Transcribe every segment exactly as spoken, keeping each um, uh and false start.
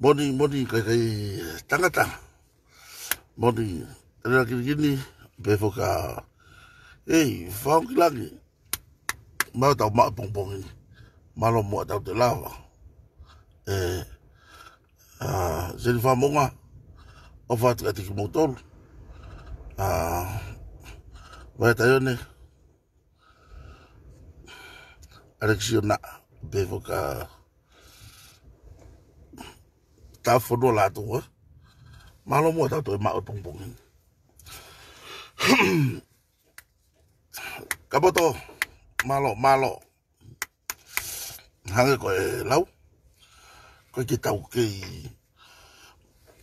Moni, moni, kai, kai, tangata. Moni, ʻElea Kinikini, pehē foki ʻa, ei, Fakaongo ki Langi. Mālō tau maʻu pongipongi ni. Mālō muʻa tau te lava. ʻE, ʻa, Seni Fakamoʻunga, ʻofa atu kiate kimoutolu. ʻA, Vaea Taione, ʻAlekisi ʻo na, pehē foki ʻa Tāufonua Lātū, ē. Mālō muʻa tau toe maʻu pongipongi ni. Kapoto, mālō, mālō. Hangē ko e lau, ko e ke tau kei,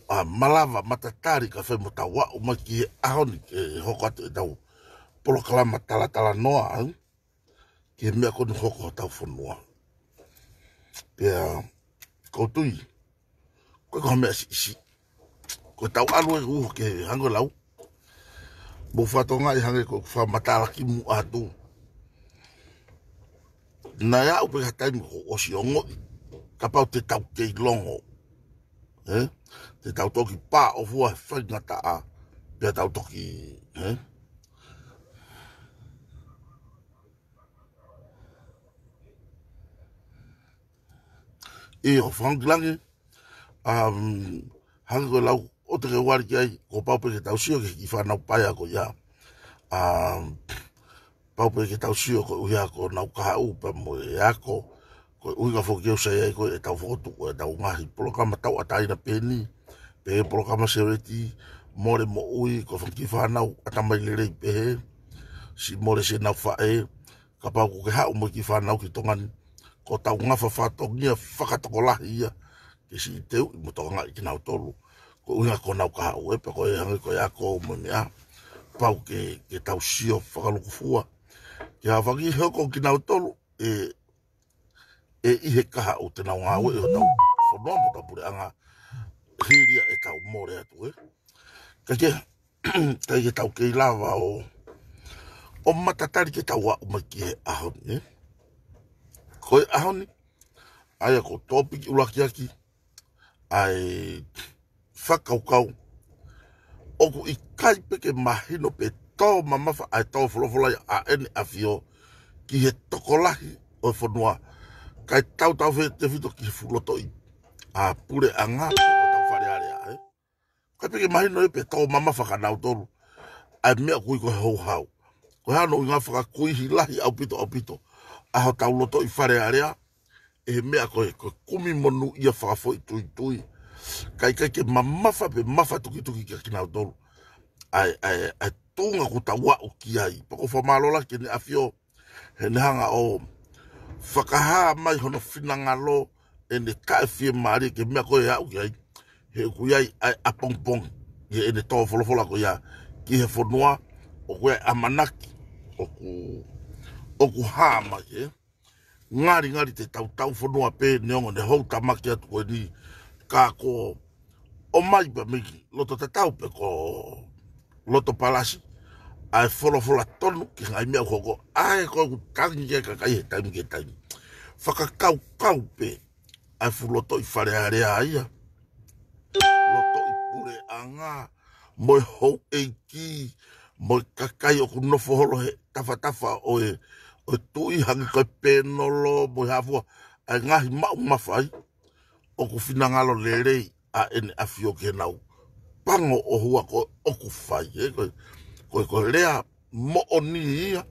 ʻa, malava matatali kae fai mo tau aʻu mai ki he ʻaho ni ke hoko atu ʻetau polokalama talatalanoa, ē. Ki he meʻa ko eni hoko hotau fonua. Pea, ʻoku ou tui, ko e ko ha meʻa siʻisiʻi. Ko ʻetau ʻalu ʻe uho ke hangē lau. Mou fakatokangaʻi hangē ko e fakamatala kimuʻa atu. Naʻe aʻu pē ha taimi kuo ʻosi ongoʻi. Kapau te tau kei longo. Ē? Te tau toki pā ʻo fua he faingataʻa. Pea tau toki, ē? ʻIo, Fakaongo ki Langi, um, hangē ko e lau ʻoku te ke wali ki ai, kuo pau pē ke tau sio ki he kiʻi fānau paea ko ia. Um, pau pē ke tau sio koeʻuhi ko honau kahaʻu pea mo e ako, ko e ʻuhinga foki ʻoku sai ai ko ē ʻetau fokotuʻu ʻetau ngaahi polokalama tauʻatāina pehē ni, pehē polokalama Sereti, Mole Moʻui, ko e fanga kiʻi fānau ʻatamai lelei pehē, siʻi mole siʻenau faʻē, kapau ʻoku ke haʻu mo e kiʻi fānau ki Tonga ni, ko hotau ngafa fatongia fakatokolahi ia, ke siʻi teuʻi mo tokangaʻi kinautolu. Koeʻuhi ko honau kahaʻu ē, pea ko e hangē ko e ako mo e meʻa, pau ke, ke tau sio fakalūkufua. Ke hafaki hoko kinautolu, ē, ē ʻi he kahaʻu te nau ngāueʻi hotau fonua mo hotau puleʻanga, hili ia ʻetau mole atu, ē. Ka ke, ka ke tau kei lava ʻo, ʻo matatali ke tau aʻu mai ki he ʻaho ni, ē. Ko e ʻaho ni, ʻa ia ko e tōpiki ʻuluaki ʻaki, ʻa e fakakaukau. ʻOku ʻikai pē ke mahino pe tō mamafa ʻa e tō folofola ia ʻa ʻEne ʻAfio ki he tokolahi ʻo e fonua. Kae tautau fetefito ki he fuʻu lotoʻi ʻa e puleʻanga, ʻo tau Fale Alea, ē. ʻIkai pē ke mahino ia pe tō mamafa kia nautolu ʻa e meʻa ʻoku ui ko e houhau. Ko e hā hono ʻuhinga fakakuihi lahi ʻaupito, ʻaupito ʻa hotau lotoʻi Fale Alea, ʻe he meʻa ko e, ko e kumi monūʻia fakafoʻituitui. Kae ʻikai ke mamafa pe mafatukituki kia kinautolu ʻa e, ʻa e, ʻa e tuʻunga ʻoku tau aʻu ki ai. Pea ʻoku ou fakamālō lahi ki heʻene ʻAfio, heʻene hanga ʻo fakahā mai hono finangalo, ʻene taʻefiemālie ki he meʻa ko ē ʻe aʻu ki ai. He ʻoku ʻi ai ʻa e ʻapongipongi ʻi heʻene tō folofola ko ia ki he fonua, ʻoku ʻi ai ʻamanaki ʻoku, ʻoku hā mai, ē. Ngalingali te tau taufonua pē neongo ʻene houtamaki atu ko eni, ka ko e ʻomai pē mei loto tatau pe ko loto palasi ʻa e folofola tonu ki he ngaahi meʻa ʻoku hoko, ʻa ē ko ē ʻoku tangi ki ai e kakai he taimi ki he taimi. Fakakaukau pē ʻa e fuʻu lotoʻi Fale Alea ia, lotoʻi puleʻanga, mo e houʻeiki, mo e kakai ʻoku nofo holo he tafatafa ʻo e, ʻo e tuʻi, hangē ko e pēnolo, mo e hā fua ʻa e ngaahi maʻu mafai, ʻoku finangalo lelei ʻa ʻEne ʻAfio ki heʻenau pango ʻohua ko ē ʻoku fai, ē, ko e, ko e, ko e lea moʻoni ia,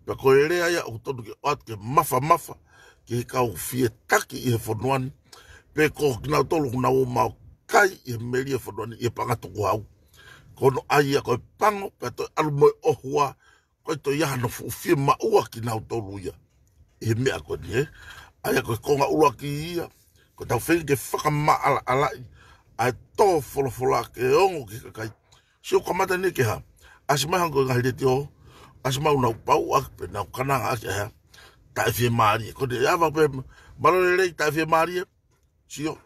pea ko e lea ia ʻoku tonu ke ʻoatu ke mafamafa ki he kau fietaki ʻi he fonua ni, pe ko kinautolu ʻoku nau ō mai ʻo kai ʻi he melie fonua ni ʻi he paʻanga tukuhau. Ko hono ʻai ia ko e pango, pea toe ʻalu mo e ʻohua, ko e toe ʻi ai hano fuʻu fiemaʻua kinautolu ia ʻi he meʻa ko eni, ē. ʻA ia ko e konga ʻuluaki ia, ko ʻetau feinga ke fakamaʻalaʻalaʻi ʻa e tō folofola ke ongo ki he kakai. Sio, kamata ni ke hā, ʻasi mai hangē ko e ngaahi letiō, ʻasi mai ʻo nau pauʻaki pe nau kananga ʻaki ʻa e hā, taʻefiemālie. Ko ʻene ava pē, mālō lelei, taʻefiemālie. Sio,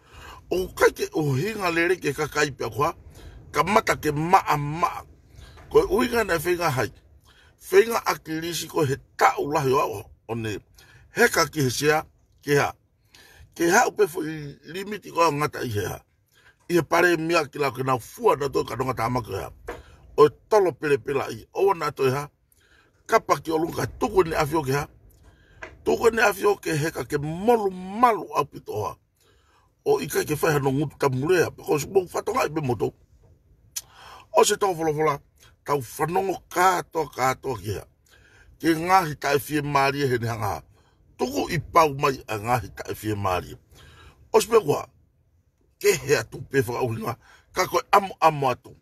ʻoku ʻikai ke ʻuhinga lelei ki he kakai pea ko e hā, kamata ke maʻamaʻa. Ko e ʻuhinga naʻe feinga hai, feinga ʻa ʻAkilisi ko ē he taʻu lahi ʻo aʻu ʻo ne heka ki he sea, ke hā, ʻE haʻu pē foʻi limiti ko ē ʻo ngata ʻi he hā, ʻi he palēmia ki lalo ke nau fua nautolu e kanongatāmaki ko ē hā, ʻo e tolo pelepelaʻi, ʻoua naʻa toe hā, kapa ki ʻolunga kae tuku ʻEne ʻAfio ke hā, tuku ʻEne ʻAfio ke heka ke molumalu ʻaupito hā, ʻo ʻikai ke fai hano ngutu tamulea, pea ko e ʻosi mou fakatokangaʻi pē moutolu. ʻOsi e tō folofola, tau fanongo kātoa kātoa ki he hā, ki he ngaahi taʻefiemālie heʻene hanga hā, tukuʻi pau mai ʻa e ngaahi taʻefiemālie. ʻOsi pē kuo hā, kehe atu pē fakaʻuhinga, ka ko e ʻamuʻamu atu.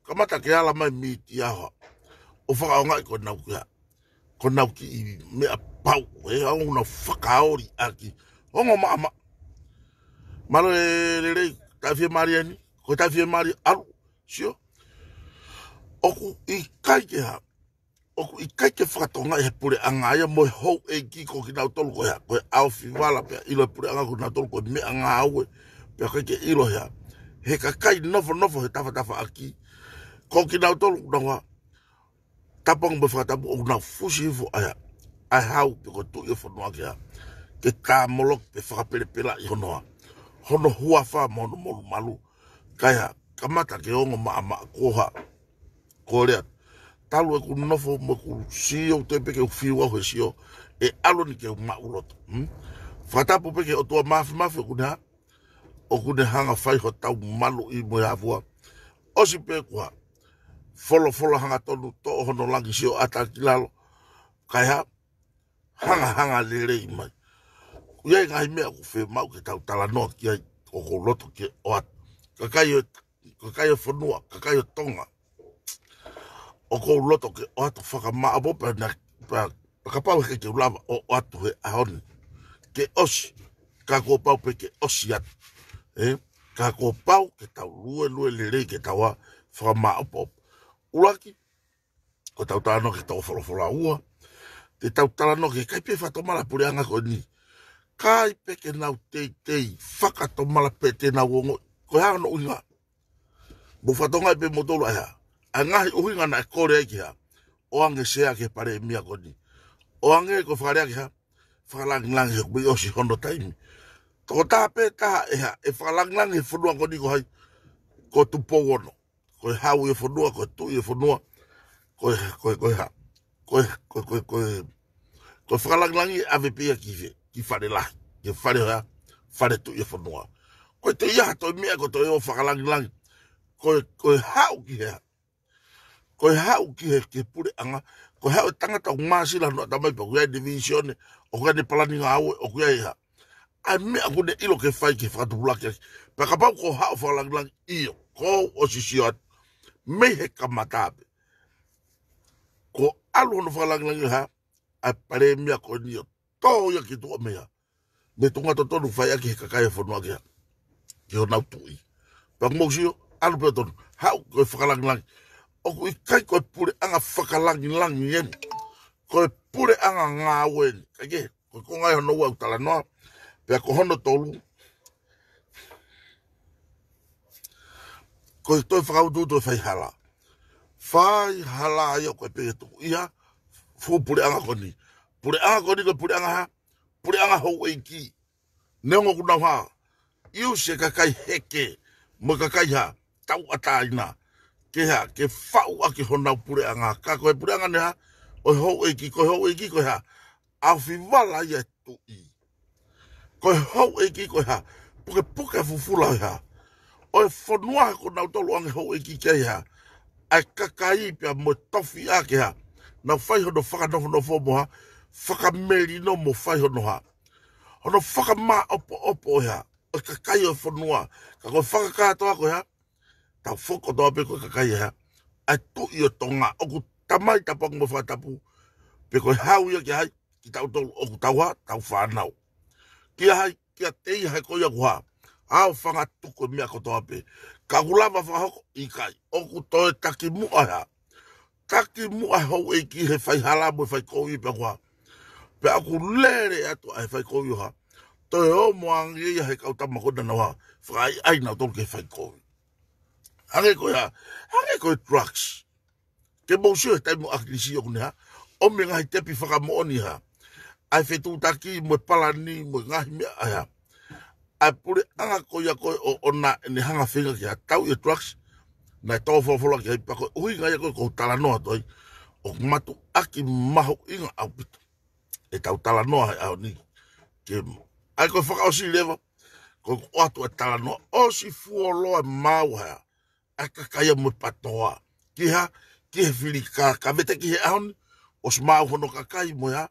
Kamata ke ala mai mītia hā, ʻo fakaʻaongaʻi ko ʻenau ke hā, ko ʻenau kiʻi meʻa pau, ʻe au nau fakaoli ʻaki. Ongo maʻamaʻa. Mālō e lelei, taʻefiemālie ni, ko e taʻefiemālie ʻalu, sio. ʻOku ʻikai ke hā, ʻoku ʻikai ke fakatokangaʻi he puleʻanga ia mo e houʻeiki ko kinautolu ko e hā, ko e ʻaofivala pea ʻilo e puleʻanga ko kinautolu ko e meʻangāue, pea ʻikai ke ʻilo he hā, he kakai nofonofo he tafatafaʻaki, ko kinautolu ʻoku nau hā, tapu ange mo e fakatapu ʻoku nau fusi hifo ʻa e hā, ʻa e hau pe ko e tuʻi e fonua ke hā, ke tāmoloki pe fakapelepelaʻi hono hā, hono huafa mo hono molumalu, kae hā, kamata ke ongo maʻamaʻa ko e hā, ko e lea. Talu ʻeku nofo mo ʻeku sio, te pē ke u fiu au he sio, ʻe ʻalu eni ke u maʻuloto. Hmm? Fakatapu pē ki he ʻOtua Māfimafi ʻoku ne hā, ʻoku ne hanga fai hotau maluʻi mo e hā fua. ʻOsi pē kuo hā, folofola hangatonu toʻo hono langi sio ʻatā ki lalo. Kae hā, hangahanga lelei mai. ʻOku ʻi ai e ngaahi meʻa ʻoku fiemaʻu ke tau talanoa ki ai, ʻoku ou loto ke ʻoatu. Kakai ʻo, kakai ʻo fonua, kakai ʻo Tonga. ʻOku ou loto ke ʻoatu fakamāʻopoʻopo pea na, pea, pea kapau he ʻikai ke u lava ʻo ʻoatu he ʻaho ni, ke ʻosi, ka kuo pau pē ke ʻosi atu. Ē? Ka kuo pau ke tau luelue lelei ke tau hā, fakamāʻopoʻopo. ʻUluaki, ko ʻetau talanoa ki he tō folofola. Ua, te tau talanoa ki he ʻikai pē fakatomala puleʻanga ko eni. ʻIkai pē ke nau teitei fakatomala pe te nau ongoʻi ko e hā hono ʻuhinga. Mou fakatokangaʻi pē moutolu ʻa e hā, ʻa e ngaahi ʻuhinga naʻe kole ai ke hā, ʻoange e sea ki he palēmia ko eni. ʻOange ko e fakalea ke hā, fakalangilangi he kuo ʻosi hono taimi. Tokotaha pē taha ʻe hā, ʻe fakalangilangi he fonua ko eni ko hai, ko Tupou Ono. Ko e hau ʻo e fonua, ko e tuʻi ʻo e fonua, ko e, ko e, ko e hā, ko e, ko e, ko e, ko e, ko e fakalangilangi ʻave pē ia ki fē, ki Fale Lahi, ki Fale Hā, Fale Tuʻi ʻo e Fonua. Ko e toe ʻi ai ha toe meʻa ko e toe ō fakalangilangi. Ko e, ko e haʻu ki he hā, ko e haʻu ki he, ki he puleʻanga, ko e haʻu e tangata ʻoku māsila hono ʻatamai pea ʻoku ʻi ai e divisione, ʻoku ʻi ai e palani ngāue, ʻoku ʻi ai e hā, ʻa e meʻa ʻoku ne ʻilo ke fai ke fakatupulaki ʻaki. Pea kapau ko e haʻu fakalangilangi, ʻio, ko u ʻosi sio atu mei he kamata pē. Ko e ʻalu hono fakalangilangi hā, ʻa e palēmia ko eni ʻo tō ia ki tuʻa mei hā, mei he tuʻunga totonu fai ʻaki he kakai ʻo e fonua ke hā, ki honau tuʻi. Pea mou sio, ʻalu pē ʻo tonu, haʻu ko e fakalangilangi. ʻOku ʻikai ko e puleʻanga fakalangilangi eni. Ko e puleʻanga ngāue eni. Kae kehe, ko e konga ia hono ua ʻeku talanoa, pea ko hono tolu, ko e toe fakautuutu e faihala. Faihala ia ko e pē ke tuku ia, fuʻu puleʻanga ko eni. Puleʻanga ko eni ko e puleʻanga hā, puleʻanga houʻeiki. Neongo ʻoku nau hā, ʻiusi e kakai heke, mo e kakai hā, tauʻatāina, ke hā, ke faʻu ʻaki honau puleʻanga. Ka ko e puleʻanga eni hā, ʻo e houʻeiki, ko e houʻeiki ko e hā, ʻaofivala ia e tuʻi. Ko e houʻeiki ko e hā, pukepuke fufula e hā, ʻo e fonua ko nautolu ʻoange houʻeiki ki ai hā, ʻa e kakai pea mo e tofiʻa ke hā, nau fai hono fakanofonofo mo hā, fakamelino mo fai hono hā, hono fakamāʻopoʻopo e hā, ʻo e kakai ʻo e fonua. Ka ko e fakakātoa ko e hā, tau foki kotoa pē ko e kakai e hā, ʻa e tuʻi ʻo Tonga, ʻoku tamai tapu ange mo e fakatapu, pe ko e hau ia ki hai, kitautolu ʻoku tau hā, tau fānau. Kia hai, kiate ia he ko ia ʻoku hā, ʻaofangatuku e meʻa kotoa pē. Ka ʻoku lava fakahoko, ʻikai, ʻoku toe takimuʻa e hā, takimuʻa e houʻeiki he faihala mo e faikovi pea ʻoku hā, pea ʻoku lele atu ʻa e faikovi ʻo hā, toe ō mo ange ia he kau tama ko ena nau hā, fakaʻaiʻai nautolu ki he faikovi. Hangē ko e hā, hangē ko e drugs. Ke mou sio he taimi ʻo ʻAkilisi ʻoku ne hā, ʻomi e ngaahi tepi fakamoʻoni hā, ʻa e fetuʻutaki mo e palani mo e ngaahi meʻa ʻa e hā, ʻa e puleʻanga ko ia ko ē ʻo, ʻo naʻa ne hanga ʻo feinga ke tauʻi e drugs, naʻe tō folofola ki ai, pea ko e ʻuhinga ia ko ē ʻoku ou talanoa atu ai, ʻoku mātuʻaki mahuʻinga ʻaupito ʻetau talanoa he ʻaho ni. Ke, ʻa ia ko e fakaʻosi leva, ko e ʻoatu e talanoa, ʻosi fuoloa maʻu hea, ʻa e kakai ia mo e PTOA. Ki ha, ki he fili ka, ka vete ki he ʻaho ni, ʻosi maʻu hono kakai mo e hā,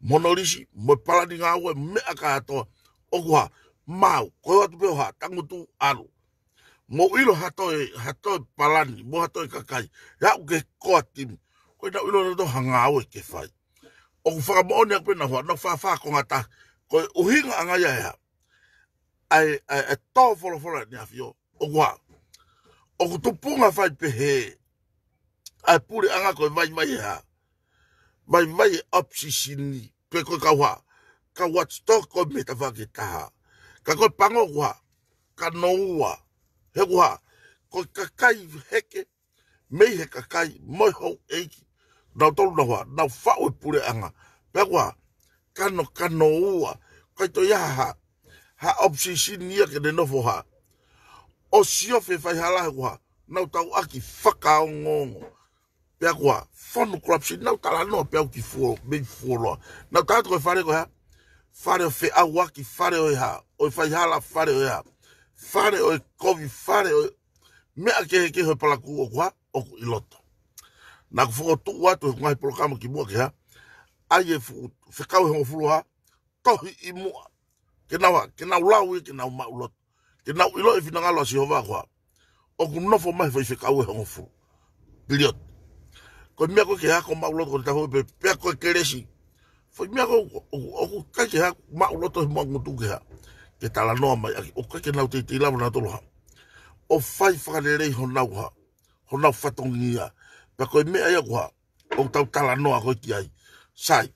mo hono lisi, mo e palani ngāue, meʻa kātoa, ʻoku hā, maʻu, ko e ʻoatu pē ʻo hā, tangutu ʻalu. Mou ʻilo ha toe, ha toe palani, mo ha toe kakai, ʻe aʻu ki he core team, ko ʻenau ʻilo nautolu ha ngāue ke fai. ʻOku fakamoʻoni ʻaupito naʻa hā, naʻa fāfā ko ngata, ko e ʻuhinga ʻanga ia ʻe hā, ʻa e, ʻa e, ʻa e tō folofola ʻEne ʻAfio, ʻoku hā, ʻoku tupunga fai pehē ʻa e puleʻanga ko e vaivai ʻe hā, vaivai e opposition ni, pe ko e kau hā, kau watchdog ko e metaphor ke taha. Ka ko e pango ʻoku hā, kano ua, he ʻoku hā, ko e kakai heke, mei he kakai, mo e houʻeiki, nautolu naʻa hā, naʻa faʻu e puleʻanga. Pea ʻoku hā, kano, kano ua, ʻikai toe ʻi ai ha, ha opposition ia ke ne nofo hā, ʻo sio fefaihala he ʻoku hā, naʻa tauʻaki fakaongoongo. Pea ʻoku hā, fonu corruption, naʻa talanoa pea u ki fuo, mei fuoloa. Naʻa tau ko e fale ko e hā, fale ʻo e feʻauaki, fale ʻo e hā, ʻo e faihala, fale ʻo e hā, fale ʻo e kovi, fale ʻo e meʻa kehekehe ʻo e palakū ʻoku hā, ʻoku ʻi loto. Naʻa ku fokotuʻu atu he ngaahi polokalama kimuʻa ke hā, ʻa e fuʻu fekau ʻe hongofulu hā, tohi ʻi muʻa. Ke nau hā, ke nau lau ia, ke nau maʻu loto. Ke nau ʻilo e finangalo ʻa Sihova ʻoku hā, ʻoku nofo mai e foʻi fekau ʻe hongofulu. Period. Ko e meʻa ko ē ke hā, ko e maʻu loto ko e tahu pe, pea ko e kelesi. Foʻi meʻa ko ē, ʻoku, ʻoku ʻikai ke hā, maʻu loto he moʻunga ngutu ke hā, ke talanoa mai ʻaki, ʻoku ʻikai ke nau teitei lava nautolu hā, ʻo fai fakalelei honau hā, honau fatongia. Pea ko e meʻa ia ʻoku hā, ʻoku tau talanoa ko ē ki ai. Sai.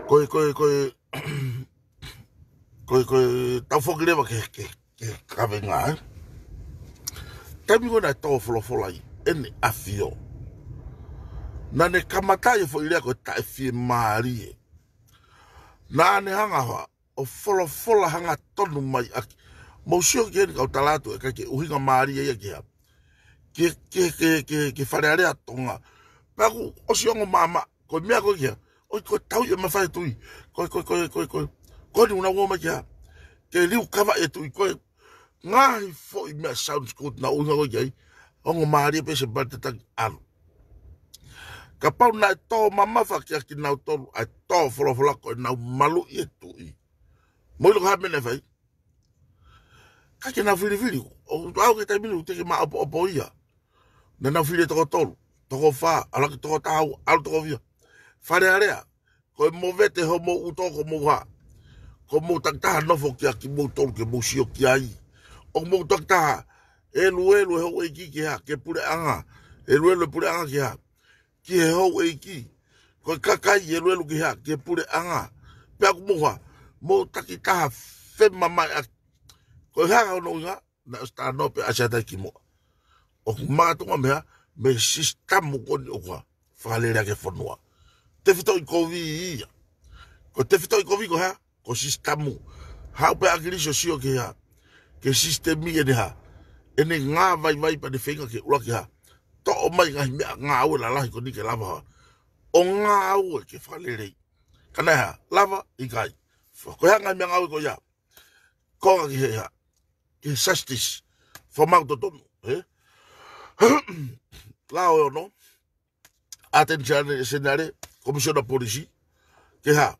Ko e, ko e, ko e, ko e, ko e, tau foki leva ke, ke, ke kavenga, ē. Taimi ko ē naʻe tō folofola ai ʻEne ʻAfio, naʻa ne kamata ʻi he foʻi lea ko e taʻefiemālie. Naʻa ne hanga hā, ʻo folofola hangatonu mai ʻaki. Mou sio ki heni kau tala atu ʻe ʻikai ke ʻuhinga mālie ia ke hā, ke, ke, ke, ke, ke Fale Alea Tonga. Pea ʻoku ʻosi ongo māmā, ko e meʻa ko ē ke hā, ʻoi ko e tauʻi e mafai e tui. Ko e, ko e, ko e, ko e, ko e, ko eni ʻoku nau ō mai ke hā, ke liukava e tui, ko e ngaahi foʻi meʻa sounds good naʻa ʻuhinga ko ē ki ai. Ongo mālie pē se pate taki ʻalu. Kapau naʻe tō mamafa kiate kinautolu ʻa e tō folofola ko ʻenau maluʻi e tuʻi, mou ʻilo ko e hā e meʻa naʻe fai? ʻIkai ke nau filifili. ʻOku ʻalu ki he taimi ni ʻoku teʻeki maʻopoʻopo ia. Naʻa nau fili e toko tolu, toko fā, ʻalu ki he toko taha ua, ʻalu toko fiha. Fale Alea, ko e movete homou ʻuto ko homou hā, ko homou takitaha nofo kia kimoutolu ke mou sio ki ai. ʻOku mou takitaha ʻeluʻelu e houʻeiki ke hā, ke puleʻanga. ʻEluʻelu e puleʻanga ke hā, ki he houʻeiki. Ko e kakai ʻeluʻelu ke hā, ke puleʻanga. Pea ʻoku mou hā, mou takitaha femamai ʻaki. Ko e hā hono ʻuhinga? Naʻe ʻosi talanoa pē ʻa Siatai kimuʻa. ʻOku makatuʻunga mei he hā, mei he sisitemi ko eni ʻoku hā, fakalelei ʻaki e fonua. Tefitoʻi kovi ia. Ko e tefitoʻi kovi ko e hā, ko e sisitemi. Haʻu pē ʻa ʻAkilisi ʻo sio ke hā, ki he sisitemi ʻene hā, ʻene ngāvaivai pea ne feinga ke ʻuluaki hā, toʻo mai ngaahi meʻangāue lalahi ko eni ke lava hā, ʻo ngāue ke fakalelei. Ka naʻe hā, lava, ʻikai. Ko e hā ngaahi meʻangāue ko ia? Konga ki he hā, ki he justice. Fakamaau totonu, ē? Lao ʻe ono, Attorney General, Komisona Polisi, ke hā,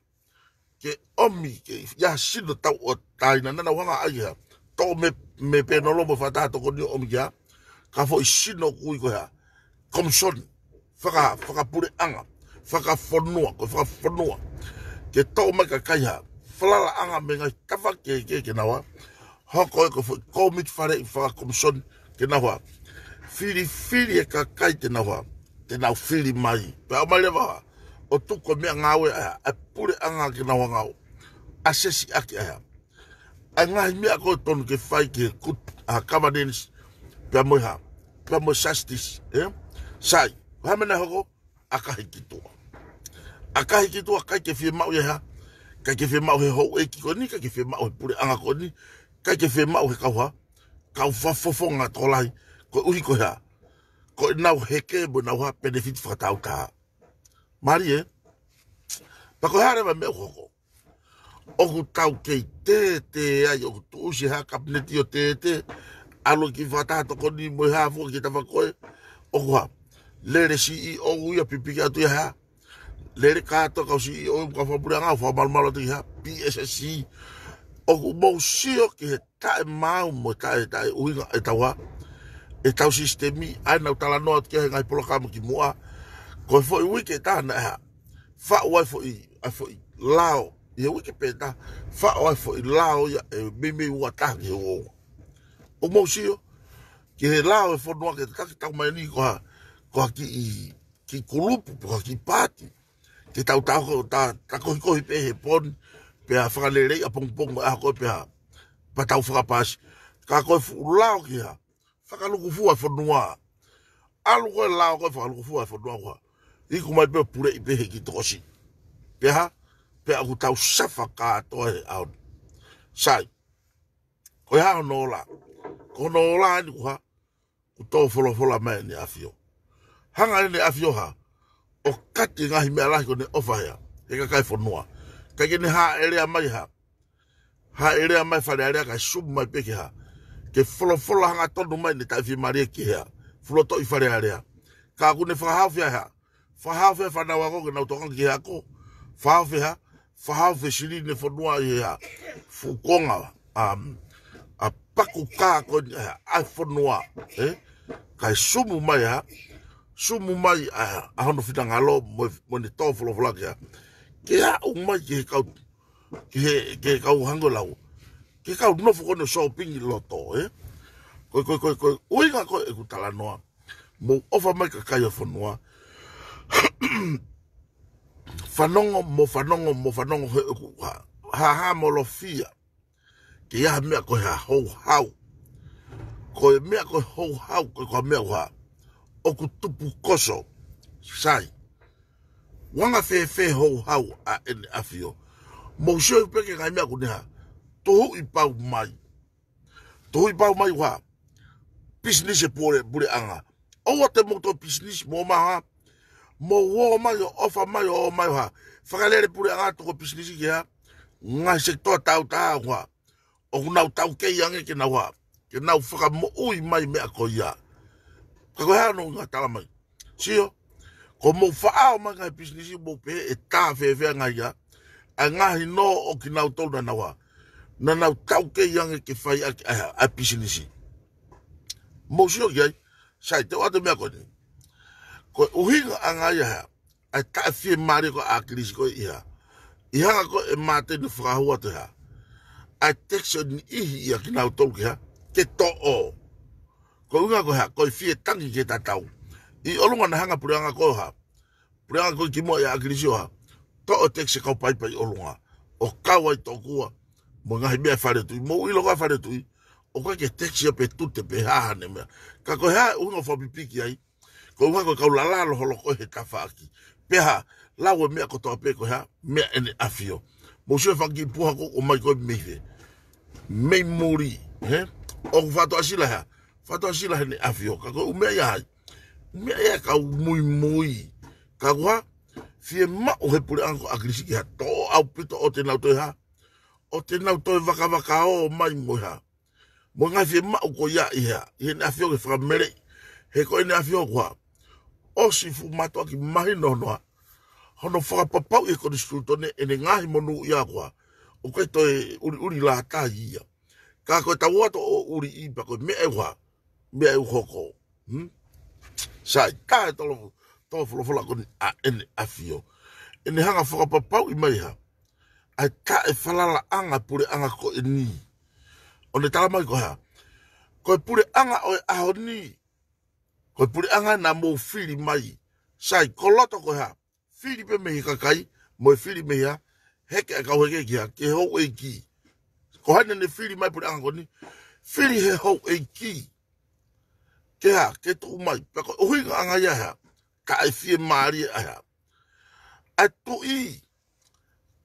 ke ʻomi, ke ʻi ai ha sino tauʻatāina, naʻa nau hanga ai ke hā, toʻo mei, mei Penolomo Fata tokoni ʻo ʻomi ke hā, ka foʻi sino kui ko e hā, komisoni, faka, fakapuleʻanga, fakafonua, ko e fakafonua. Ke toʻo mai kakai hā, falalaʻanga mei he ngaahi tafaʻaki kehekehe ke nau hā, hoko ē ko e foʻi kōmiti faleʻi fakakomisoni ke nau hā, filifili e kakai te nau hā, te nau fili mai. Pea ʻomai mai leva hā, ʻo tuku e meʻangāue ʻa e hā, ʻa e puleʻanga ke nau hanga ʻo asesi ʻaki ʻa e hā, ʻa e ngaahi meʻa ko ē tonu ke fai ki he good, ʻa, governance, pea mo e hā, pea mo e justice, ē? Sai, ko e hā e meʻa naʻe hoko? ʻAkahi ki tuʻa. ʻAkahi ki tuʻa, ʻikai ke fiemaʻu ia hā, ʻIkai ke fiemaʻu he houʻeiki ko eni, ʻikai ke fiemaʻu he puleʻanga ko eni, ʻikai ke fiemaʻu he kau hā, kau fakafofonga tokolahi, koeʻuhi ko e hā, ko ʻenau heke mo ʻenau hā, penefiti fakataautaha. Mālie ē? Pea ko e hā leva e meʻa ʻoku hoko? ʻOku tau kei tētē ai, ʻoku tuʻusi e hā, kapineti ʻo tētē, ʻalu ki fakataha tokoni mo e hā foki ki he tafaʻaki ko ē, ʻoku hā, lele C E O ia pipiki atu ia hā, lele kātoa kau C E O mo e kau fakapuleʻanga ʻo fakamalumalu atu ki hā, P S S C. ʻOku mou sio ki he taʻemaau mo e taʻe, taʻeʻuhinga ʻetau hā, ʻetau sisitemi, ʻa ia naʻa ku talanoa atu ki ai he ngaahi polokalama kimuʻa, ko e foʻi uike ʻe taha naʻe hā, faʻu ai e foʻi, ʻa e foʻi lao, ʻi he uike pē ʻe taha, faʻu ai e foʻi lao ia ʻe meimei ua taha ki he ua ua. ʻOku mou sio ki he lao e fonua ke taki tau mai ni ko ha, ko ha kiʻi, kiʻi kulupu, ko ha kiʻi paati. Ke tau, tau, ta, ta kohikohi pē he pō ni, pea fakaleleiʻi ʻapongipongi ʻa ko ē pea, pea tau fakapaasi. Ka ko e fuʻu lao ki hā, fakalūkufua e fonua. ʻAlu ko ē lao ko ē fakalūkufua e fonua ko hā, iku mai pē ʻo puleʻi pē he kiʻi tokosiʻi. Pea hā, pea ʻoku tau safa kātoa he ʻaho ni. Sai, ko e hā hono ola? Ko hono ola eni ko hā, kuo tō folofola mai ʻEne ʻAfio. Hanga ʻEne ʻAfio hā, ʻo kati e ngaahi meʻa lahi ko ʻene ʻofa hea, he kakai e fonua. ʻIkai ke ne hāʻele mai hā, hāʻele mai Fale Alea kae sumu mai pē ki hā, ke folofola hangatonu mai ʻene taʻefiemālie ki hā, fuʻu lotoʻi Fale Alea. Ka ʻoku ne fakahaofi hā, fakahaofi e fānau ako ke nau tokanga ki he ako. Fakahaofi hā, fakahaofi e silini e fonua ʻi he hā, fuʻu konga, um, ʻa e paku kā ko eni ʻa e fonua, ē? Kae sumu mai hā, sumu mai ʻa, ʻa hono finangalo mo, mo ʻene tō folofola ki hā, ke aʻu mai ki he kau, ki he, ki he kau hangē ko e lau, ki he kau nofo ko eni ʻo sōpingi loto, ē? Ko e, ko e, ko e, ko e ʻuhinga ko ē ʻeku talanoa, mou ʻofa mai kakai e fonua. Fanongo, mou fanongo, mou fanongo he ʻoku hā, hāhāmolofia. Ke ʻi ai ha meʻa ko e hā, houhau. Ko e meʻa ko e houhau, ko e, ko e meʻa ko e hā, ʻoku tupu koso. Sai. Anga fēfē houhau ʻa ʻEne ʻAfio? Mou sio pē ki he ngaahi meʻa ʻoku ne hā, tuhuʻi pau mai. Tuhuʻi pau mai hā, pisinisi e pule, puleʻanga. ʻOua te mou toe pisinisi, mou ō mai hā, mou ō mai ʻo ʻofa mai, ō mai hā, fakalele puleʻanga, tuku e pisinisi ki hā, ngaahi sekitoa taautaha hā, ʻoku nau taukei ange ke nau hā, ke nau fakamoʻui mai e meʻa ko ia. Ka ko e hā hono ʻuhinga? Tala mai. Sio, ko hoʻomou faʻao mai e ngaahi pisinisi, mou pehē ʻe tā fēfē e ngaahi hā, ʻa e ngaahi nō ʻo kinautolu naʻa nau hā, naʻa nau taukei ange ke fai ʻaki ʻa e hā, ʻa e pisinisi. Mou sio ki ai. Sai, te u ʻoatu e meʻa ko eni. Ko e ʻuhinga ʻanga ia hā, ʻa e taʻefiemālie ko ē ʻa ʻAkilisi ko ē ʻi hā, ʻi he hanga ko ē ʻe Māteni ʻo fakahū atu e hā, ʻa e tax ʻo e niʻihi ia kinautolu ke hā, ke toʻo. Ko e ʻuhinga ko e hā, ko e fie tangi ke tatau. ʻI ʻolunga naʻe hanga e puleʻanga ko ē ʻo hā, puleʻanga ko ē kimuʻa ʻia ʻAkilisi ʻo hā, toʻo e tax e kau paipai ʻolunga, ʻo kau ai tokua mo e ngaahi meʻa e Fale Tuʻi. Mou ʻilo ko e Fale Tuʻi, ʻoku ʻikai ke tax ia pe tute pe hā haʻane meʻa. Ka ko e hā e ʻuhinga ʻoku fakapipiki ai? Ko e ʻuhinga ko e kau lālā loholoko he tafaʻaki. Pea hā, lau e meʻa kotoa pē ko e hā, meʻa ʻEne ʻAfio. Mou sio e fanga kiʻi puha ko ē ʻomai ko ē mei fē, mei muli, hē? ʻOku fakatuʻasila hā, fakatuʻasila ʻEne ʻAfio. Ka ko e ʻū meʻa ia hai, meʻa ia e kau muimui. Ka ko e hā, fiemaʻu he puleʻanga ko ē ʻa ʻAkilisi ke hā, toʻo ʻaupito ʻo te nau toe hā, ʻo te nau toe vakavakaō mai mo e hā, mo e ngaahi fiemaʻu ko ia ʻi hā, ʻi heʻene ʻAfio ke fakameleʻi. He ko ʻEne ʻAfio ko hā, ʻosi fuʻu mātuʻaki mahino hono hā, hono fakapapauʻi ʻe he konisitūtone ʻene ngaahi monūʻia ko hā, ʻoku ʻikai toe ʻuliʻuli lātai ia. Ka ko e tau atu ʻo ʻuliʻi pea ko e meʻa ʻe hā, meʻa ʻe hoko. Hmm? Sai, tā e tolo, tō folofola ko eni ʻa ʻEne ʻAfio. ʻEne hanga fakapapauʻi mai hā, ʻa e taʻefalalaʻanga e puleʻanga ko eni. ʻO ne tala mai ko e hā, ko e puleʻanga ʻo e ʻaho ni, ko e puleʻanga naʻa mou fili mai. Sai, ko loto ko e hā, fili pē mei he kakai, mo e fili mei hā, heke ʻa e kau heke ki hā, ki he houʻeiki. Ko hai naʻa ne fili mai e puleʻanga ko eni? Fili he houʻeiki. Ke hā, ke tuʻu mai, pea ko e ʻuhinga ʻanga ia hā, taʻefiemālie ʻa e hā, ʻa e tuʻi.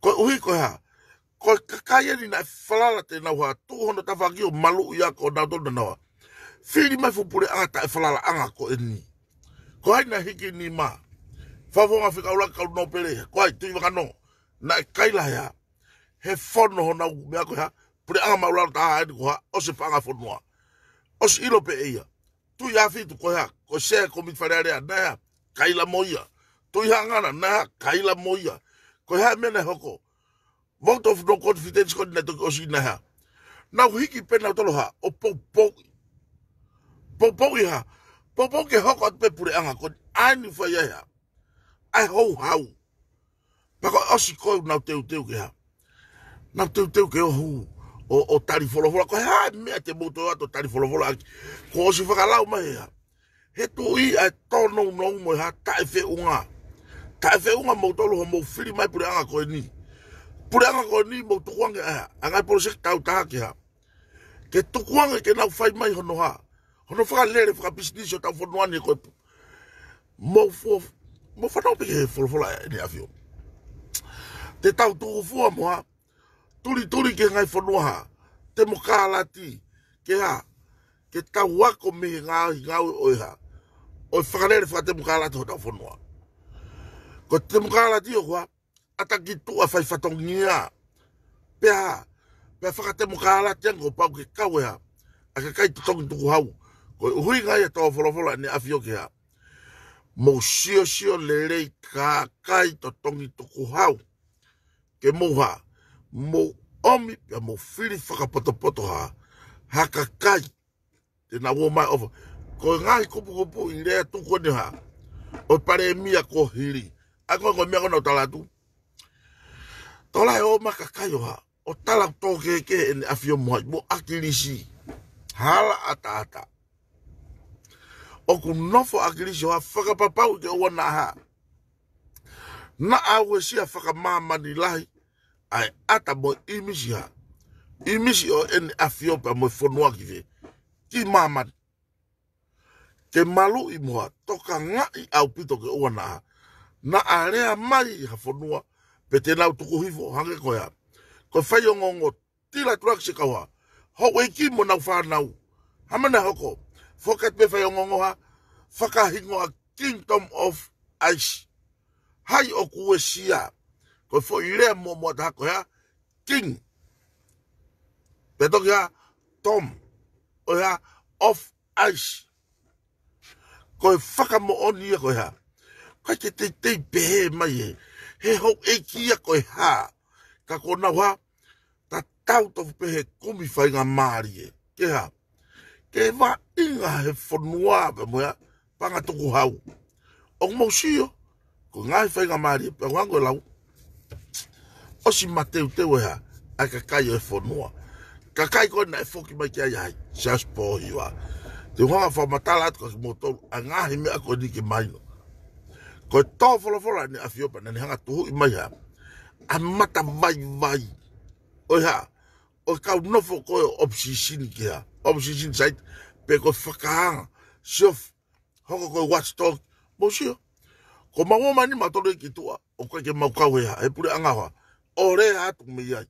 Koeʻuhi ko e hā, Ko e kakai eni naʻe falala te nau hā, tuʻu hono tafaʻaki ʻo maluʻi ʻa ko nautolu naʻa nau hā. Fili mai fuʻu puleʻanga taʻefalalaʻanga ko eni. Ko hai naʻe hiki nima? Fakafofonga fika ʻuluaki kau nōpele. Ko hai? Tuʻi Vakano. Naʻe kaila he hā? He fono honau meʻa ko e hā? Puleʻanga māʻulalo taha eni ko e hā? ʻOsi e paʻanga fonua. ʻOsi ʻilo pē ʻe ia. Tuʻi Afitu ko e hā? Ko e sea Komiti Fale Alea naʻe hā? Kaila mo ia. Tuʻi Haʻangana naʻe hā? Kaila mo ia. Ko e hā e meʻa naʻe hoko? Vote of no confidence ko eni naʻe toki ʻosi naʻe hā? Nau hiki pē nautolu hā? ʻO poupouʻi. Poupouʻi hā? Poupou ke hoko atu pē puleʻanga ko eni ʻa eni fai ai hā? ʻA e houhau. Pea ko e ʻosi ko ē ʻoku nau teuteu ke hā? Nau teuteu ke ʻohu ʻo, ʻo tali folofola. Ko e hā e meʻa te mou toe ʻoatu ʻo tali folofola ʻaki? Kuo ʻosi fakalau mai he hā? He tuʻi ʻa e tōnounou mo e hā? Taʻefeʻunga. Taʻefeʻunga moutolu hoʻomou fili mai puleʻanga ko eni. Puleʻanga ko eni mou tukuange ʻa e hā? ʻA e ngaahi poloseki tau taha ke hā? Ke tukuange ke nau fai mai hono hā? Hono fakalele fakapisinisi ʻo tau fonua ni ko e pu-, mou fua, mou fanongo pē ki he folofola ʻa ʻEne ʻAfio. Te tau tuku fua mo hā? Tulituli ki he ngaahi fonua hā? Temokalati. Ke hā? Ke tau ako mei he ngaahi ngāue ʻo e hā? ʻO e fakalele fakatemokalati hotau fonua. Ko e temokalati ʻoku hā? ʻAta ki tuʻa, fai fatongia. Pea hā? Pea fakatemokalati ange kuo pau ke kau e hā? ʻA e kakai totongi tukuhau. Ko e ʻuhinga ia ʻa e tō folofola ʻEne ʻAfio ke hā? Mou siosio lelei kakai totongi tukuhau. Ke mou hā? Mou ʻomi pea mou fili fakapotopoto hā? Ha kakai te nau ō mai ʻo fai. Ko e ngaahi kupukupuʻi lea tuku eni hā? ʻO e palēmia kuo hili. ʻA ko e, ko e meʻa ko ē naʻa ku tala atu. Tokolahi ō mai kakai ʻo hā? ʻO tala ʻoku tō kehekehe ʻEne ʻAfio mo hai? Mo ʻAkilisi. Hala ʻataʻatā. ʻOku nofo ʻAkilisi ʻo hā? Fakapapauʻi ke ʻoua naʻa hā? Naʻa uesia fakamāmani lahi ʻa e ʻata mo e ʻīmisi hā? ʻĪmisi ʻo ʻEne ʻAfio pea mo e fonua ki fē? Ki māmani. Ke maluʻi mo hā? Tokangaʻi ʻaupito ke ʻoua naʻa hā? Naʻa lea mai ha fonua pe te nau tuku hifo hangē ko e hā? Ko e faiongoongo tila tulaki se kau hā? Houʻeiki mo nau fānau. Hā e meʻa naʻe hoko? Fokat pē faiongoongo hā? Fakahingoa Kingdom of Ice. Hai ʻoku uesia? Ko e foʻi lea muʻomuʻa taha ko e hā? King. Pea toki hā? Dom. ʻO e hā? Of Ice. Ko e fakamoʻoni ia ko e hā? ʻIkai ke teitei pehē mai ē he houʻeiki ia ko e hā? Ka kuo nau hā? Tatau tofu pē he kumi faingamālie. Ke hā? Ke vaʻinga he fonua pea mo e hā? Paʻanga tukuhau. ʻOku mou sio, ko e ngaahi faingamālie pē ʻoku hangē ko e lau. ʻOsi mateuteu e hā? ʻA e kakai ʻo e fonua. Kakai ko ē naʻe foki mai ki ai ʻa hai? Siaosi Pō Hiva. Te u hanga ʻo fakamatala atu kiate kimoutolu ʻa e ngaahi meʻa ko eni ke mahino. Ko e tō folofola ʻEne ʻAfio pea naʻa ne hanga ʻo tuhuʻi mai hā? ʻA e matavaivai ʻo e hā? ʻO e kau nofo ko ē ʻo e opposition ke hā? Opposition side, pe ko e fakaanga. Sio, hoko ko e watchdog. Mou sio. Ko mau ō mai eni mautolu ia ki tuʻa, ʻoku ʻikai ke mau kau he hā? He puleʻanga hā? ʻO lea atu mei ai.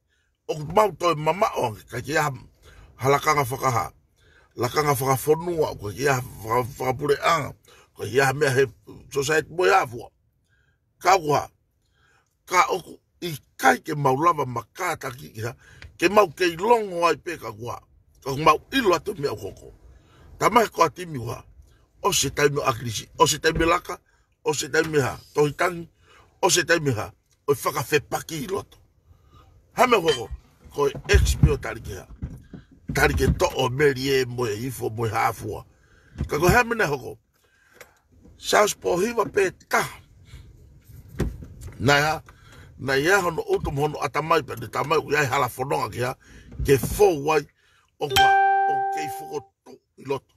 ʻOku mau toe mamaʻo ange, ʻikai ke ʻi ai ha lakanga fakahā? Lakanga fakafonua, ʻoku ʻikai ke ʻi ai ha faka-, fakapuleʻanga? ʻOku ʻikai ke ʻi ai ha meʻa he society mo e hā fua? Ka ʻoku hā? Ka ʻoku ʻikai ke mau lava ʻo kātaki ke hā? Ke mau kei longo ai pē ka ʻoku hā? Ka ʻoku mau ʻilo atu e meʻa ʻoku hoko. Talamai ko e timi ʻoku hā? ʻOsi e taimi ʻo ʻAkilisi, ʻosi e taimi e laka, ʻosi e taimi e hā? Tohi tangi, ʻosi e taimi e hā? ʻO e fakafepaki ʻi loto. Hā e meʻa ʻoku hoko? Ko e ex pē ʻo tali ke hā? Tali ke toʻo e melie mo e ifo mo e hā fua. Ka ko e hā e meʻa naʻe hoko? Siaosi Pō Hiva pē taha naʻe hā? Naʻe ʻi ai hono ʻutu mo hono ʻatamai pea ne talamai ʻoku ʻi ai e hala fononga ke hā? Ke fou ai, ʻoku hā? ʻOku kei fokotuʻu ʻi loto.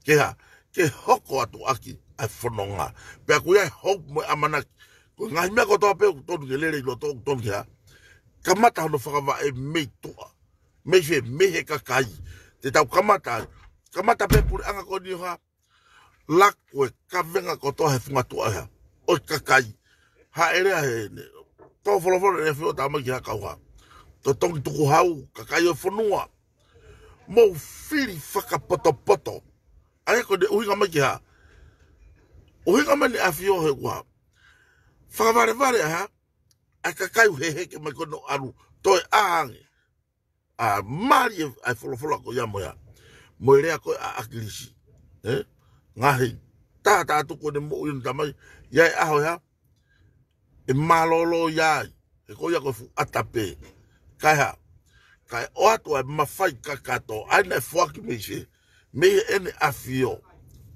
Ke hā? Ke hoko atu ʻaki ʻa e fononga. Pea ʻoku ʻi ai e hope mo e ʻamanaki. Ko e ngaahi meʻa kotoa pē ʻoku tonu ke lele ʻi loto ʻoku tonu ke hā? Kamata hono fakavaʻe mei tuʻa. Mei fē? Mei he kakai. Te tau kamata ai. Kamata pē puleʻanga ko eni ʻo hā? Laku e kavenga kotoa he funga tuʻa e hā? ʻO e kakai. Hā e lea he ne tō folofola ʻEne ʻAfio, talamai ke hā? Kau hā? totongi tukuhau, kakai ʻo e fonua. Mou fili fakapotopoto. ʻA ia ko ʻene ʻuhinga mai ki hā? ʻUhinga mai ʻEne ʻAfio he ʻoku fakavalevale ʻa e hā? ʻA e kakai ʻoku heheke mai ko ē ʻo ʻalu toe ʻā ange. ʻA, mālie ʻa e folofola ko ia mo ia. Mo e lea ko ē ʻa ʻAkilisi. Ē? Ngaahi taha taha tuku ʻene moʻui ʻene tamai. ʻI ai e ʻaho ʻe hā? ʻE mālōlō ia ai. He ko ia ko e fuʻu ʻata pē. Kae hā? Kae ʻoatu ʻa e mafai kakato. ʻA ia naʻe foaki mei he, mei heʻene ʻAfio.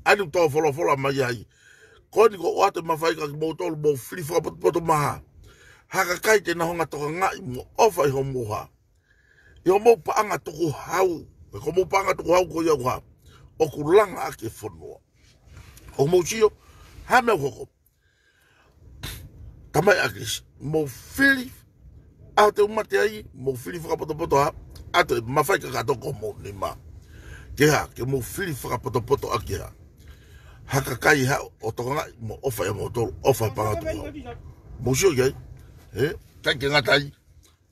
ʻA ia ʻoku tō folofola mai ai. Ko eni kuo ʻoatu e mafai kia kimoutolu mou fili fakapotopoto mai ha kakai te nau hanga ʻo tokangaʻi mo ʻofa ʻi homou hā? ʻI homou paʻanga tukuhau. He ko homou paʻanga tukuhau ko ia ʻoku hā? ʻOku langa ʻaki e fonua. ʻOku mou sio, hā e meʻa ʻoku hoko? Tamai ʻAkilisi, mou fili, ʻaho te u mate ai, mou fili fakapotopoto hā? ʻAtu e mafai kakato ki homou nima. Ke hā? Ke mou fili fakapotopoto ʻaki hā? Ha kakai hā ʻo tokangaʻi mo ʻofa ʻia moutolu, ʻofa he paʻanga tukuhau. Mou sio ki ai? Ē? ʻIkai ke ngata ai.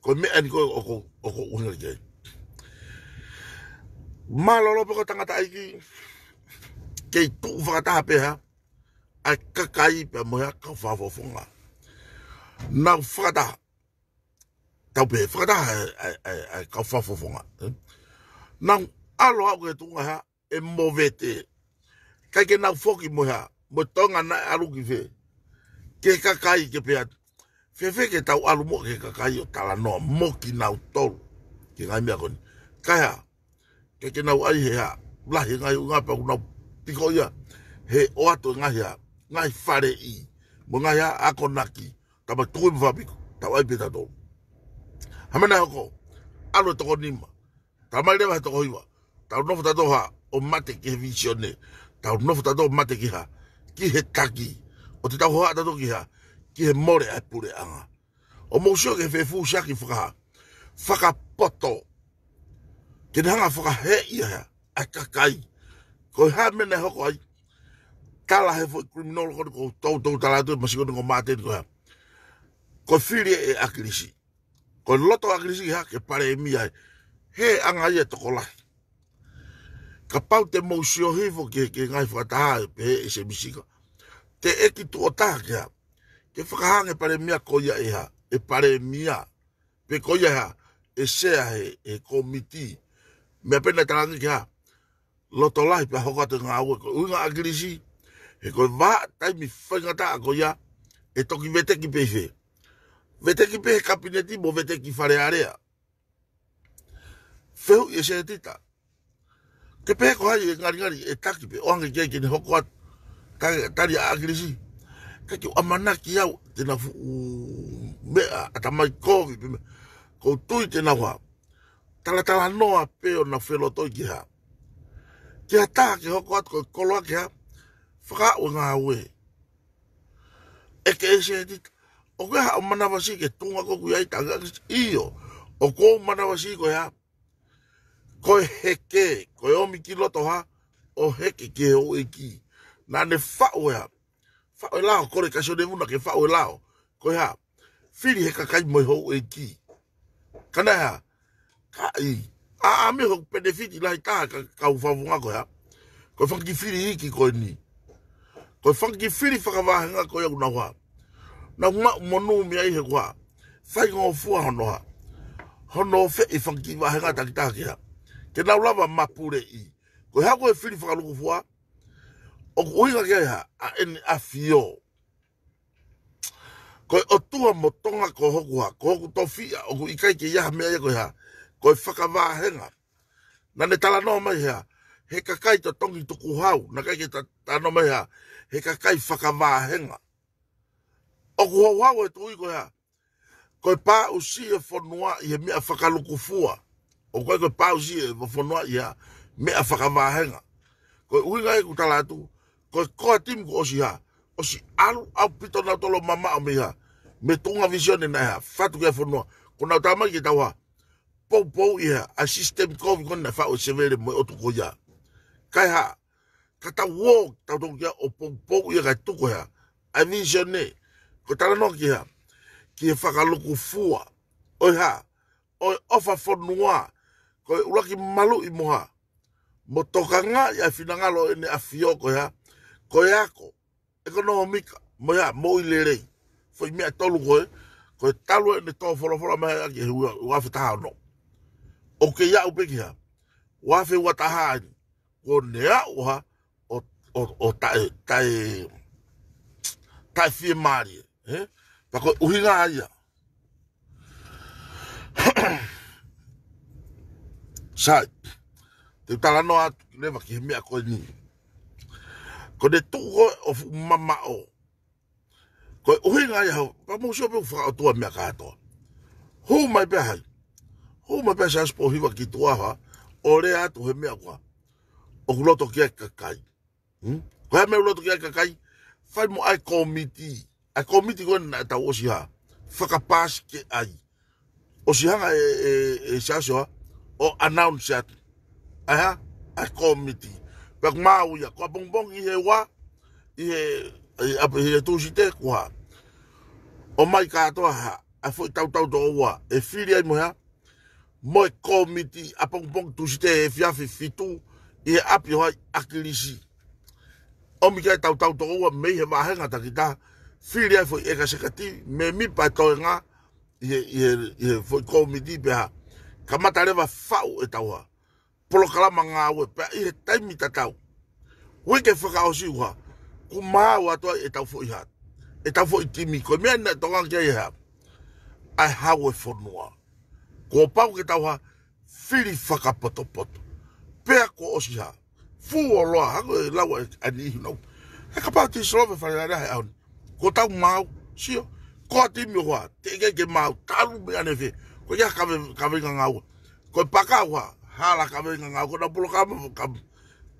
Ko e meʻa eni ko ē ʻoku, ʻoku ʻuhinga ki ai. Mālōlō pē ko e tangataʻeiki, kei tuʻu fakataha pē hā? ʻA e kakai pea mo e hā? Kau fakafofonga. Nau fakataha. Tau pehē, fakataha ʻa e, ʻa e, ʻa e, ʻa e kau fakafofonga. Ē? Nau ʻalu ʻo aʻu ki he tuʻunga hā? ʻE movete. ʻIkai ke nau foki mo e hā? Mo e toenga naʻe ʻalu ki fē? Ki he kakai ke pehē atu, fēfē ke tau ʻalu muʻa ki he kakai ʻo talanoa mo kinautolu ki he ngaahi meʻa ko eni? Kae hā? ʻIkai ke nau ʻai he hā? Lahi e ngaahi ʻuhinga pea ʻoku nau piko ia he ʻoatu e ngaahi hā? Ngaahi faleʻi mo e ngaahi hā? Akonaki. Tau mai tui mo fakapiko. Tau ʻai pē tautolu. Hā e meʻa naʻe hoko? ʻAlu e toko nima. Tau mai leva he toko hiva. Tau nofo tautolu hā? ʻO mate ki he vīsone. Tau nofo tautolu ʻo mate ki hā? Ki he taki. ʻO te tau hohaʻa tautolu ki hā? Ki he mole ʻa e puleʻanga. ʻO mou sio ki he fefusiaki fakahā? Fakapoto. Ke ne hanga ʻo fakahēʻi ʻa e hā? ʻA e kakai. Ko e hā e meʻa naʻe hoko ai? Tala he foʻi criminal ko eni ʻoku toutou tala atu ʻe Masiko ni ko Māteni ko e hā? Ko e fili ʻe ʻAkilisi. Ko e loto ʻo ʻAkilisi hā? Ke palēmia ai. He anga ia e tokolahi. Kapau te mou sio hifo ki he, ki he ngaahi fakataha ʻe pehē ʻe Sēmisi Sika, teʻeki tuʻo taha ke hā? Ke fakahā ange e palēmia ko ia ʻe hā? ʻE palēmia. Pe ko ia ʻe hā? ʻE sea he, he kōmiti. Meʻa pē naʻe talaange ke hā? Loto lahi pea hoko atu e ngāue. Ko e ʻuhinga ʻa ʻAkilisi, he ko e vahaʻa taimi faingataʻa ko ia, ʻe toki veteki pē ʻi fē? Veteki pē he kapineti mo veteki Fale Alea. Fehuʻi ʻe Setita, ke pehē ko hai ʻe ngalingali ʻe taki pē ʻo ʻange ki ai ke ne hoko atu? Ka, tali ʻa ʻAkilisi, ʻikai ke u ʻamanaki au te nau fuʻu meʻa ʻatamai kovi pe meʻa. ʻOku ou tui te nau hā? Talatalanoa pē ʻo nau felotoi ki hā? Ki ha taha ke hoko atu ko e koloa ke hā? Fakaaʻu e ngāue. ʻEke ʻe Setita, ʻoku ʻi ai haʻo manavasiʻi ki he tuʻunga ko ē ʻoku ʻi ai Tangi ʻAkilisi? ʻIo. ʻOku ou manavasiʻi ko e hā? Ko e heke, ko e ʻomi ki loto hā? ʻO heke ki he houʻeiki. Naʻa ne faʻu e hā? Faʻu e lao, kole kia Sione Vuna ke faʻu e lao. Ko e hā? Fili he kakai mo e houʻeiki. Ka naʻe hā? Ka ʻi ai ʻa e meʻa ʻoku penefiti lahi taha e kau fakafofonga ko e hā? Ko e fanga kiʻi fili iiki ko eni. Ko e fanga kiʻi fili fakavāhenga ko ia ʻoku nau hā? Nau maʻu monū mei ai he ʻoku hā? Faingofua hono hā? Hono feʻi fanga kiʻi vāhenga takitaha ke hā? Ke nau lava mapuleʻi. Ko e hā ko e fili fakalukufua? ʻOku ʻuhinga ki ai hā? ʻA ʻEne ʻAfio. Ko e ʻOtua mo Tonga ko hoku hā? Ko hoku tofiʻa, ʻoku ʻikai ke ʻi ai ha meʻa ia ko e hā? Ko e fakavāhenga. Naʻa ne talanoa mai he hā? He kakai totongi tukuhau, naʻe ʻikai ke ta-, talanoa mai he hā? He kakai fakavāhenga. ʻOku houhau e tuʻi ko e hā? Ko e pāʻusiʻi e fonua ʻi he meʻa fakalukufua. ʻOku ʻikai ko e pāʻusiʻi e fonua ʻi he meʻa fakavāhenga. Ko e ʻuhinga ia ʻeku tala atu, ko e core team kuo ʻosi hā? ʻOsi ʻalu ʻaupito nautolu ʻo mamaʻo mei hā? Mei he tuʻunga vīsone naʻe hā? Fatu ki he fonua. Kuo nau tā mai ke tau hā? Poupouʻi hā? ʻA e sisitemi kovi ko eni naʻe faʻu ʻe Sevele mo e ʻotu ko ia. Kae hā? Ka tau ō, tau toki ō ʻo poupouʻi ia kae tuku e hā? ʻA e vīsone. Ko e talanoa ki he hā? Ki he fakalukufua. ʻO e hā? ʻo e ʻofa fonua, ko e ʻuluaki maluʻi mo ha, mo tokangaʻi ʻa e finangalo ʻEne ʻAfio ko e hā, ko e ako ʻekonōmika, mo e hā, moʻui lelei. Foʻi meʻa ʻe tolu ko ē, ko e talu ʻene tō folofola mai ʻaki he ua, ua afe taha ono. ʻOku kei aʻu pē ki hā, ua afe ua taha eni, kuo ne aʻu hā, ʻo, ʻo, ʻo taʻe, taʻe, taʻe fiemālie, ē? Pea ko e ʻuhinga ia. Sai, te u talanoa atu leva ki he meʻa ko eni. Ko ʻene tuʻu ko ē ʻo fuʻu mamaʻo. Ko e ʻuhinga ia hau, pea mou sio pē ʻoku fakaʻotua meʻa kātoa. Hū mai pē hai. Hū mai pē Siaosi Pōhiva ki tuʻa hā, ʻo lea atu he meʻa ko ē hā, ʻoku loto ki ai e kakai. Hmm? Ko e hā e meʻa ʻoku loto ki ai e kakai, fai mo ʻai e kōmiti. ʻA e kōmiti ko ē naʻa tau ʻosi hā, fakapaasi ki ai. ʻOsi hanga ʻe, ʻe, ʻe Siaosi hā, ʻo announce atu. ʻA e hā, ʻa e kōmiti. Pea ʻoku maau ia, ko ʻapongipongi ʻi he ua, ʻi he, ʻi ʻapi, ʻi he Tūsite ko ē hā, ʻomai kātoa hā, ʻa e foʻi tautau toko ua, ʻe fili ai mo e hā, mo e kōmiti ʻapongipongi Tūsite efiafi fitu ʻi he ʻapi ʻo hai, ʻAkilisi. ʻOmi ki ai e tautau toko ua mei he vāhenga takitaha, fili ai e foʻi ʻekaisekativi, mēmipa e toenga ʻi he, ʻi he, ʻi he foʻi kōmiti pea hā, kamata leva faʻu ʻetau hā, polokalama ngāue pea ʻi he taimi tatau. Uike fakaʻosi ʻoku hā, kuo maau atu ai ʻetau foʻi hā, ʻetau foʻi timi, ko e meʻa naʻe tokanga ki ai e hā, ʻa e Hau ʻo e fonua. Kuo pau ke tau hā, fili fakapotopoto. Pea kuo ʻosi hā, fuoloa, hangē ko e lau ʻa e, ʻa e niʻihi nau. He kapau te u solova e Fale Alea he ʻaho ni, kuo tau maau, sio. Ko e timi ʻoku hā, teʻeki ai ke maau, talu mei ʻanefē. Ko e hā e kave, kaveinga ngāue. Ko e paka ʻoku hā, hala kaveinga ngāue, ko ʻenau polokalama, ka,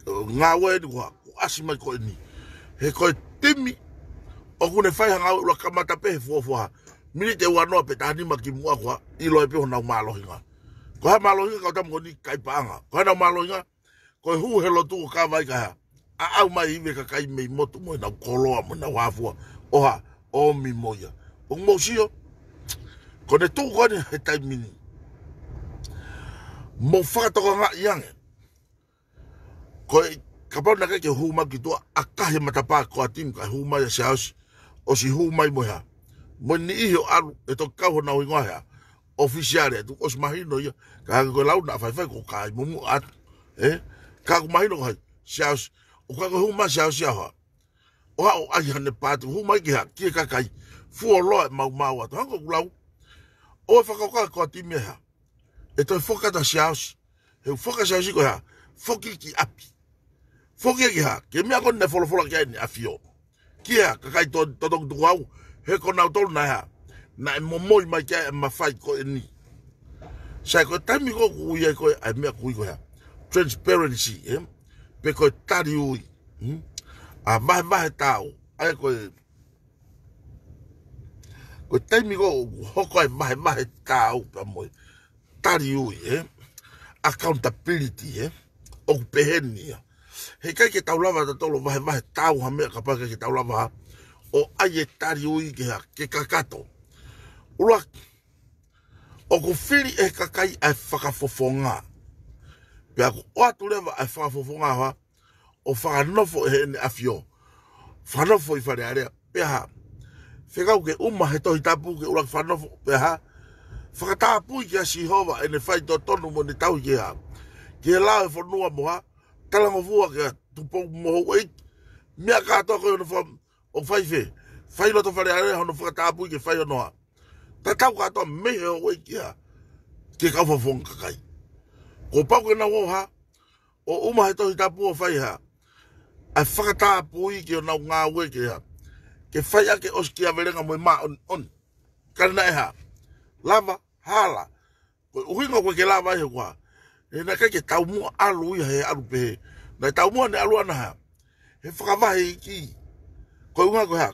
ngāue eni ʻoku hā, kuo ʻasi mai ko eni. He ko e timi, ʻoku ne fai ha ngāue ʻuluaki kamata pē he fuofua hā, miniti ʻe uanoa pe taha nima kimuʻa ʻoku hā, ʻilo ai pē honau mālohinga. Ko e hā e mālohinga kau tama ko eni kai paʻanga. Ko e hā honau mālohinga, ko e hū he lotu ʻo kavai ka hā, ʻaʻau mai ivi e kakai mei motu mo ʻenau koloa mo ʻenau hā fua, ʻo hā, ʻomi mo ia. ʻOku mou sio, ko ʻene tuʻu ko eni he taimi ni. Mou fakatokangaʻi ange. Ko e, kapau naʻe ʻikai ke hū mai ki tuʻa, ʻakahi e matapā ko e timi kae hū mai ʻa Siaosi, ʻosi hū mai mo e hā, mo e niʻihi ʻo ʻalu, ʻe toki kau honau hingoa he hā, ʻofisiale atu, ʻosi mahino ia, ka hangē ko e lau naʻa faifai ko Kai Mumu atu, ē? Ka ʻoku mahino ko hai, Siaosi, ʻoku ʻikai ko e hū mai Siaosi ʻo hā, ʻo hā ʻo ʻai haʻane paati, hū mai ki hā, ki he kakai, fuoloa e maumau atu, hangē ko ʻeku lau, ʻoua ʻe fakakaukau ko e timi ʻe hā, ʻe toe foki atu ʻa Siaosi, he ʻoku foki ʻa Siaosi ko e hā, foki ki ʻapi. Foki ki hā, ki he meʻa ko ē naʻe folofola ki ai ʻEne ʻAfio. Ki hā, kakai to-, totongi tukuhau, he ko nautolu naʻe hā, naʻe momoi mai ki ai e mafai ko eni. Sai ko e taimi ko ē ʻoku ui ai ko ē, ʻa e meʻa ʻoku ui ko e hā, transparency, ē? Pe ko e tali ui, hmm? ʻA e vahevahe taau, ʻa ia ko e, ko e taimi ko ē ʻoku hoko ai e vahevahe taau pea mo e tali ui, ē? Accountability, ē? ʻOku pehē ni ia. He ʻikai ke tau lava tautolu ʻo vahevahe taau ha meʻa kapau ʻikai ke tau lava hā, ʻo ʻai e tali ui ke hā, ke kakato. ʻUluaki, ʻoku fili ʻe he kakai ʻa e fakafofonga. Pea ʻoku ʻoatu leva ʻa e fakafofonga hā, ʻo fakanofo ʻe heʻene ʻAfio. Fakanofo ʻi Fale Alea, pea hā, fekau ke ʻuma he Tohi Tapu ke ʻuluaki fakanofo, pea hā, fakatapui kia Sihova ʻene faitotonu mo ʻene tauhi ke hā, ki he lao ʻo e fonua mo hā, talangofua kia Tupou mo Houʻeiki. Meʻa kātoa ko ē ʻoku ne fa-, ʻoku fai fē, fai loto Fale Alea hono fakatapui ke fai hono hā, tatau kātoa mei he Houʻeiki hā, ki he kau fakafofonga kakai. Kuo pau ke nau ō hā, ʻo ʻuma he Tohi Tapu ʻo fai hā, ʻa e fakatapui ki honau ngāue ke hā, ke fai ʻaki e ʻosikiavelenga mo e māʻoniʻoni. Ka naʻe hā, lava, hala. Ko e ʻuhinga ko ē ke lava ai he ʻoku hā, he naʻe ʻikai ke taumuʻa ʻalu ia he ʻalu pehē. Naʻe taumuʻa ʻene ʻalu ʻana hā, he fakavahe iiki. Ko e ʻuhinga ko e hā,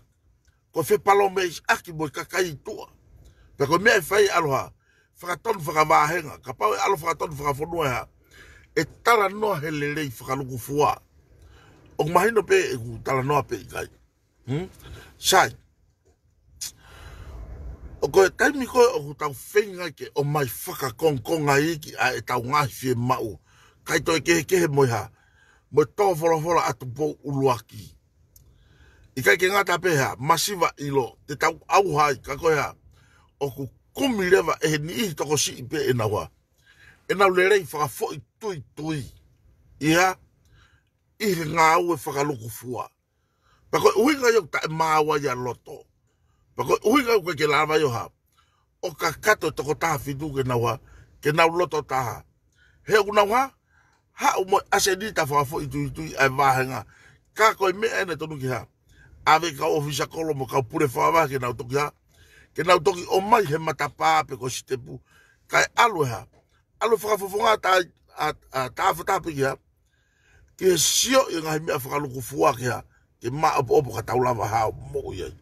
ko e fepalōmesiʻaki mo e kakai ʻi tuʻa. Pea ko e meʻa ʻe fai ʻalu hā, fakatonu fakavāhenga, kapau ʻe ʻalu fakatonu fakafonua ʻe hā, ʻe talanoa he lelei fakalūkufua. ʻOku mahino pē ʻeku talanoa pe ʻikai. Hmm? Sai. ʻOku ʻi ai e taimi ko ē ʻoku tau feinga ke ʻomai fakakongokonga iiki ʻa ʻetau ngaahi fiemaʻu, kae toe kehekehe mo e hā, mo e tō folofola ʻa Tupou ʻUluaki. ʻIkai ke ngata pē hā, masiva ʻilo, te tau ʻauha ai, ka ko e hā, ʻoku kumi leva ʻe he niʻihi tokosiʻi pē ʻenau hā, ʻenau lelei fakafoʻituitui ʻi hā, ʻi he ngāue fakalukufua. Pea ko e ʻuhinga ia ʻoku taʻemaau ai ʻa loto. Pea ko e ʻuhinga ʻoku ʻikai ke lava ai ʻo hā, ʻo kakato e toko taha fitu ke nau hā, ke nau loto taha. He ʻoku nau hā, haʻu mo e ʻasenita fakafoʻituitui ʻa e vāhenga. Ka ko e meʻa ʻeni ʻoku tonu ke hā, ʻave kau ʻōfisa kolo mo kau pule fakavahe ke nau toki hā, ke nau toki ʻomai he matapā pe ko e sitepu, kae ʻalu e hā, ʻalu e fakafofonga tā, ʻa, ʻa, tā fatapi ke hā, ke sio ʻi he ngaahi meʻa fakalukufua ke hā, ke maʻopoʻopo ka tau lava hao moʻui ai.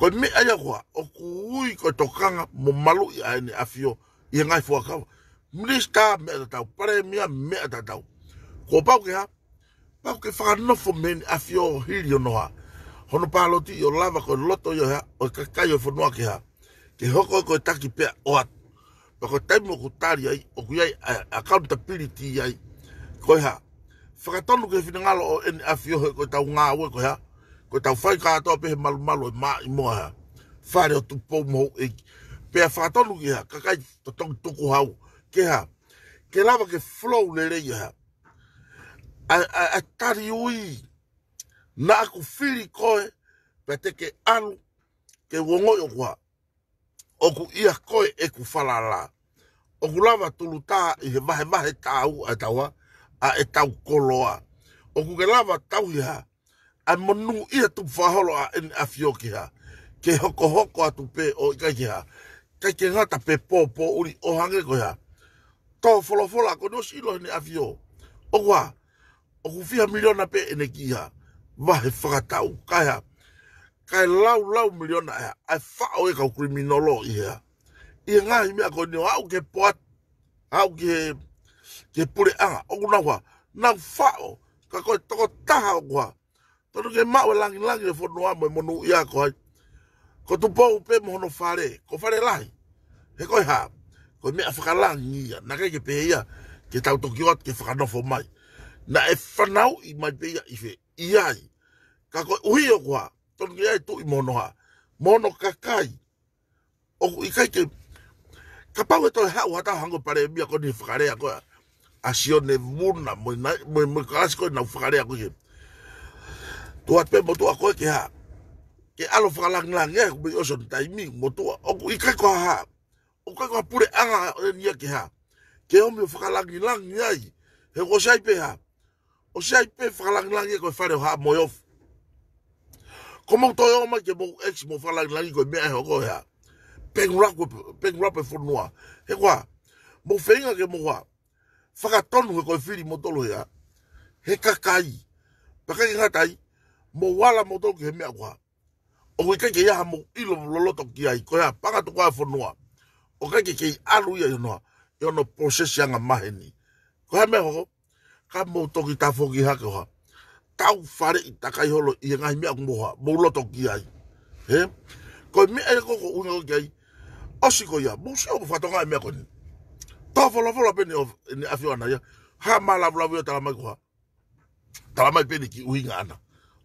Ko e meʻa ia ko ā, ʻoku ui ko e tokanga mo maluʻi ʻa ʻEne ʻAfio ʻi he ngaahi fuakava. Minisitā meʻa tatau, palēmia meʻa tatau. Kuo pau ke hā, pau ke fakanofo mei ʻEne ʻAfio hili hono hā, hono pāloti ʻo lava ko e loto ia hā, ʻo e kakai ʻo e fonua ke hā, ke hoko ko e taki pea ʻoatu. Pea ko e taimi ʻoku tali ai, ʻoku ʻi ai ʻa e accountability ai. Ko e hā, fakatonu ki he finangalo ʻo ʻEne ʻAfio he ko ʻetau ngāue ko e hā, ko ʻetau fai kātoa pē he malumalu ʻo e maʻimoa hā, Fale ʻo Tupou mo Houʻeiki. Pea fakatonu ki hā, kakai totongi tukuhau, ke hā, ke lava ke flow lelei hā, ʻa, ʻa, ʻa e tali ui, naʻa ku fili koe, pea te ke ʻalu, ke u ongoʻi ʻoku hā, ʻoku ʻia koe ʻeku falala. ʻOku lava tulutā ʻi he vahevahe tāu ʻa e tau hā, ʻa ʻetau koloa. ʻOku ke lava tauhi hā, ʻa e monūʻia tupu fakaholo ʻa ʻEne ʻAfio ke hā, ke hokohoko atu pē ʻo ʻikai ke hā, ʻikai ke ngata pē pōpōʻuli ʻo hangē ko e hā, tō folofola ko eni ʻosi ʻilo ʻEne ʻAfio. ʻOku hā, ʻoku fiha miliona pē ʻene kiʻi hā, vahe fakatau, kae hā, kae laulau miliona ʻa e hā, ʻa e faʻo e kau kiliminolo ʻi he hā, ʻi he ngaahi meʻa ko eni ʻo aʻu ki he poat, aʻu ki he, ki he puleʻanga, ʻoku nau hā, nau faʻo, ka ko e tokotaha ʻoku hā, tonu ke maʻu e langilangi e fonua mo e monūʻia ko hai, ko Tupou pē mo hono fale, ko Fale Lahi. He ko e hā, ko e meʻa fakalangi ia, naʻe ʻikai ke pehē ia ke tau toki ʻoatu ke fakanofo mai. Naʻe fanauʻi mai pē ia ʻi fē, ʻi ai. Ka ko e ʻuhi ʻoku hā, tonu ke ʻi ai e tuʻi mo hono hā, mo hono kakai. ʻOku ʻikai ke, kapau ʻe toe haʻu ha taha hangē ko e palēmia ko eni he fakalea ko ē ʻa Sione Vuna mo e nai, mo e, mo e kalasi ko ē ʻenau fakalea ko ē. Tuʻu atu pē motuʻa ko ē ke hā, ke ʻalu fakalangilangi ē, ʻoku mei ʻosi hono taimi motuʻa. ʻOku ʻikai ko ha hā, ʻoku ʻikai ko ha puleʻanga ʻeni ia ke hā, ke ʻomi ʻo fakalangilangi ai. He ʻoku ʻosi ʻi ai pē hā, ʻosi ʻi ai pē fakalangilangi ē ko e Fale ʻo Haʻa Moheofo. Ko mou toe ō mai ke mou ʻeksi mo fakalangilangi ko e meʻa ʻe hoko ʻe hā, bankrupt, bankrupt e fonua. He ko e hā, mou feinga ke mou hā, fakatonu he ko e fili moutolu ʻe hā, he kakai. Pea ʻikai ke ngata ai, mou ala moutolu ki he meʻa ko e hā, ʻoku ʻikai ke ʻi ai ha mou ʻilo loloto ki ai, ko e hā, paʻanga tukuʻau e fonua. ʻOku ʻikai ke kei ʻalu ia ʻi hono hā, ʻi hono process anga maheni. Ko e hā e meʻa ʻe hoko, ka mou toki tafoki hake ʻo hā, tau faleʻi takai holo ʻi he ngaahi meʻa ʻoku mou hā, mou loto ki ai. He? Ko e meʻa ia ko ē ʻoku ou ʻuhinga ki ai, ʻosi ko ia, mou sio ʻoku fatongia e meʻa ko eni. Tō folofola pē ʻEne ʻAf-, ʻEne ʻAfio ʻana ia, hā mālavulavu ia, tala mai ko e hā, tala mai pē ʻene kiʻi ʻuhinga ʻana.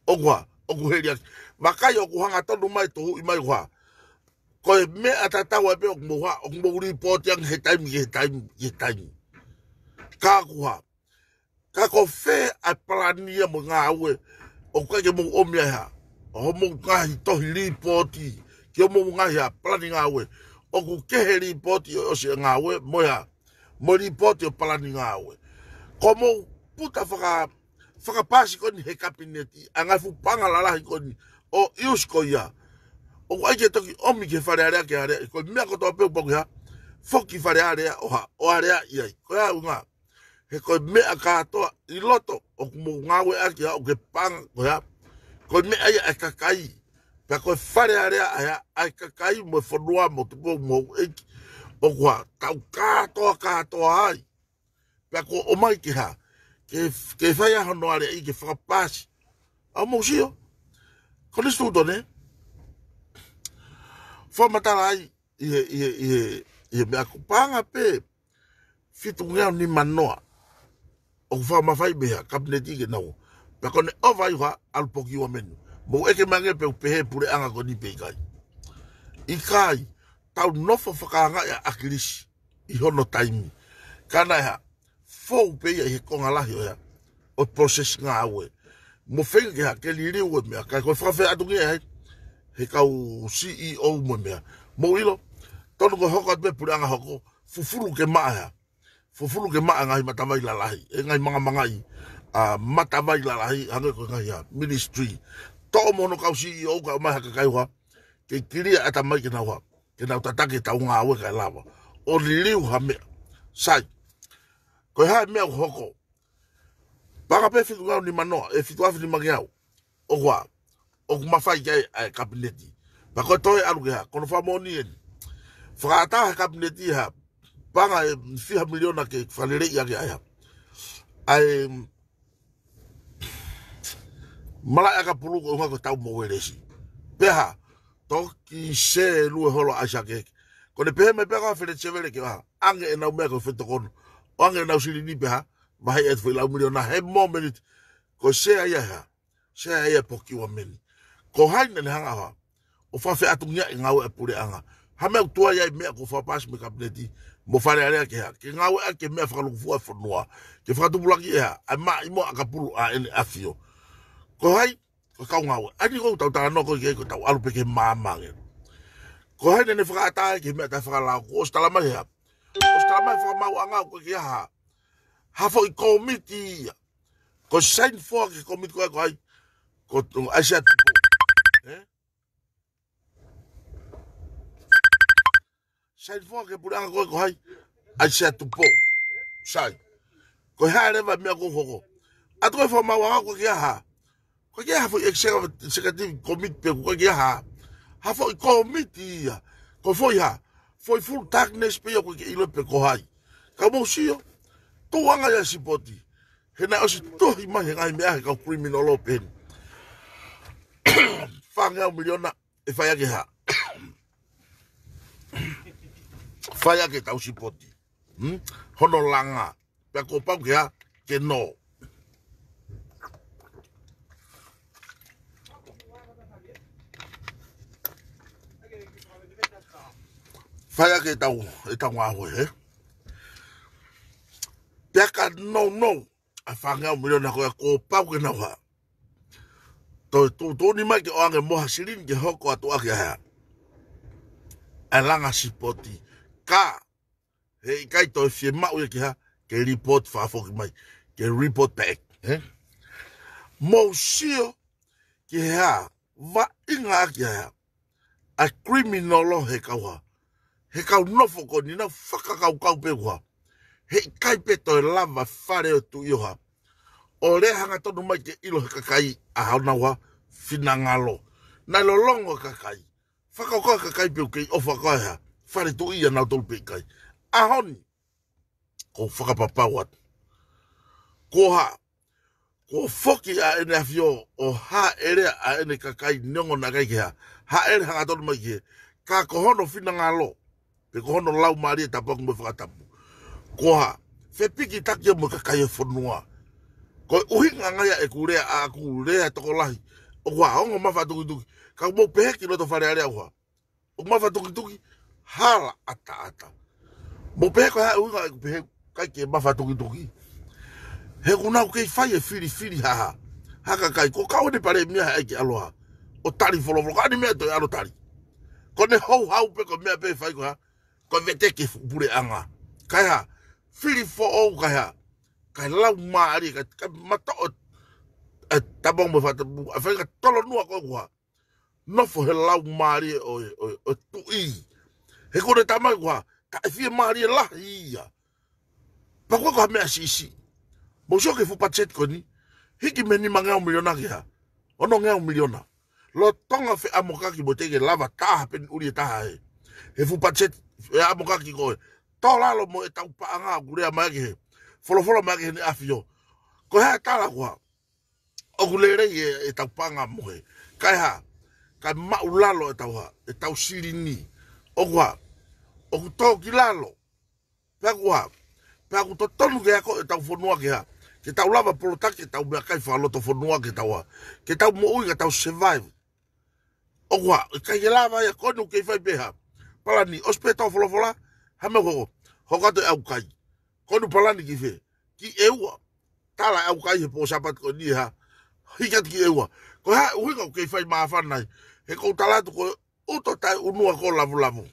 ʻOku hā, ʻoku heliaki. Vakai ʻoku hangatonu mai, tuhuʻi mai ko e hā, ko e meʻa tatau ai pē ʻoku mou hā, ʻoku mou lipooti ange he taimi ki he taimi ki he taimi. Ka ʻoku hā, ka ko fē ʻa e palani ia mo e ngāue ʻoku ʻikai ke mou ʻomi ai hā, ʻo mou ngaahi tohi lipooti ki hoʻomou ngaahi hā, palani ngāue. ʻOku kehe lipooti ʻo ʻosi e ngāue mo e hā, mo e lipooti ʻo e palani ngāue. Ko hoʻomou puta faka-, fakapaasi ko eni he kapineti, ʻa e ngaahi fuʻu paʻanga lalahi ko eni ʻo ʻiusi ko ia, ʻoku ʻai ke toki ʻomi ki he Fale Alea ke aleaʻi. Ko e meʻa kotoa pē ʻoku pau ke hā, foki ki Fale Alea ʻo hā, ʻo aleaʻi ai. Ko e hā e ʻuhinga, he ko e meʻa kātoa ʻi loto ʻoku mou ngāueʻaki ʻa ʻoku ke paʻanga ko e hā, ko e meʻa ia ʻa e kakai. Pea ko e Fale Alea ʻa e hā, ʻa e kakai mo e fonua mo Tupou mo Houʻeiki. ʻOku hā, tau kātoa kātoa ai. Pea kuo ʻomai ke hā, ke, ke fai ai hono aleaʻi, ke fakapaasi. ʻA mou sio, konisitūtone, fakamatala ai ʻi he, ʻi he, ʻi he, ʻi he meʻa ko e paʻanga pē fitungeau nimanoa ʻoku fakamafai mei he Kapineti ke nau. Pea ko ʻene ʻova ai ha ʻalu procurement. Mou ʻeke mai ange pe ʻoku pehē puleʻanga ko eni pe ʻikai. ʻIkai, tau nofo fakaangaʻi ʻa ʻAkilisi ʻi hono taimi. Ka naʻe hā, fou pē ia ʻi he konga lahi ʻo e hā, ʻo e process ngāue. Mo feinga ke hā, ke liliu e meʻa, kae ko e fakafeʻātungia ai he kau C E O mo e meʻa. Mou ʻilo, tonu ko e hoko atu pē puleʻanga hoko, fufulu ke maʻa e hā, fufulu ke maʻa e ngaahi matavai lalahi, e ngaahi mangamangaʻi, ʻa, matavai lalahi, hangē ko e ngaahi hā, ministry. Toʻo mo hono kau C E O kae ʻomai ha kakai ʻo hā, ke kilia ʻatamai ke nau hā, ke nau tataki ʻetau ngāue kae lava ʻo liliu ha meʻa. Sai, ko e hā e meʻa ʻoku hoko? Paʻanga pē fitungeau nimanoa, ʻe fitu afe nimangeau. ʻOku hā, ʻoku mafai ki ai ʻa e Kapineti. Pea ko e toe ʻalu ke hā, ko hono fakamoʻoni eni. Fakaʻatā he Kapineti hā, paʻanga ʻe fiha miliona ke fakaleleiʻi ʻaki ʻa e hā, ʻa e malaʻe ʻakapulu ko e ʻuhinga ko e tau mo Uelesi. Pea hā, toki selu e holo ʻa ʻAisake. Ko ʻene pehē mai pē ko e fele sevele ke hā, ʻange ʻenau meʻa ko e fetokono, ʻo ʻange ʻenau silini pē hā, vahe ʻe fiha lau miliona he mōmeniti. Ko e sea ia hā, sea ia procurement. Ko hai naʻa ne hanga hā, ʻo fakafeʻātungia e ngāue ʻa e puleʻanga. Ha meʻa ʻoku tuai ai meʻa kuo fakapaasi mei he Kapineti mo Fale Alea ke hā, ke ngāueʻaki e meʻa fakalūkufua e fonua, ke fakatupulaki e hā, ʻa e maʻimoa ʻakapulu ʻa ʻEne ʻAfio. Ko hai, ko e kau ngāue. ʻA eni ʻoku tau talanoa ko ē ki ai, ko ʻetau ʻalu pē ki he maama ange. Ko hai naʻa ne fakaʻatā ai ki he meʻa taʻefakalao, kuo ʻosi talamai hā, ʻosi talamai fakamaauʻanga ko e ke hā, ha foʻi kōmiti ia. Ko e saini foa ki he kōmiti ko ē ko hai, ko ʻAisea Tupou. Ē? Saini foa ki he puleʻanga ko ē ko hai, ʻAisea Tupou. Sai. Ko e hā leva e meʻa ʻoku hoko? ʻA e toe fakamaauʻanga ko e ke hā, ko e ke hā foʻi executive, executive committee pe ko e ke hā, ha foʻi kōmiti ia. Ko e foʻi hā, foʻi full darkness pē ia ʻoku ʻikai ke ʻilo pe ko hai. Ka mou sio, tuʻuʻanga ia e sipoti. He naʻe ʻosi tohi mai he ngaahi meʻa he kau criminal law pē eni. Fāngeau miliona ʻe fai ʻaki e hā, fai ʻaki ʻetau sipoti. Hmm? Hono langa. Pea kuo pau ke hā, ke nō. Fai ʻaki ʻetau, ʻetau ngāue, ē? Pea ka nounou ʻa e fāngeau miliona ko ē, kuo pau ke nau hā, toe tuʻutuʻuni mai ke ʻoange mo ha silini ke hoko atu ʻaki ʻa e hā, ʻa e langa sipoti. Ka heʻikai toe fiemaʻu ia ke hā, ke report fakafoki mai, ke report back, ē? Mou sio ki he hā, vaʻinga ʻaki ʻa e hā, ʻa e criminal law he kau hā, he kau nofo ko eni, nau fakakaukau pē ʻoku hā, heʻikai pē toe lava Fale ʻo e Tuʻi ʻo hā, ʻo lea hangatonu mai ke ʻilo he kakai ʻa honau hā, finangalo. Naʻe lolongo e kakai. Fakakaukau e kakai pe ʻoku kei ʻofa ko ē hā, Fale Tuʻi ʻia nautolu pe ʻikai. ʻAho ni, ʻoku ou fakapapau atu, kuo hā, kuo foki ʻa ʻEne ʻAfio ʻo hāʻele ʻa ʻene kakai neongo naʻe ʻikai ke hā, hāʻele hangatonu mai ki he, ka ko hono finangalo, pe ko hono laumālie, tapu ange mo e fakatapu, kuo hā, fepikitaki ia mo e kakai e fonua. Ko e ʻuhinga ia ʻeku lea, ʻa ʻeku lea tokolahi, ʻoku hā, ongo mafatukituki. Ka mou pehē ki loto Fale Alea ʻoku hā, ʻoku mafatukituki, hala ʻataʻata. Mou pehē ko e hā e ʻuhinga ʻeku pehē ʻikai ke mafatukituki? He ʻoku nau kei fai e filifili hā, ha kakai, ko e kau ʻeni Palēmia hā ʻai ke ʻalu hā, ʻo tali folofola, ka ʻani meʻa toe ʻalu tali. Ko ʻene houhau pē ko e meʻa pē fai ko e hā, ko e veteki e fuʻu puleʻanga. Kae hā, fili foʻou kae hā, kae laumālie, kae, kae matoʻo e, tapu ange mo e fakatapu, ʻa e faʻahinga tolonua ko ē ʻoku hā, nofo he laumālie ʻo e, ʻo e, ʻo e tuʻi. He ko ʻene tamai ʻoku hā, taʻefiemālie lahi ia. Pea ko e ko ha meʻa siʻisiʻi. Mou sio ki he fuʻu patiseti ko eni, hiki mei he nimangeau miliona ki he hā, onongeau miliona. Lolotonga feʻamokaki mo teʻeki ke lava taha pē ʻeni ʻuli e taha he, he fuʻu patiseti feʻamokaki ko ē. Tō lalo mo ʻetau paʻanga ʻoku lea mai ʻaki he, folofola mai ʻaki ʻe heʻene ʻAfio. Ko e hā e tala ʻoku hā, ʻoku lelei e, ʻetau paʻanga mo e hā, kae hā, kae maʻulalo ʻetau hā, ʻetau silini. ʻOku hā, ʻoku tō ki lalo. Pea ʻoku hā, pea ʻoku totonu ke ako ʻetau fonua ke hā, ke tau lava polotaki ʻetau meʻakai fakalotofonua ke tau hā, ke tau moʻui, ke tau survive. ʻOku hā, ʻikai ke lava ia, ko eni ʻoku kei fai pē hā. Palani, ʻosi pē tō folofola, hame hoko, hoko atu e ʻaukai. Ko eni palani ki fē, ki ʻEua. Tala e ʻaukai he pō Sāpate ko eni hā, hiki atu ki ʻEua. Ko e hā e ʻuhinga ʻoku kei fai māfana ai. He ʻoku ou tala atu ko e ʻuto taʻeʻunua ko Lavulavu.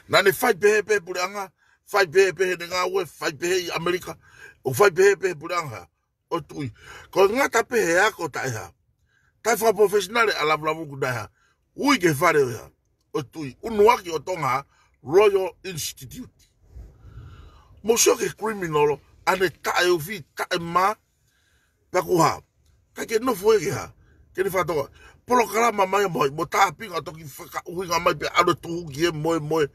Naʻa ne fai pehē pē puleʻanga, fai pehē pē heʻene ngāue, fai pehē ʻi ʻAmelika, ʻo fai pehē pē puleʻanga ʻo e tuʻi. Ko e ngata pē he ako taʻehā, taʻefakaprofessional ʻa Lavulavu, ʻoku ne hā, ui ki he fale ʻo e hā, ʻo e tuʻi, ʻunuaki ʻo Tonga Royal Institute. Mou sio ki he criminal, ʻa ʻene taʻeufi, taʻemā, pea ʻoku hā, ʻikai ke nofo ia ke hā, ke ne fakatoka. Polokalama mai mo, mo tāpinga toki fakaʻuhinga mai pē ʻalu e tuhu ki he moemoe.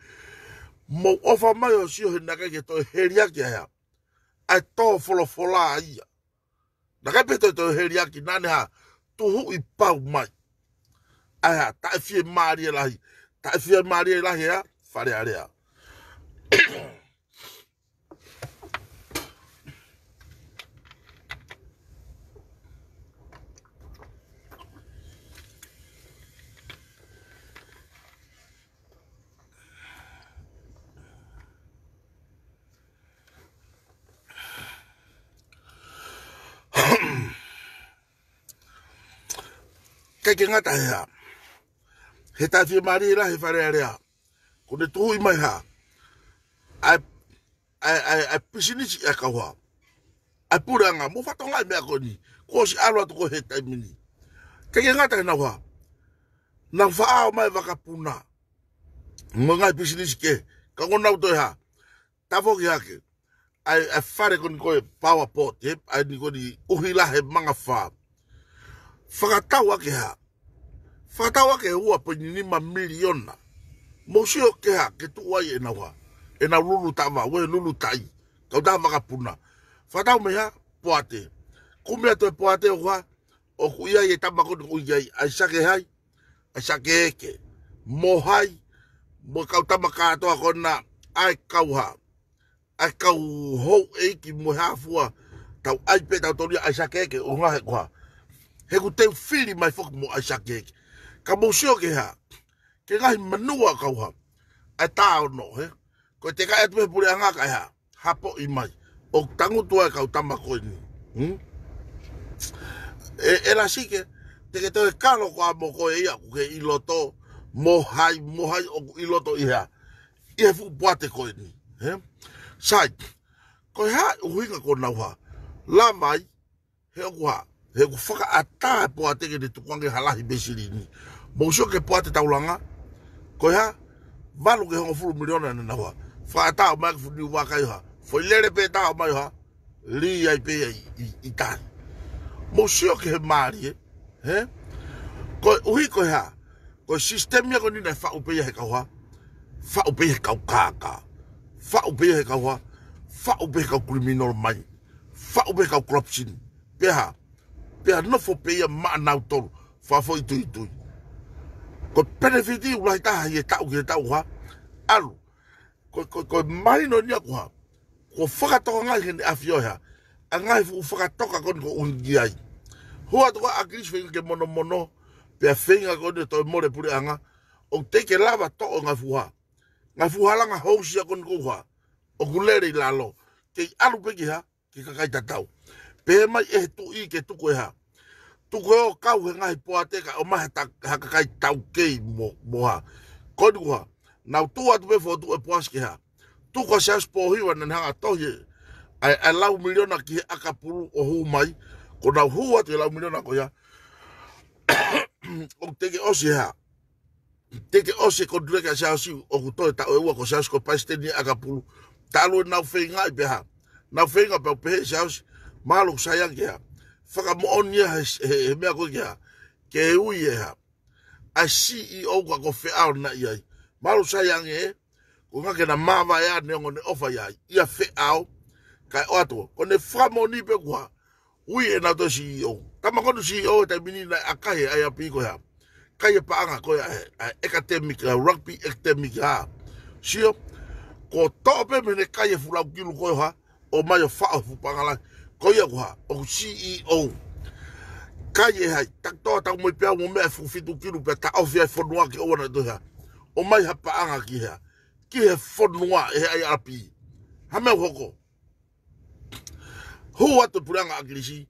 Mou ʻofa mai ʻo sio he naʻe ʻikai ke toe heliaki ʻa e hā, ʻa e tō folofola ia. Naʻe ʻikai pē toe toe heliaki, naʻa ne hā, tuhuʻi pau mai. ʻA e hā, taʻefiemālie lahi. Taʻefiemālie lahi ʻa e hā, Fale Alea. ʻIkai ke ngata he hā, he taʻefiemālie lahi he Fale Alea, kuo ne tuhuʻi mai hā, ʻa e, ʻa e, ʻa e, ʻa e pisinisi ʻa e kau hā, ʻa e puleʻanga, mo fatongia e meʻa ko eni, kuo ʻosi ʻalu atu ko ē he taimi ni. ʻIkai ke ngata he nau hā, nau faʻao mai vakapuna mo e ngaahi pisinisi kehe, ka ko ʻenau toe hā, tafoki hake ʻa e, ʻa e fale ko eni ko e power port, ē, ʻa eni ko eni ʻuhila he mangafā. Fakatau ʻaki hā, fakatau ʻaki he ua poini nima miliona. Mou sio ke hā, ke tuʻu ai ʻenau hā, ʻenau lulu tava, ue lulu tai, kautaha vakapuna. Fakatau mei hā, Poate. Kumi atu e Poate ʻoku hā, ʻoku ʻi ai e tama ko eni ʻoku ʻi ai, ʻAisake hai, ʻAisake Eke, mo hai, mo e kau tama kātoa ko ena, ʻa e kau hā, ʻa e kau houʻeiki mo e hā fua, tau ʻai pē tau tolia ʻAisake Eke, ʻuhinga he ko e hā, he ʻoku teu fili mai foki mo ʻAisake Eke. Ka mou sio ke hā, ke ngaahi manuʻa kau hā, ʻa e tā ono, he? Ko e teka atu he puleʻanga kae hā, hapoʻi mai. ʻOku tangutu ai e kau tama ko eni. Hmm? ʻE, ʻe Lasike, te ke toe kalo koā mo koe ia ʻoku ke ʻi loto, mo hai, mo hai ʻoku ʻi loto ʻi hā, ʻi he fuʻu Poate ko eni. He? Sai, ko e hā e ʻuhinga ko ʻenau hā, lava ai, he ʻoku hā, he ʻoku fakaʻatā e Poate ke ne tukuange ha lahi pē silini. Mou sio ki he Poate Taulanga, ko e hā, valu ki he hongofulu miliona naʻa nau hā, fakaʻatā ʻo mai ki Funiuvakai hā, foʻi lele pē tā ʻo mai hā, lī ai pē ia ʻi, ʻi, ʻi tahi. Mou sio ki he mālie, he? Koeʻuhi ko e hā, ko e sisitemi ia ko eni naʻe faʻu pē ia he kau hā, faʻu pē ia he kau kākā, faʻu pē ia he kau hā, faʻu pē ia he kau criminal mai, faʻu pē ia he kau corruption. Pea hā, pea nofo pē ia maʻanautolu, fakafoʻituitui. Ko e penefiti ʻoku lahi taha ʻi he taʻu ki he taʻu hā, ʻalu. Ko, ko, ko e mahino eni ʻoku hā, kuo fakatokangaʻi heʻene ʻAfio he hā, ʻa e ngaahi fuʻu fakatoka ko eni ʻoku ʻuhinga ki ai. Hua toka ʻa Kilisi feinga ke monomono, pea feinga ko eni ʻo toe mole puleʻanga, ʻoku teʻeki ke lava toʻo e ngaahi fuʻu hā, ngaahi fuʻu halanga housia ko eni ʻoku hā, ʻoku lele ʻi lalo, kei ʻalu pē ki hā, ki he kakai tatau. Pehē mai ʻe he tuʻi ke tuku e hā, tuku e ō kau he ngaahi Poate kae ʻomai ha ta-, ha kakai taukei mo, mo hā. Ko eni ʻoku hā, nau tuʻu atu pē fokotuʻu e Poasi ke hā, tuku ʻa Siaosi Pōhiva naʻa ne hanga ʻo tohi e, ʻa e, ʻa e lau miliona ki he ʻakapulu ʻo hū mai, ko ʻenau hū atu e lau miliona ko ia, ʻoku teʻeki ʻosi e hā, teʻeki ʻosi e konituleki ʻa Siaosi ʻoku toe taʻu ʻe ua ko Siaosi ko e palesiteni ʻakapulu. Talu ʻenau feingaʻi pē hā, nau feinga pē ʻo pehē ʻe Siaosi, mālō sai ange ke hā, fakamoʻoni ia he, he, he meʻa ko ē ke hā, ke ui e hā, ʻa e C E O ka ko Feʻao naʻe ʻi ai. Mālō sai ange ē, ko e ʻuhinga ke na māvae ʻa e neongo ʻene ʻofa ia ʻia Feʻao, kae ʻoatu, ko ʻene fakamoʻoni pē ʻoku hā, ui ʻe nautolu e C E O. Tama ko eni C E O he taimi ni naʻe ʻakahi ʻa e I R P ko e hā. Kai e paʻanga ko e hā, ʻa e academic, ʻa e rugby academic hā. Sio, ko e toʻo pē mei heʻene kai e fuʻu lau kilu ko e hā, ʻomai ʻo faʻo he fuʻu paʻanga lahi. Ko ia ko e hā, ʻoku C E O. Kai e hai, takitoa taumaipeau mo e meʻa e fuʻu fitu kilu pea taʻofi ai e fonua ke ʻoua naʻa toe hā. ʻOmai ha paʻanga ki he hā. Ki he fonua ʻe he I R P. Hā e meʻa ʻoku hoko. Hū atu e puleʻanga ʻAkilisi,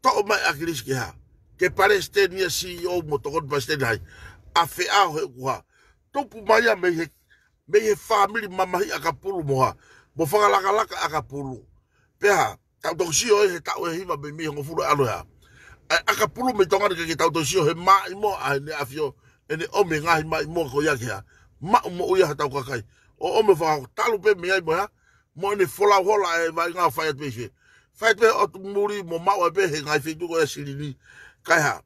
toʻo mai ʻe ʻAkilisi ke hā. Ke palesiteni ia, C E O mo tokoni palesiteni hai. ʻA Feʻao he ʻoku hā. Tupu mai ia mei he, mei he fāmili mamahi ʻakapulu mo hā. Mo fakalakalaka ʻakapulu. Pea hā, tau toki sio ʻi he taʻu ʻe hiva mei mei hongofulu ʻalu e hā. ʻA e ʻakapulu mei Tonga ni ʻikai ke tau toki sio he maʻimoa ʻa ʻEne ʻAfio, ʻene ʻomi e ngaahi maʻimoa ko ia ke hā. Maʻu moʻui ʻa hotau kakai. ʻO ʻomi fakahoko talu pē mei ai mo hā, mo ʻene folau hola e vaʻinga ʻo fai atu pē ʻi fē. Fai atu pē ʻotu muli mo maʻu ai pē he ngaahi feituʻu ko ia e silini. Kae hā,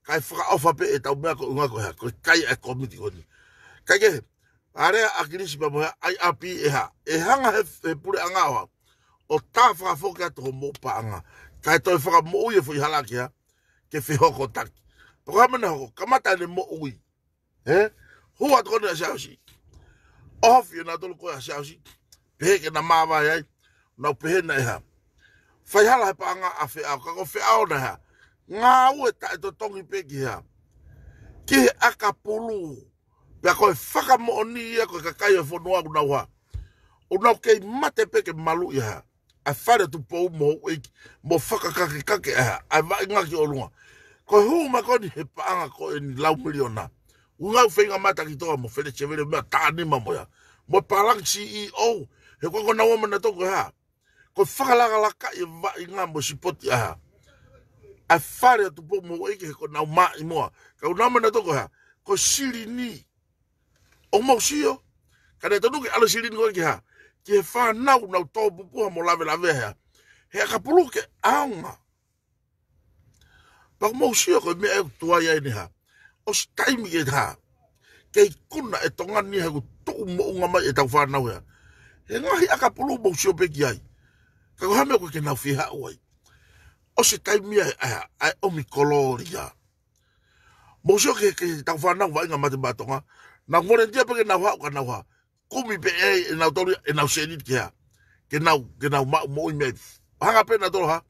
kae fakaʻofa pē ʻetau meʻa ko e ʻuhinga ko e hā, ko e kai ʻa e kōmiti ko eni. Kae kehe, ʻa e lea ʻa ʻAkilisi pea mo e hā, I R P ʻe hā. ʻE hanga he, he puleʻanga ʻo hā. ʻO tā fakafoki atu hoʻomou paʻanga. Kae toe fakamoʻui e foʻi hala ke hā, ke fehokotaki. Pea ko e hā e meʻa naʻe hoko, kamata ʻene moʻui. Ē? Hū atu ko eni ʻa Siaosi. ʻOhofi ʻe nautolu ko e ʻa Siaosi. Pehē ke na māvae ai. Nau pehē naʻe hā. Fai hala he paʻanga ʻa Feʻao. Ka ko Feʻao naʻe hā. Ngāue taʻetotongi pē ki he hā. Ki he ʻakapulu. Pea ko e fakamoʻoni ia ko e kakai ʻo e fonua ʻoku nau hā. ʻOku nau kei mate pē ke maluʻi e hā. ʻA e fale ʻo Tupou mo Houʻeiki, mo fakakakekake ʻa e hā, ʻa e vaʻinga ki ʻolunga. Ko e hū mai ko eni he paʻanga ko eni lau miliona. ʻUhinga ʻoku feinga mai takitoa mo Feleti Sevele meʻa taʻanima mo ia. Mo e pālangi C E O, he ko e ko nau ō mai nautolu ko e hā. Ko e fakalakalaka e vaʻinga mo e sipoti ʻa e hā. ʻA e fale ʻo Tupou mo Houʻeiki he ko nau maʻimoa. Ka ʻoku nau ō mai nautolu ko e hā. Ko e silini. ʻOku mou sio, ka naʻe tonu ke ʻalu e silini ko ē ke hā. Ki he fānau nau tō pupuha mo lavelave he hā. He ʻakapulu ke ʻaonga. Pea ʻoku mou sio ko e meʻa ʻoku tuai ai ʻene hā. ʻOsi taimi ke hā. Ke ikuna ʻe Tonga ni he ʻoku tuʻu moʻunga mai ʻetau fānau he hā. He ngaahi ʻakapulu mou sio pē ki ai. Ka ko e hā e meʻa ko ē ke nau fie haʻu ai. ʻOsi taimi ai ʻa e hā, ʻa e ʻomi kolōlia. Mou sio ki he, ki heʻetau fānau vaʻinga mate maʻa Tonga. Nau volunteer pē ke nau haʻu ka nau hā. Kumi pē ʻe, ʻe nautolu ia, ʻenau sēniti ke hā. Ke nau, ke nau maʻu moʻui mei ai. Hanga pē nautolu hā.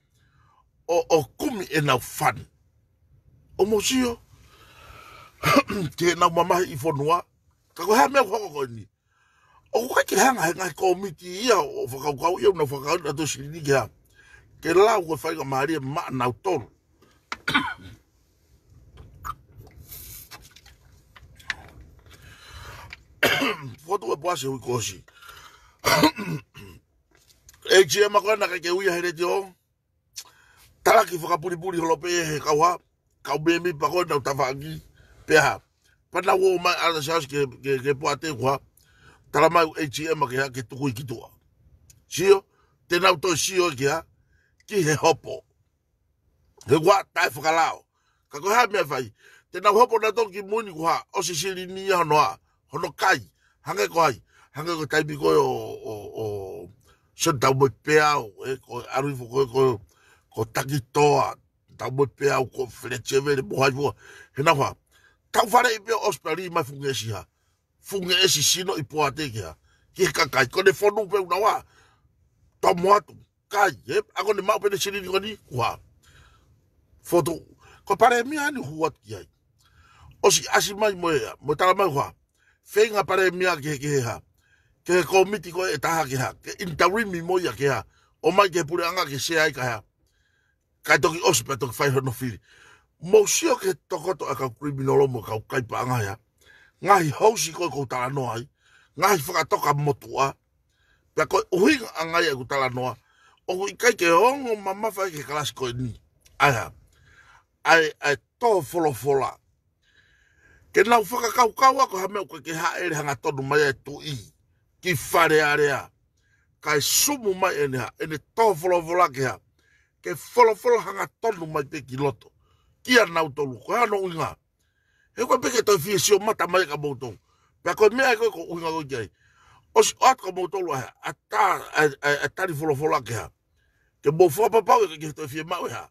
ʻO, ʻo kumi ʻenau fund. ʻOku mou sio. Ke nau mamahi ʻi fonua. Ka ko e hā e meʻa ʻoku hoko ko eni. ʻOku ʻikai ke hanga he ngaahi kōmiti ia ʻo fakakaukau ia ʻo nau fakakaukau atu e silini ke hā. Ke lau ko e faingamālie maʻa nautolu. Fotu e poasi hui kosi. AGM ko ena ke ke uia he letiō. Talaki fakapulipuli holo pē he kau hā, kau mēmipa ko ē nau tafaʻaki, pea hā. Pea nau ō mai ʻa Siaosi ke, ke, ke Poate ko e hā, tala mai ʻoku AGM ke hā, ke tuku ʻi ki tuʻa. Sio, te nau toe sio ke hā, ki he hopo. He ʻoku taʻefakalao. Ka ko e hā e meʻa ʻe fai. Te nau hopo nautolu ki mui ni ko e hā, ʻosi silini ia hono hā, hono kai. Hangē ko hai, hangē ko e taimi ko ē ʻo, ʻo, ʻo, Sione Taumaipeau, ē, ko e ʻalu hifo ko ē, ko, ko Takitoa, Taumaipeau, ko Feleti Sevele, mo hai fua. He nau hā, tau faleʻi pē ʻosi pea lī mai fuʻu ngeʻesi hā. Fuʻu ngeʻesi sino ʻi Poate ke hā. Ki he kakai, ko ʻene fonu pē ʻoku nau hā. Tomo atu. Kai, ē, ʻa ko ʻene maʻu pē ʻene silini ko eni, ko e hā. Fotu, ko e palēmia eni hū atu ki ai. ʻOsi ʻasi mai mo e, mo e tala mai ko e hā. Feinga palēmia ke, ke hā. Ke he kōmiti ko ē ʻe taha ke hā. Ke interim mo ia ke hā. ʻOmai ki he puleʻanga ke sea ai ka hā. Kae toki ʻosi pea toki fai hono fili. Mou sio ki he tokoto ʻa e kau criminal mo e kau kai paʻanga ia. Ngaahi housi ko ē ʻoku ou talanoa ai. Ngaahi fakatoka motuʻa. Pea ko e ʻuhinga ʻanga ia ʻeku talanoa. ʻOku ʻikai ke ongo mamafa ai ki he kalasi ko eni. ʻA e hā. ʻA e, ʻa e tō folofola. Ke nau fakakaukau ʻa ko e hā e meʻa ʻoku ke haʻele hangatonu mai e tuʻi. Ki Fale Alea. Kae sumu mai ʻene hā, ʻene tō folofola ke hā. Ke folofola hangatonu mai pē ki loto. Kia nautolu, ko e hā hono ʻuhinga. He ʻoku ʻikai pē ke toe fie sio mata mai kia moutolu. Pea ko e meʻa ko ē ʻoku ʻuhinga ko ē ki ai. ʻOsi ʻoatu kia moutolu ʻa e, ʻa e tā, ʻa e, ʻa e, ʻa e tali folofola ke hā. Ke mou fakapapauʻi ʻe ʻikai ke toe fiemaʻu e hā.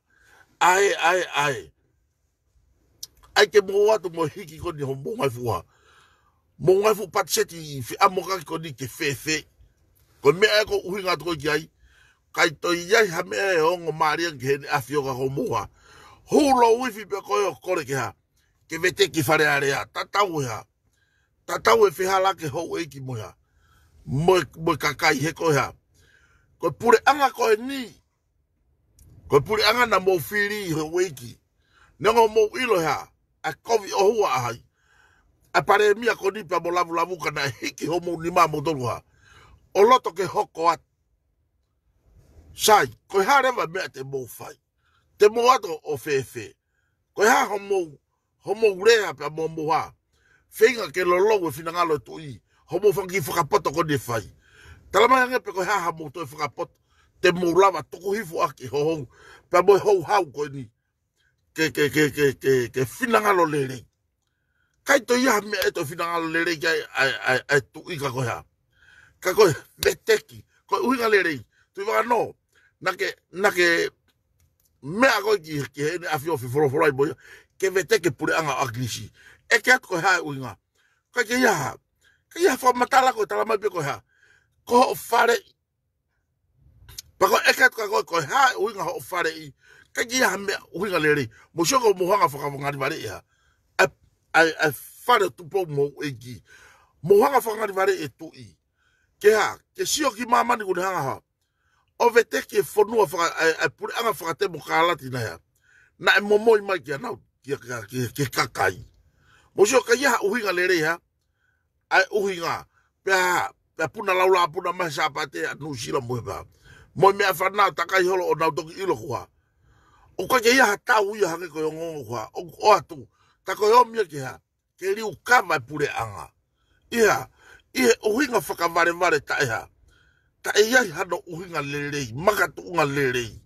ʻAe, ʻae, ʻae. ʻAi ke mou ō atu mo hiki ko eni homou ngaahi fuʻu hā. Mo e ngaahi fuʻu patiseti feʻamokaki ko eni ke fēfē. Ko e meʻa ē ʻoku ou ʻuhinga atu ko ē ki ai. ʻIkai toe ʻi ai ha meʻa ʻe ongo mālie ange ki heʻene ʻAfio ka ko homou hā. Hū lou ifi pē ko ē ʻo kole ke hā. Ke veteki Fale Alea. Tatau e hā. Tatau e fehālaaki houʻeiki mo e hā. Mo e, mo e kakai he ko e hā. Ko e puleʻanga ko eni. Ko e puleʻanga naʻa mou fili houʻeiki. Neongo mou ʻilo e hā. ʻA e kovi ʻohua ʻa hai. ʻA e Palēmia ko eni pea mo Lavulavuka naʻe hiki homou nima moutolu hā. ʻO loto ke hoko atu. Sai, ko e hā leva meʻa te mou fai. Te mou ō atu ʻo fēfē. Ko e hā homou, homou lea pea mo homou hā. Feinga ke lolou e finangalo e tuʻi. Homou fanga kiʻi fakapoto ko eni ʻe fai. Tala mai ange pē ko e hā haʻamou toe fakapoto. Te mou lava tuku hifo ʻaki hohou. Pea mo e houhau ko eni. Ke, ke, ke, ke, ke, ke finangalo lelei. ʻIkai toe ʻi ai ha meʻa ʻe toe finangalo lelei ki ai, ʻa e, ʻa e, ʻa e tuʻi ka ko e hā. Ka ko e veteki, ko e ʻuhinga lelei. Tuʻi Vakanō, naʻa ke, naʻa ke meʻa ko ē ki, ki heʻene ʻAfio fefolofolai mo ia, ke veteki puleʻanga ʻo ʻAkilisi. ʻEke atu ko e hā e ʻuhinga. ʻIkai ke ʻi ai ha. ʻIkai ʻi ai ha fakamatala ko e tala mai pē ko e hā. Ko hoʻo faleʻi. Pea ko e ʻeke atu kia koe, ko e hā e ʻuhinga hoʻo faleʻi. ʻIkai ke ʻi ai ha meʻa ʻuhinga lelei. Mou sio ko mou hanga ʻo fakangalivaleʻi e hā. ʻA e, ʻa e, ʻa e Fale ʻo Tupou mo houʻeiki. Mou hanga ʻo fakangalivaleʻi e tuʻi. Ke hā, ke sio ki māmani ʻoku ne hanga ʻo hā. ʻO veteki e fonua faka-, ʻa e, ʻa e puleʻanga fakatemokalati naʻe hā. Naʻe momoi mai kia nau, kia, kia, kia, kia kakai. Mou sio ʻikai ʻi ai ha ʻuhinga lelei hā. ʻA e ʻuhinga, pea, pea puna laulā puna mai Sāpate ʻa Nuʻusila mo e pā. Mo e meʻa fānau takai holo ʻo nau toki ʻilo ko e hā. ʻOku ʻikai ke ʻi ai ha tau ia hangē ko e ongoongo ko e hā. ʻOku ʻoatu, tā ko e ōmai ke hā. Ke liukava e puleʻanga. ʻI he hā, ʻi he ʻuhinga fakavalevale taʻe hā. Taʻe ʻi ai hano ʻuhinga lelei, makatuʻunga lelei.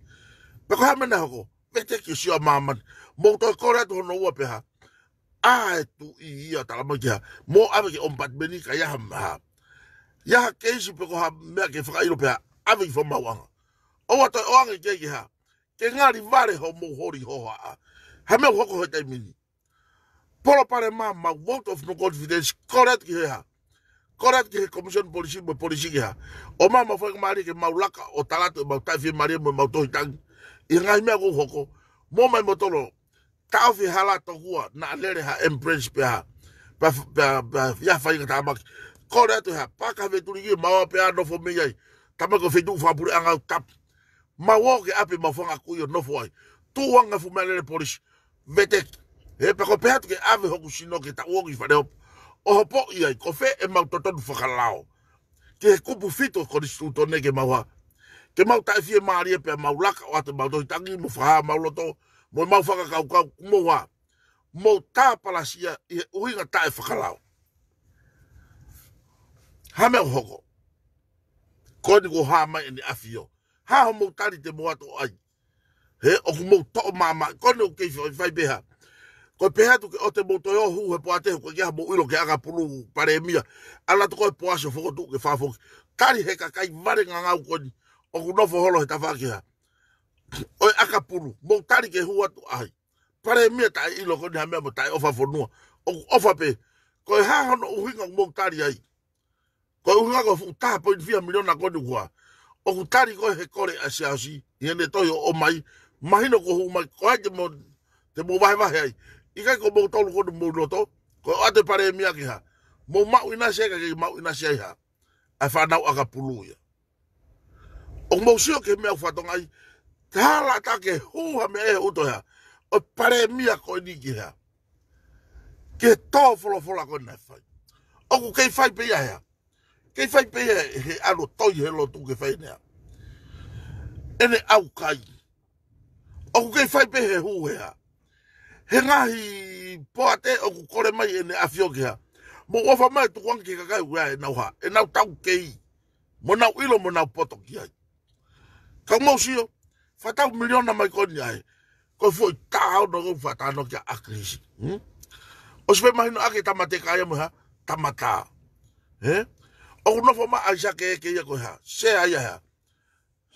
Pea ko e hā meʻa naʻe hoko, veteki sio ʻa māmani. Mou toe kole atu hono ua pē hā. ʻA e tuʻi ia tala mai ke hā. Mou ʻave ki he ʻomipatimeni ka ʻi ai ha meʻa hā. ʻI ai ha keisi pe ko ha meʻa ke fakaʻilo pē hā. ʻAve ʻi famauʻanga. ʻOua toe ʻoange ke ke hā. Ke ngalivale homou holi hohaʻa. Ha meʻa ʻoku hoko he taimi ni. Palopalema mau vote of no confidence. Kole atu ki he hā. Kole atu ki he Commission Policy mo e Policy ke hā. ʻO mau mau faingamālie ke mau laka ʻo tala atu ʻemau taʻefiemālie mo ʻemau tohi tangi. ʻI he ngaahi meʻa ʻoku hoko. Mou mai mo tolo. Taʻofi hala tokua, naʻa lele ha embrace pē hā. Pea, pea, pea, ia fai ka tāmaki. Kole atu hā, paka vetuliki, mau pē ʻa nofo mei ai. Tama ko feituʻu fakapuleʻanga ʻoku tapu. Mau ō ke ʻave ʻemau fanga kui ʻo nofo ai. Tuʻuʻanga fuʻu meʻalele polisi. Veteki. He pea ko e pehē atu ke ʻave hoku sino ke tau ō ki fale hopo. ʻO hopo ʻi ai, ko fē ʻemau totonu fakalao. Ki he kupu fitu konisitūtone ke mau hā. Ke mau taʻefiemālie pea mau laka ʻo ʻatu ʻemau tohi tangi mo fakahā ʻemau loto, mo ʻemau fakakaukau, mou hā. Mou tāpalasia ʻi he ʻuhinga taʻefakalao. Ha meʻa ʻoku hoko. Ko eni kuo hā mai ʻEne ʻAfio. Hā homou tali te mou ō atu ʻo ʻai. He ʻoku mou toʻo māmā, ko eni ʻoku kei fai, fai pē hā. Ko e pehē atu ke ʻoua te mou toe ō hū he poate, ko e ke hā mou ʻilo ke ʻakapulu Palēmia. ʻAlu atu ko e poasi ʻo fokotuʻu ke fakafoki. Tali he kakai vale ngangau ko eni. ʻOku nofo holo he tafaʻaki hā. ʻO e ʻakapulu, mou tali ke hū atu ai. Palēmia taʻeʻilo ko eni ha meʻa mo taʻeʻofa fonua. ʻOku ʻofa pē. Ko e hā hono ʻuhinga ʻoku mou tali ai. Ko e ʻuhinga ko e fuʻu taha poini fiha miliona ko eni kuo hā. ʻOku tali ko ē he kole ʻa Siaosi, ʻi heʻene tohi ʻo ʻomai, mahino kuo hū mai, ko hai te mou, te mou vahevahe ai. ʻIkai ko moutolu ko eni mou loto, ko e ʻoatu e Palēmia ke hā. Mou maʻu ʻinasi ai ka ke maʻu ʻinasi ai hā. ʻA e fānau ʻakapulu ia. ʻOku mou sio ki he meʻa ʻoku fatongia ai, te hala ʻatā ke hū ha meʻa ʻe uto hā. ʻO e Palēmia ko eni ke hā. Ke tō folofola ko eni naʻe fai. ʻOku kei fai pē ia hā. Kei fai pē ia he ʻalu ʻo toi he lotu ke fai ʻene hā. ʻEne ʻaukai. ʻOku kei fai pē he hū he hā. He ngaahi poate ʻoku kole mai ʻEne ʻAfio ke hā. Mou ʻofa mai tukuange ki he kakai ʻoku ʻi ai ʻenau hā. ʻEnau taukei. Mo ʻenau ʻilo mo ʻenau poto ki ai. Ka mou sio, fā tau miliona mai ko eni ai. Ko e foʻi taha ono ko e fā tano kia ʻAkilisi. Hmm? ʻOsi pē mahino ake tama teka ia mo e hā, tama tā. He? ʻOku nofo mai ʻAisake ʻEke ia ko e hā. Sea ia hā.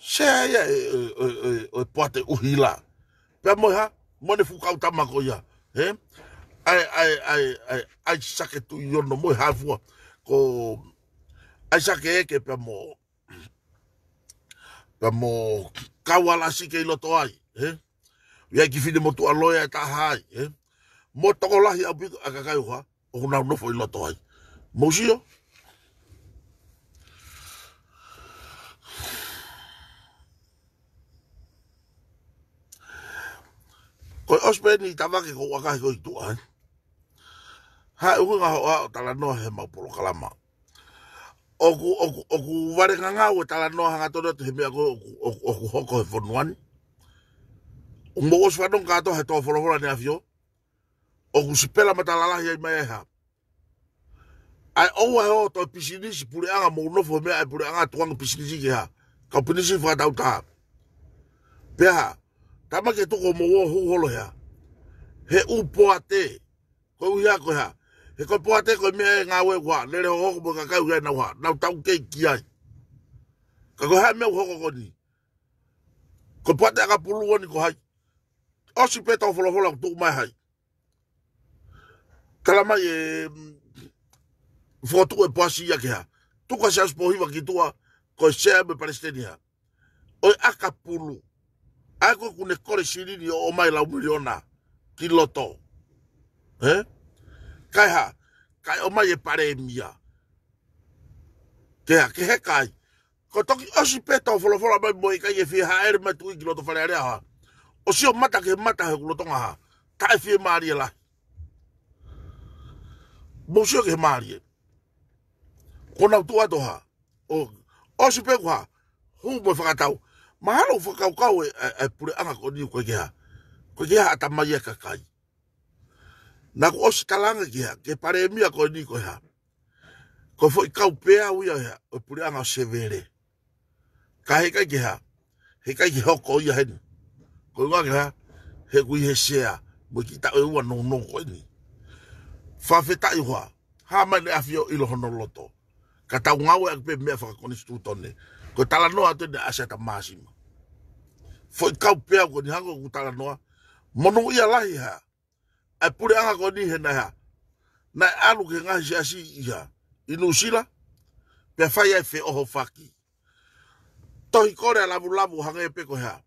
Sea ia e, e, e, e, e poate ʻuhila. Pea mo e hā, mo ʻene fuʻu kau tama ko ia. Hē? ʻAi, ʻai, ʻai, ʻai, ʻAisake Tuʻiono mo e hā fua. Ko ʻAisake Eke pea mo, pea mo Kaualasi ke ʻi loto ai. Hē? ʻI ai ki Finemotuʻa Loea ʻe taha ai. Hē? Mo tokolahi ʻaupito ʻa e kakai ʻoku hā, ʻoku nau nofo ʻi loto ai. Mou sio. Ko e ʻosi pē eni Tavake ko ʻUakahi ko ʻi tuʻa, ē? Hā e ʻuhinga hoʻo ʻalu ʻo talanoa he mau polokalama? ʻOku, ʻoku, ʻoku vale ngangau e talanoa hangatonu atu he meʻa ko ē ʻoku, ʻoku, ʻoku hoko he fonua ni. ʻOku mou ʻosi fanongo kātoa he tō folofola ʻEne ʻAfio. ʻOku sipela matalalahi ai mai e hā. ʻAi ʻoua ʻe ō ʻo toe pisinisi puleʻanga, mou nofo he meʻa ʻa e puleʻanga, tukuange pisinisi ki he hā. Kau pisinisi fakatautaha. Pea hā, tama ke tuku mou ō hū holo he hā. He ʻū poate. Koeʻuhi ko e hā. He ko e poate ko e meʻa ʻe ngāue ʻoku hā. Lele hohoko mo e kakai ʻoku ʻi ai ʻenau hā. Nau taukei ki ai. Ka ko e hā e meʻa ʻoku hoko ko eni. Ko e poate ʻakapulu eni ko hai. ʻOsi pē tō folofola ʻoku tuʻu mai hai. Tala mai e, mm, fokotuʻu e poasi ia ke hā. Tuku ʻa Siaosi Pōhiva ki tuʻa, ko e sea mo e palesiteni hā. ʻO e ʻakapulu. ʻAi ko ē ʻoku ne kole silini ʻo ʻomai lau miliona ki loto. Hē? Kae hā, kae ʻomai e palēmia. Ke hā, ke heka ai. Ko e toki ʻosi pē tō folofola mai mo e ʻikai ke fie hāʻele mai Tuʻi ki loto Fale Alea hā. ʻOsi ʻo mata ki he mata he ʻoku lolotonga hā. Taʻe fiemālie lahi. Mou sio ki he mālie. Ko ʻenau tuʻu atu hā. ʻO, ʻosi pē ʻoku hā. Hū mo e fakatau. Mahalo ʻoku fakakaukau e, e, e puleʻanga ko eni ʻoku ʻikai ke hā. ʻOku ʻikai ke hā ʻatamai e kakai. Naʻa ku ʻosi talaange ki hā. Ke palēmia ko eni ko e hā. Ko e foʻi kau peau ia ʻo e hā, ʻo e puleʻanga ʻo Sevele. Ka heʻikai ke hā, heʻikai ke hoko ia heni. Ko e ʻuhinga ke hā, he ʻoku ʻi he sea, mo e kiʻi taʻu ʻe ua nounou ko eni. Fakafetaʻi ʻoku hā, hā mai ʻEne ʻAfio ʻilo hono loto. Ka tau ngāueʻaki pē meʻa fakakonisitūtone. Ko e talanoa atu eni ʻa Siata Māsima. Foʻi kau peau ko eni hangē ko ʻeku talanoa. Monūʻia lahi hā, ʻa e puleʻanga ko eni he naʻe hā. Naʻe ʻalu ki he ngaahi siasi ʻi hā. ʻI Nuʻusila. Pea fai ai e feʻohofaki. Tohi kole ʻa Lavulavu hangē pē ko e hā.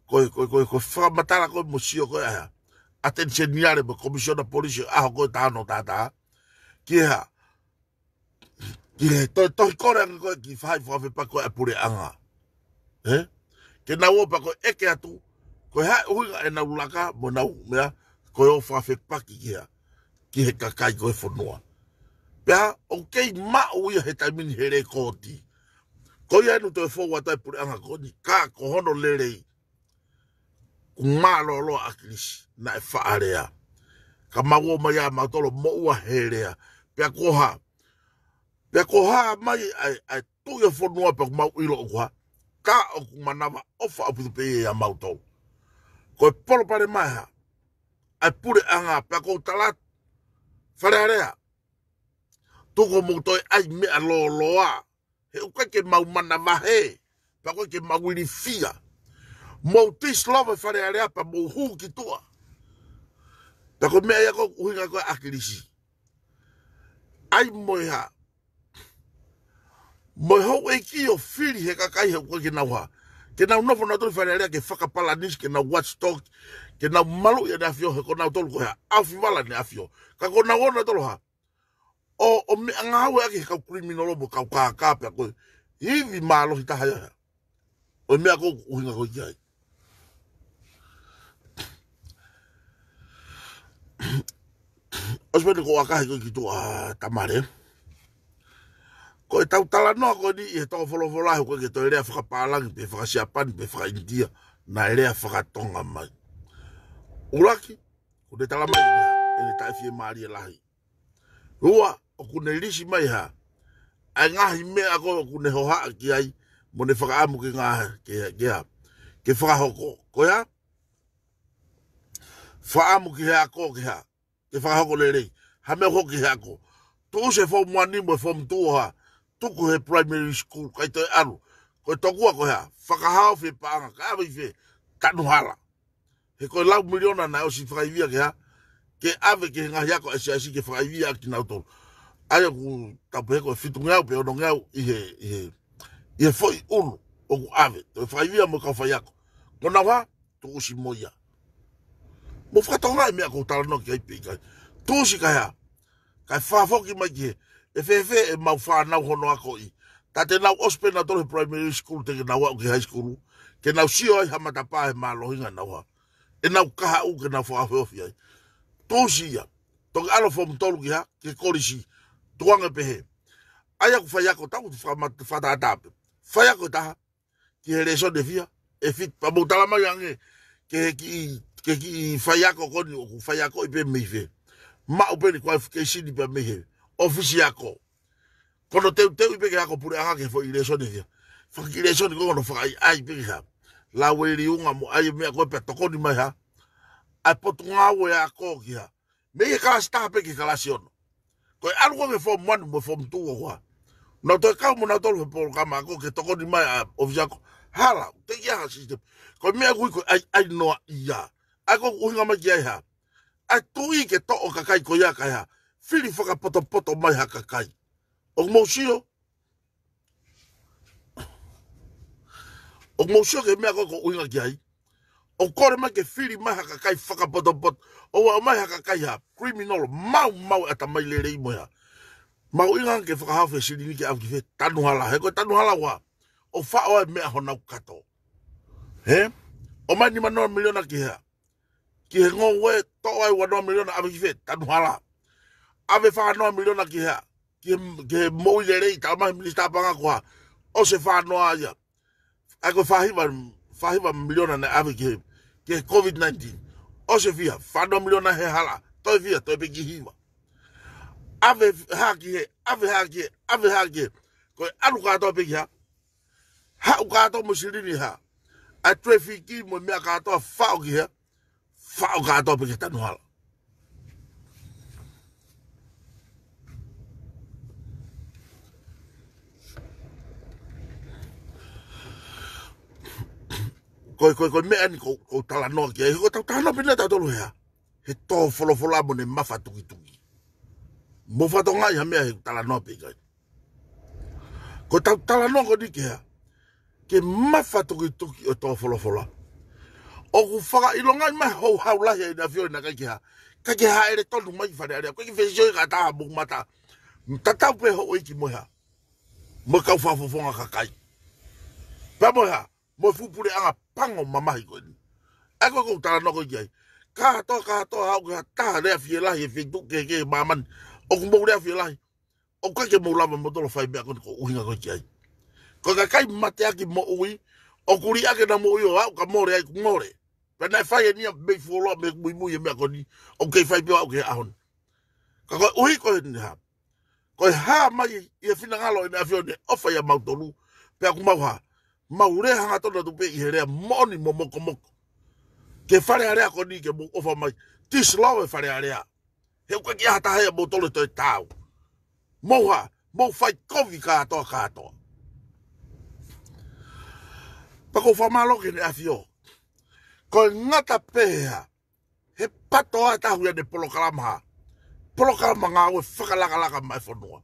Ko e, ko e, ko e, ko e fakamatala ko ē mo e sio ko ē ʻa e hā. ʻAteni Seniale mo e Komisiona Polisi ʻaho ko ē taha noa taha. Ki he hā. Ki he toe tohi kole ange ko ē ki he faʻahi fakafepaki ko ē ʻa e puleʻanga. Ē? Ke nau ō pea ko e ʻeke atu, ko e hā e ʻuhinga ʻenau laka, mo ʻenau meʻa, ko e ō fakafepaki ki hā, ki he kakai ko ē fonua. Pea, ʻoku kei maʻu ia he taimi ni he lekooti. Ko ia ʻoku toe fou atu ai e puleʻanga ko eni, ka ko hono lelei. ʻOku mālōlō ʻa ʻAkilisi, naʻe faʻa lea. Ka mau ō mai ʻa mautolu ʻo moʻua he lea. Pea ko e hā. Pea ko e hā mai ʻa e, ʻa e tuʻi ʻo e fonua pea ʻoku mau ʻilo ʻoku hā. Ka ʻoku manavaʻofa ʻaupito pē ia ʻia mautolu. Ko e palopalema ʻa e hā. ʻA e puleʻanga pea ʻoku ou tala atu. Fale Alea. Tuku mou toe ʻai meʻa lōloa. He ʻoku ʻikai ke mau manavahē, pea ʻoku ʻikai ke mau ilifia. Mou tisilova e Fale Alea pea mou hū ki tuʻa. Pea ko e meʻa ia ko e ʻuhinga ko ē ʻa ʻAkilisi. ʻAi mo e hā. Mo e houʻeiki ʻo fili he kakai he ʻoku ʻikai ke nau hā. Ke nau nofo nautolu ʻi Fale Alea ke fakapalanisi, ke nau watchdog, ke nau maluʻi ʻEne ʻAfio he ko nautolu ko e hā. ʻAufivala ʻEne ʻAfio. Ka ko nau ō nautolu hā. ʻO, ʻo meʻangāueʻaki he kau kiliminolo mo e kau kākā pea ko e ivi mālohi taha ia. ʻO e meʻa ko ē ʻoku ʻuhinga ko ē ki ai. ʻOsi pē eni ko ʻUakahi ko ē ki tuʻa Tamale. Ko e tau talanoa ko eni ʻi he tō folofola he ʻoku ʻikai ke toe lea fakapālangi pe fakasiapani pe fakaʻinitia naʻe lea fakatonga mai. ʻUluaki, ʻoku ne tala mai ʻene, ʻene taʻe fiemālie lahi. Ua, ʻoku ne lisi mai hā. ʻA e ngaahi meʻa ko ē ʻoku ne hohaʻa ki ai, mo ne fakaʻamu ke ngā, ke, ke hā. Ke fakahoko. Ko e hā. Fakaʻamu ki he ako ke hā. Ke fakahoko lelei. Ha meʻa hoko ki he ako. Tuʻusi e form one mo e form two ʻo hā. Tuku he primary school, ʻikai toe ʻalu. Ko e tokua ko e hā. Fakahaofi e paʻanga, kae ʻave ʻi fē. Tanu hala. He ko e lau miliona naʻe ʻosi fakaivia ke hā, ke ʻave ki he ngaahi ako ʻa e siasi ke fakaivia ʻaki kinautolu. ʻA ia ʻoku tau pehē ko e fitungeau pe onongeau ʻi he, ʻi he, ʻi he foʻi ʻulu ʻoku ʻave, toe fakaivia mo e kau faiako. Ko nau hā, tuʻusi mo ia. Mou fakatokangaʻi e meʻa ʻoku ou talanoa ki ai pe ʻikai. Tuʻusi kae hā, kae fakafoki mai ki he, ʻe fēfē ʻemau fānau hono akoʻi. Tā te nau ʻosi pē nautolu he primary school te ke nau aʻu ki he high school. Ke nau sio ai ha matapā he mālohinga ʻenau hā. ʻEnau kahaʻu ke nau fakaofiofi ai. Tuʻusi ia. Toki ʻalu form tolu ki hā, ki he kolisi. Tukuange pehē. ʻA ia ʻoku faiako tau fakamat-, fakatātā pē. Faiako ʻe taha, ki he lēsoni ʻe fiha, ʻe fitu, pea mou tala mai ange, ki he kiʻi, ki he kiʻi faiako ko eni ʻoku faiakoʻi pē mei fē. Maʻu pē ʻene qualification pē mei he ʻōfisi ako. Ko hono teuteuʻi pē ke ako puleʻanga ki he foʻi lēsoni ʻe fiha. Fakakiʻi lēsoni ko hono fakaʻaiʻai pē ke hā. Lau e liunga mo ʻai e meʻa ko ē pea tokoni mai hā. ʻA e potungāue ako ki hā. Mei he kalasi taha pē ki he kalasi ono. Ko e ʻalu ko ē ki he form one mo e form two ʻoku hā. Nau toe kau mo nautolu he polokalama ako ke tokoni mai ʻa e ʻōfisi ako. Hala, teʻeki ai ha system. Ko e meʻa ʻoku ui ko e ʻaiʻainoaʻia. ʻA ia ko e ʻuhinga mai ki ai hā. ʻA e tuʻi ke toʻo e kakai ko ia kae hā. Fili fakapotopoto mai ha kakai. ʻOku mou sio, ʻoku mou sio ki he meʻa ko ē ʻoku ou ʻuhinga ki ai. ʻOku kole mai ke fili mai ha kakai fakapotopoto. ʻO aʻu mai ha kakai hā, criminal, maumau e ʻatamai lelei mo e hā. Mahuʻinga ke fakahaofi e silini ke ʻave ki fē, tanu hala, he ko e tanu hala ʻoku hā. ʻO faʻo ai e meʻa honau kato. Hē? ʻOmai nima noa miliona ki hē. Ki he ngoue, toʻo ai ua noa miliona ʻave ki fē, tanu hala. ʻAve fā noa miliona ki hē. Ki he, ki he moʻui lelei, tala mai he minisitā paʻanga ko hā. ʻOsi e fā noa ia. ʻA ia ko e fā hiva, fā hiva miliona naʻe ʻave ki he, ki he COVID nineteen. ʻOsi e fiha, fā noa miliona he hala. Toe fiha, toe pē ki hiva. ʻAve hā ki hē, ʻave hā ki hē, ʻave hā ki hē. Ko e ʻalu kātoa pē ki hā. Haʻu kātoa mo e silini hā. ʻA e traffic mo e meʻa kātoa faʻo ki hē. Faʻo kātoa pē ki he tanu hala. Ko e, ko e, ko e meʻa eni ʻoku ou, ʻoku ou talanoa ki ai. He ko ʻetau talanoa pē eni ʻatautolu he hā. He tō folofola mo ʻene mafatukituki. Mou fakatokangaʻi ha meʻa he talanoa pe ʻikai. Ko ʻetau talanoa ko eni ke hā. Ke mafatukituki ʻo e tō folofola. ʻOku fakaʻilongaʻi mai houhau lahi ʻa e ʻEne ʻAfio ʻi he ʻikai ke hā. ʻIkai ke hāʻele tonu mai ki Fale Alea. ʻIkai ke fesioi ka taha mo mata. Tatau pē houʻeiki mo e hā. Mo e kau fakafofonga kakai. Pea mo e hā. Mo e fuʻu puleʻanga pango mamahi ko eni. ʻA ia ko ē ʻoku ou talanoa ko ē ki ai. Kātoa, kātoa, haʻu ki ha taha lea fielahi he feituʻu kehekehe ʻi māmani. ʻOku mou lea fielahi. ʻOku ʻikai ke mou lava moutolu ʻo fai e meʻa ko eni ʻoku ou ʻuhinga ko ē ki ai. Ko e kakai mateaki moʻui, ʻoku liʻaki ʻenau moʻui ʻo aʻu ka mole ai kuo mole. Pea naʻe fai eni ia mei fuoloa mei muimui e meʻa ko eni, ʻoku kei fai pē ʻo aʻu ki he ʻaho ni. Ka koeʻuhi ko eni hā. Ko e hā mai ʻi he finangalo ʻo e ʻEne ʻAfio ʻene ʻofa ʻia mautolu, pea ʻoku mau hā. Mau lea hangatonu atu pē ʻi he lea moʻoni mo mokomoko. Ki he Fale Alea ko eni ke mou ʻofa mai. Tisilao e Fale Alea. He ʻoku ʻikai ke ʻi ai ha taha ia moutolu ʻe toe taau. Mou hā, mou fai kovi kātoa kātoa. Pea ʻoku ou fakamālō ki he ʻEne ʻAfio. Ko e ngata pē hā, he PATOA ʻe taha ia ʻene polokalama hā. Polokalama ngāue fakalakalaka maʻa e fonua.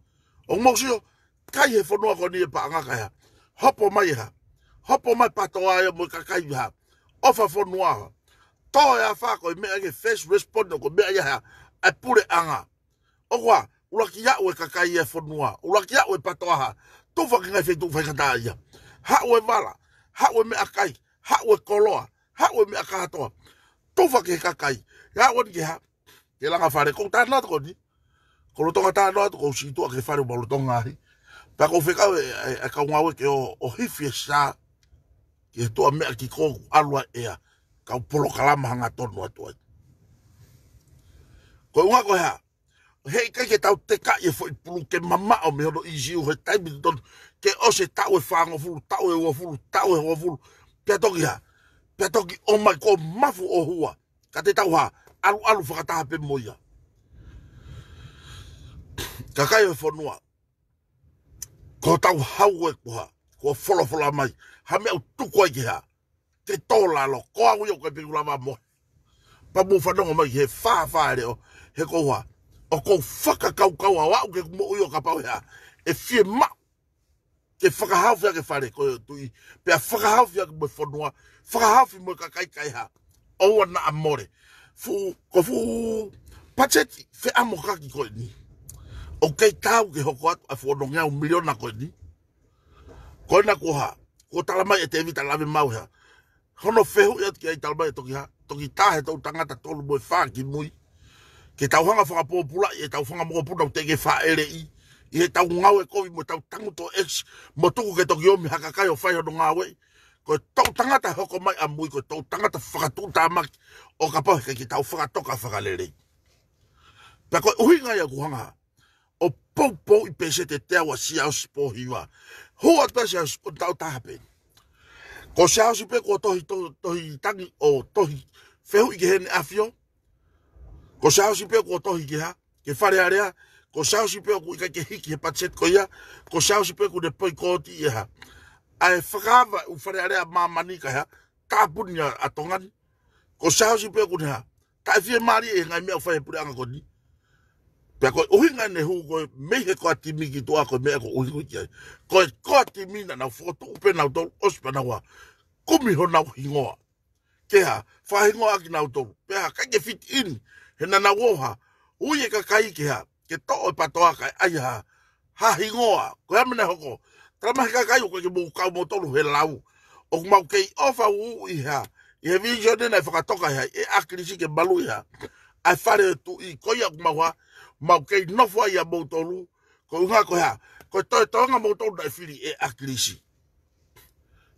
ʻOku mou sio, kai he fonua ko eni e paʻanga kae hā. Hopo mai e hā. Hopo mai PATOA ia mo e kakai hā. ʻOfa fonua hā. Tō e afā ko e meʻa ke first respond ko e meʻa ia hā. ʻA e puleʻanga. ʻOku hā, ʻuluaki aʻu e kakai e fonua, ʻuluaki aʻu e PATOA hā, tufa ki he ngaahi feituʻu faingataʻaʻia. Haʻu e vala, haʻu e meʻakai, haʻu e koloa, haʻu e meʻa kātoa. Tufa ki he kakai, ʻe aʻu eni ke hā, ke langa fale, ʻoku ou talanoa atu ko eni. Ko lolotonga talanoa atu ʻoku ou sītuʻa ki he fale ʻo lolotonga ahi. Pea ʻoku ou fekau e, e, e kau ngāue ke ō, ʻo hifi e sā, ki he tuʻa meʻa ki ko ʻoku ʻalu ai ʻea, kau polokalama hangatonu atu ai. Ko e ʻuhinga ko e hā, heʻikai ke tau tekaʻi e foʻi pulu ke mamaʻo mei hono ʻīsiu he taimi totonu ke ʻosi e taʻu ʻe fāngofulu, taʻu ʻe uofulu, taʻu ʻe hongofulu, pea toki hā, pea toki ʻomai ko e mafu ʻo hua, ka te tau hā, ʻaluʻalu fakataha pē mo ia. Kakai ʻo e fonua, ko hotau hau ē ko e hā, ko e folofola mai, ha meʻa ʻoku tuku ai ke hā, ke tō lalo, ko au ia ʻoku ʻikai pē ke u lava mo. Pea mou fanongo mai he fāfā e leʻo, he ko e hā, ʻoku ou fakakaukau au ke moʻui ʻo kapau he hā, ʻe fiemaʻu ke fakahaofi ʻaki e fale ko e tuʻi, pea fakahaofi ʻaki mo e fonua, fakahaofi mo e kakai kae hā, ʻoua naʻa mole. Fuʻu, ko e fuʻu patiseti feʻamokaki ko eni. ʻOku kei taau ke hoko atu ʻa e fuʻu ono ngeau miliona ko eni. Ko ena kuo hā, kuo tala mai ʻe Tēvita Lavemaau he hā, hono fehuʻi atu ki ai, tala mai ʻe toki hā, toki tā he toʻutangata tolu mo e fā ki mui. Ke tau hanga fakapōpulaʻi ʻetau fanga mokopuna ʻoku teʻeki fāʻeleʻi ʻi heʻetau ngāue kovi mo ʻetau tangutu ʻo X, mo tuku ke toki ʻomi ha kakai ʻo fai hono ngāueʻi. Ko e toʻutangata hoko mai ʻamui, ko e toʻutangata fakatuʻutāmaki ʻo kapau he ʻikai ke tau fakatoka fakalelei. Pea ko e ʻuhinga ia ʻoku hanga ʻo poupouʻi pēseti ʻe teau ʻa Siaosi Pōhiva. Hū atu pē Siaosi, ko e taʻu taha pē. Ko Siaosi pē kuo tohi, to-, tohi tangi ʻo tohi fehuʻi ki heʻene ʻAfio. Ko Siaosi pē kuo tohi ki hā, ki Fale Alea. Ko Siaosi pē ʻoku ʻikai ke hiki he patiseti ko ia. Ko Siaosi pē ʻoku ne poikooti ʻe hā, ʻa e fakaava ʻū Fale Alea ʻa māmani kae hā, tāpuni ʻa, ʻa Tonga ni. Ko Siaosi pē ʻoku ne hā, taʻefiemālie he ngaahi meʻa ʻoku fai he puleʻanga ko eni. Pea ko e ʻuhinga ʻene hū ko e mei he core team ki tuʻa, ko e meʻa ʻoku ʻuhinga ki ai. Ko e core team naʻa nau fokotuʻu pē nautolu, ʻosi pē naua kumi honau hingoa. Ke hā, fakahingoa ʻaki nautolu. Pea hā, ʻikai ke fit in, he naʻa nau ō hā, ui e kakai ke hā, ke toʻo e PATOA kae ʻai ha, ha hingoa. Ko e hā e meʻa naʻe hoko? Tala mai he kakai ʻoku ʻikai ke mou kau moutolu he lau. ʻOku mau kei ʻofa uʻi hā, ʻi he vision naʻe fakatoka ʻe hā, ʻe ʻAkilisi ke malu ʻi hā, ʻa e fale ʻo e tuʻi, ko ia ʻoku mau hā, mau kei nofo ai ʻa moutolu. Ko e ʻuhinga ko e hā, ko e toetoenga moutolu naʻe fili ʻe ʻAkilisi.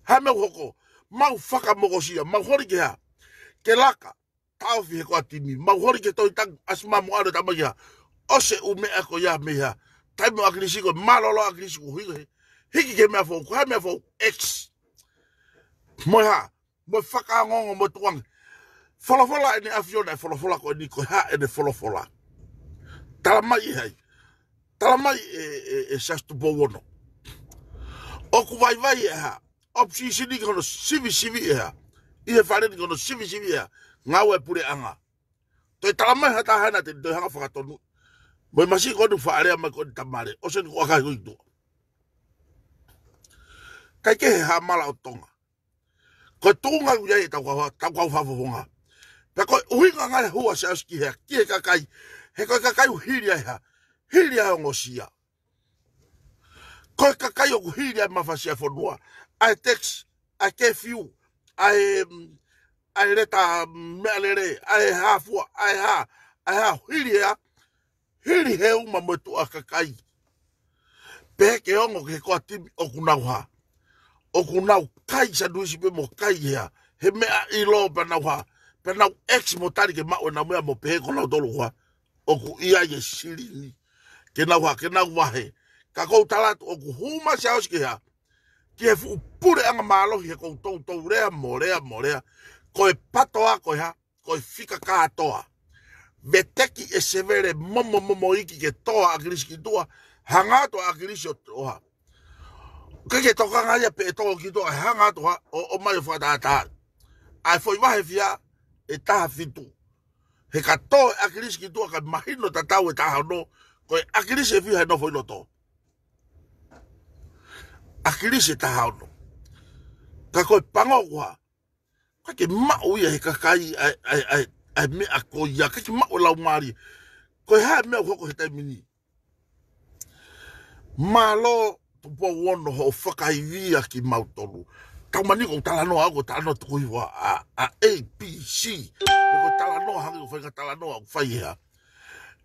Hā e meʻa ʻoku hoko, mau fakamokosia, mau holi ke hā, ke laka, taʻofi he core team, mau holi ke tohi tangi, ʻasi mai mo ʻalu e tama ia, ʻosi e ʻū meʻa ko ia mei hā, taimi ʻo ʻAkilisi ko e mālōlō ʻa ʻAkilisi kuo hiki, hiki ki he meʻa foʻou, ko e hā e meʻa foʻou, X. Mo e hā, mo e fakaongoongo mo e tukuange. Folofola ʻene ʻAfio naʻe folofola ko eni, ko e hā ʻene folofola? Tala mai ʻe hai? Tala mai ʻe, ʻe, ʻe Siaosi Tupou Ono. ʻOku vaivai ʻe hā, ʻoku sisini ki hono sivisiviʻi ʻe hā, ʻi he fale ni ki hono sivisiviʻi ʻe hā, ngāue puleʻanga. Toe tala mai ha taha naʻa te toe hanga fakatonu. Mo e masiʻi ko eni ʻoku faʻa lea mai ko eni tamale, ʻosi eni kuo ʻakahi ko ʻi tuʻa. ʻIkai ke he hā mala ʻo Tonga. Ko e tuʻunga ʻoku ʻi ai ʻetau kau, tau kau fakafofonga. Pea ko e ʻuhinga ngali hū ʻa Siaosi ki hē, ki he kakai, he ko e kakai ʻoku hili ai hā, hili ai ongosia. Ko e kakai ʻoku hili ai mafasia fonua, ʻa e tax, ʻa e curfew, ʻa e, mm, ʻa e leta meʻalele, ʻa e hā fua, ʻa e hā, ʻa e hā, hili ʻa, hili he uma mo e tuʻa kakai. Pea ke ongo ki he core team ʻoku nau hā, ʻoku nau kai sanuisi pē mo kai hea, he meʻa ʻilo pea nau hā, pea nau X mo tali ke maʻu ʻenau meʻa mo pehē ko nautolu hā, ʻoku ʻi ai e silini ke nau hā, ke nau vahe. Ka ʻoku ou tala atu ʻoku hū mai Siaosi ki hā, ki he fuʻu puleʻanga mālohi he ʻoku toutou lea mo lea mo lea. Ko e PATOA ko e hā, ko e fika kātoa. Veteki e sevele momo momo iki ke toʻo ʻa ʻAkilisi ki tuʻa, hanga atu ʻa ʻAkilisi ʻo, ʻo hā. ʻIkai ke tokanga ia pe ʻe toʻo ki tuʻa, hanga atu hā, ʻo, ʻomai ʻo fakatātā. ʻA e foʻi vahe fia, ʻe taha fitu. He ka toʻo ʻa ʻAkilisi ki tuʻa kae mahino tatau e taha ono, ko e ʻAkilisi ʻe fiha ʻe nofo ʻi loto. ʻAkilisi ʻe taha ono. Ka ko e pango ʻoku hā, ʻikai ke maʻu ia he kakai ʻa e, ʻa e, ʻa e, ʻa e meʻa ko ia, ʻikai ke maʻu e laumālie. Ko e hā e meʻa ʻoku hoko he taimi ni? Mālō Tupou Ono hoʻo fakaivia kimautolu. Taumaiā ʻoku ou talanoa, ʻoku ou talanoa tuku hifo ʻa, ʻa A B C. Pe ko e talanoa hangē ko e faʻahinga talanoa ʻoku fai ʻe hā,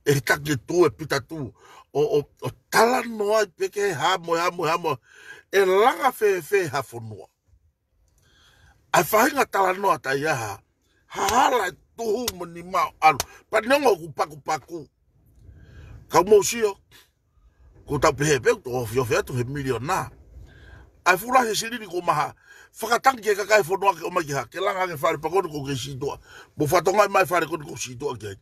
ʻe Taki Tū, ʻe Pita Tū. ʻO, ʻo, ʻo talanoa ai pē ke hā mo e hā mo e hā mo e hā. ʻE langa fēfē ha fonua? ʻA e faʻahinga talanoa taʻe ʻi ai ha hala ʻe tuhu mo nima ʻo ʻalu. Pea neongo ʻoku pakupaku, ka mou sio, ʻoku tau pehē pē ʻoku tau ofiofi atu he miliona. ʻA e fuʻu lahi e silini kuo maha, fakatangi ki he kakai e fonua ke ʻomai ki hā, ke langa ange fale pea ko eni ʻoku kei sītuʻa. Mou fakatokangaʻi mai fale ko eni ʻoku sītuʻa ki ai.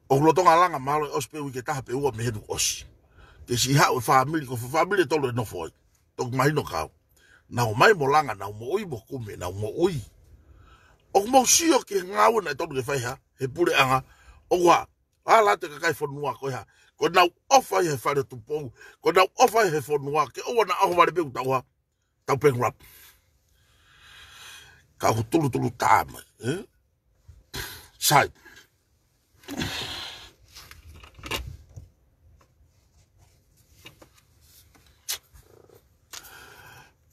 ʻOku lolotonga langa mahalo ʻe ʻosi pē uike ʻe taha pe ua mei heni kuo ʻosi. Ke siʻi haʻu e fāmili, ko e fāmili ʻe tolu ʻe nofo ai. Toki mahino kau. Nau ō mai mo langa, nau moʻui mo kumi, nau moʻui. ʻOku mou sio ki he ngāue naʻe tonu ke fai hā he puleʻanga, ʻoku hā, ʻa e lata e kakai fonua ko e hā, ko ʻenau ʻofa ʻi he fale Tupou, ko ʻenau ʻofa ʻi he fonua, ke ʻoua naʻa ʻohovale pē ʻoku tau hā, tau bankrupt. Ka ʻoku tulutulu tā mai, ē? Sai.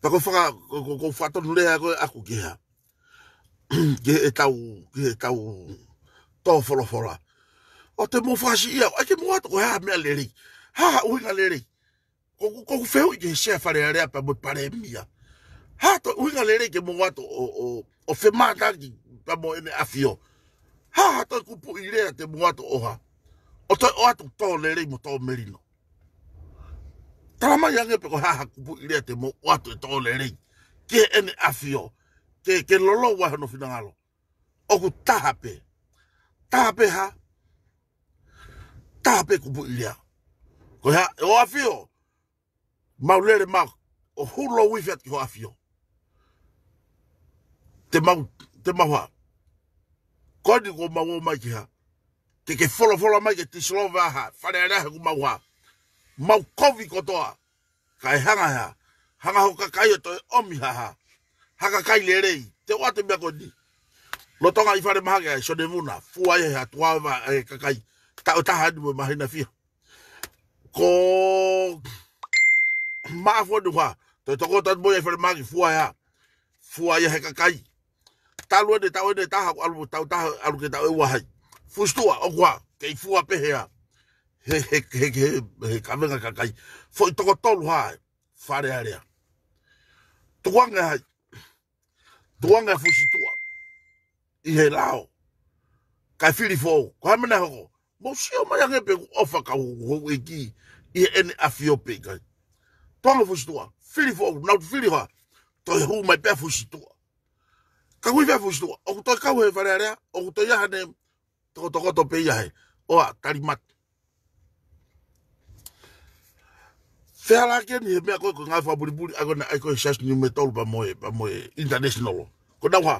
Pea ko e faka-, ko, ko, ko e fakatonulea ko ē ʻaku ki he hā, ki heʻetau, ki heʻetau tō folofola. ʻOua te mou fakasiʻi au, ʻai ke mou ʻoatu ko e hā ha meʻa lelei. Hā ha ʻuhinga lelei. Ko, ko, ko ʻeku fehuʻi ki he Sea Fale Alea pea mo e Palēmia. Hā ha toe ʻuhinga lelei ke mou ʻoatu ʻo, ʻo, ʻo femātaaki pea mo ʻEne ʻAfio. Hā ha toe kupuʻi lea te mou ʻoatu ʻo hā, ʻo toe ʻoatu tō lelei mo tō melino. Tala mai ange pē ko e hā ha kupuʻi lea te mou ʻoatu ʻe tō lelei ki heʻene ʻAfio, ke, ke lolou ai hono finangalo. ʻOku taha pē. Taha pē hā? Taha pē kupuʻi lea. Ko e hā, ʻe ʻAfio, mau lele mau, ʻo hulou ifi atu ki ho ʻAfio. Te mau, te mau hā. Ko eni kuo mau ō mai ki he hā, ke, ke folofola mai ke tisilova ha Fale Alea he kuo mau hā, mau kovi kotoa. Kae hanga hā, hanga ho kakai ʻo toe ʻomi ha hā, ha kakai lelei. Te u ʻoatu e meʻa ko eni. Lolotonga ʻi falemahaki ʻa Sione Vuna, fua ia he ʻatuʻa ʻo e kakai. Taʻu ʻe taha ni mo e māhina fiha. Ko Maʻafu ni hā, toe tokoto atu mo ia ʻi falemahaki, fua ia, fua ia he kakai. Talu eni taʻu eni ʻe taha, ʻalu taʻu taha, ʻalu ki he taʻu ʻe ua hai. Fusitua, ʻoku hā, kei fua pē he hā, he, he, he, he, he kavenga kakai. Foʻi toko tolu hā, Fale Alea. Tukuange hai, tukuange Fusitua ʻi he lao, kae fili foʻou. Ko e hā e meʻa naʻe hoko? Mou sio mai ange pē ʻoku ʻofa kau houʻeiki ʻi heʻene ʻAfio pe ʻikai. Tukuange Fusitua, fili foʻou, nau fili hā, toe hū mai pē Fusitua. Ka ʻoku ʻi fē Fusitua? ʻOku toe kau he Fale Alea, ʻoku toe ʻi ai haʻane tokotokoto pē ia he, ʻoa, talimatu. Fehālaaki eni he meʻa ko ē ko e ngāue fakapulipuli, ʻa ia ko ē naʻe ʻai ko ē Siaosi Niumetolu pea mo e, pea mo e International. Ko ʻenau hā,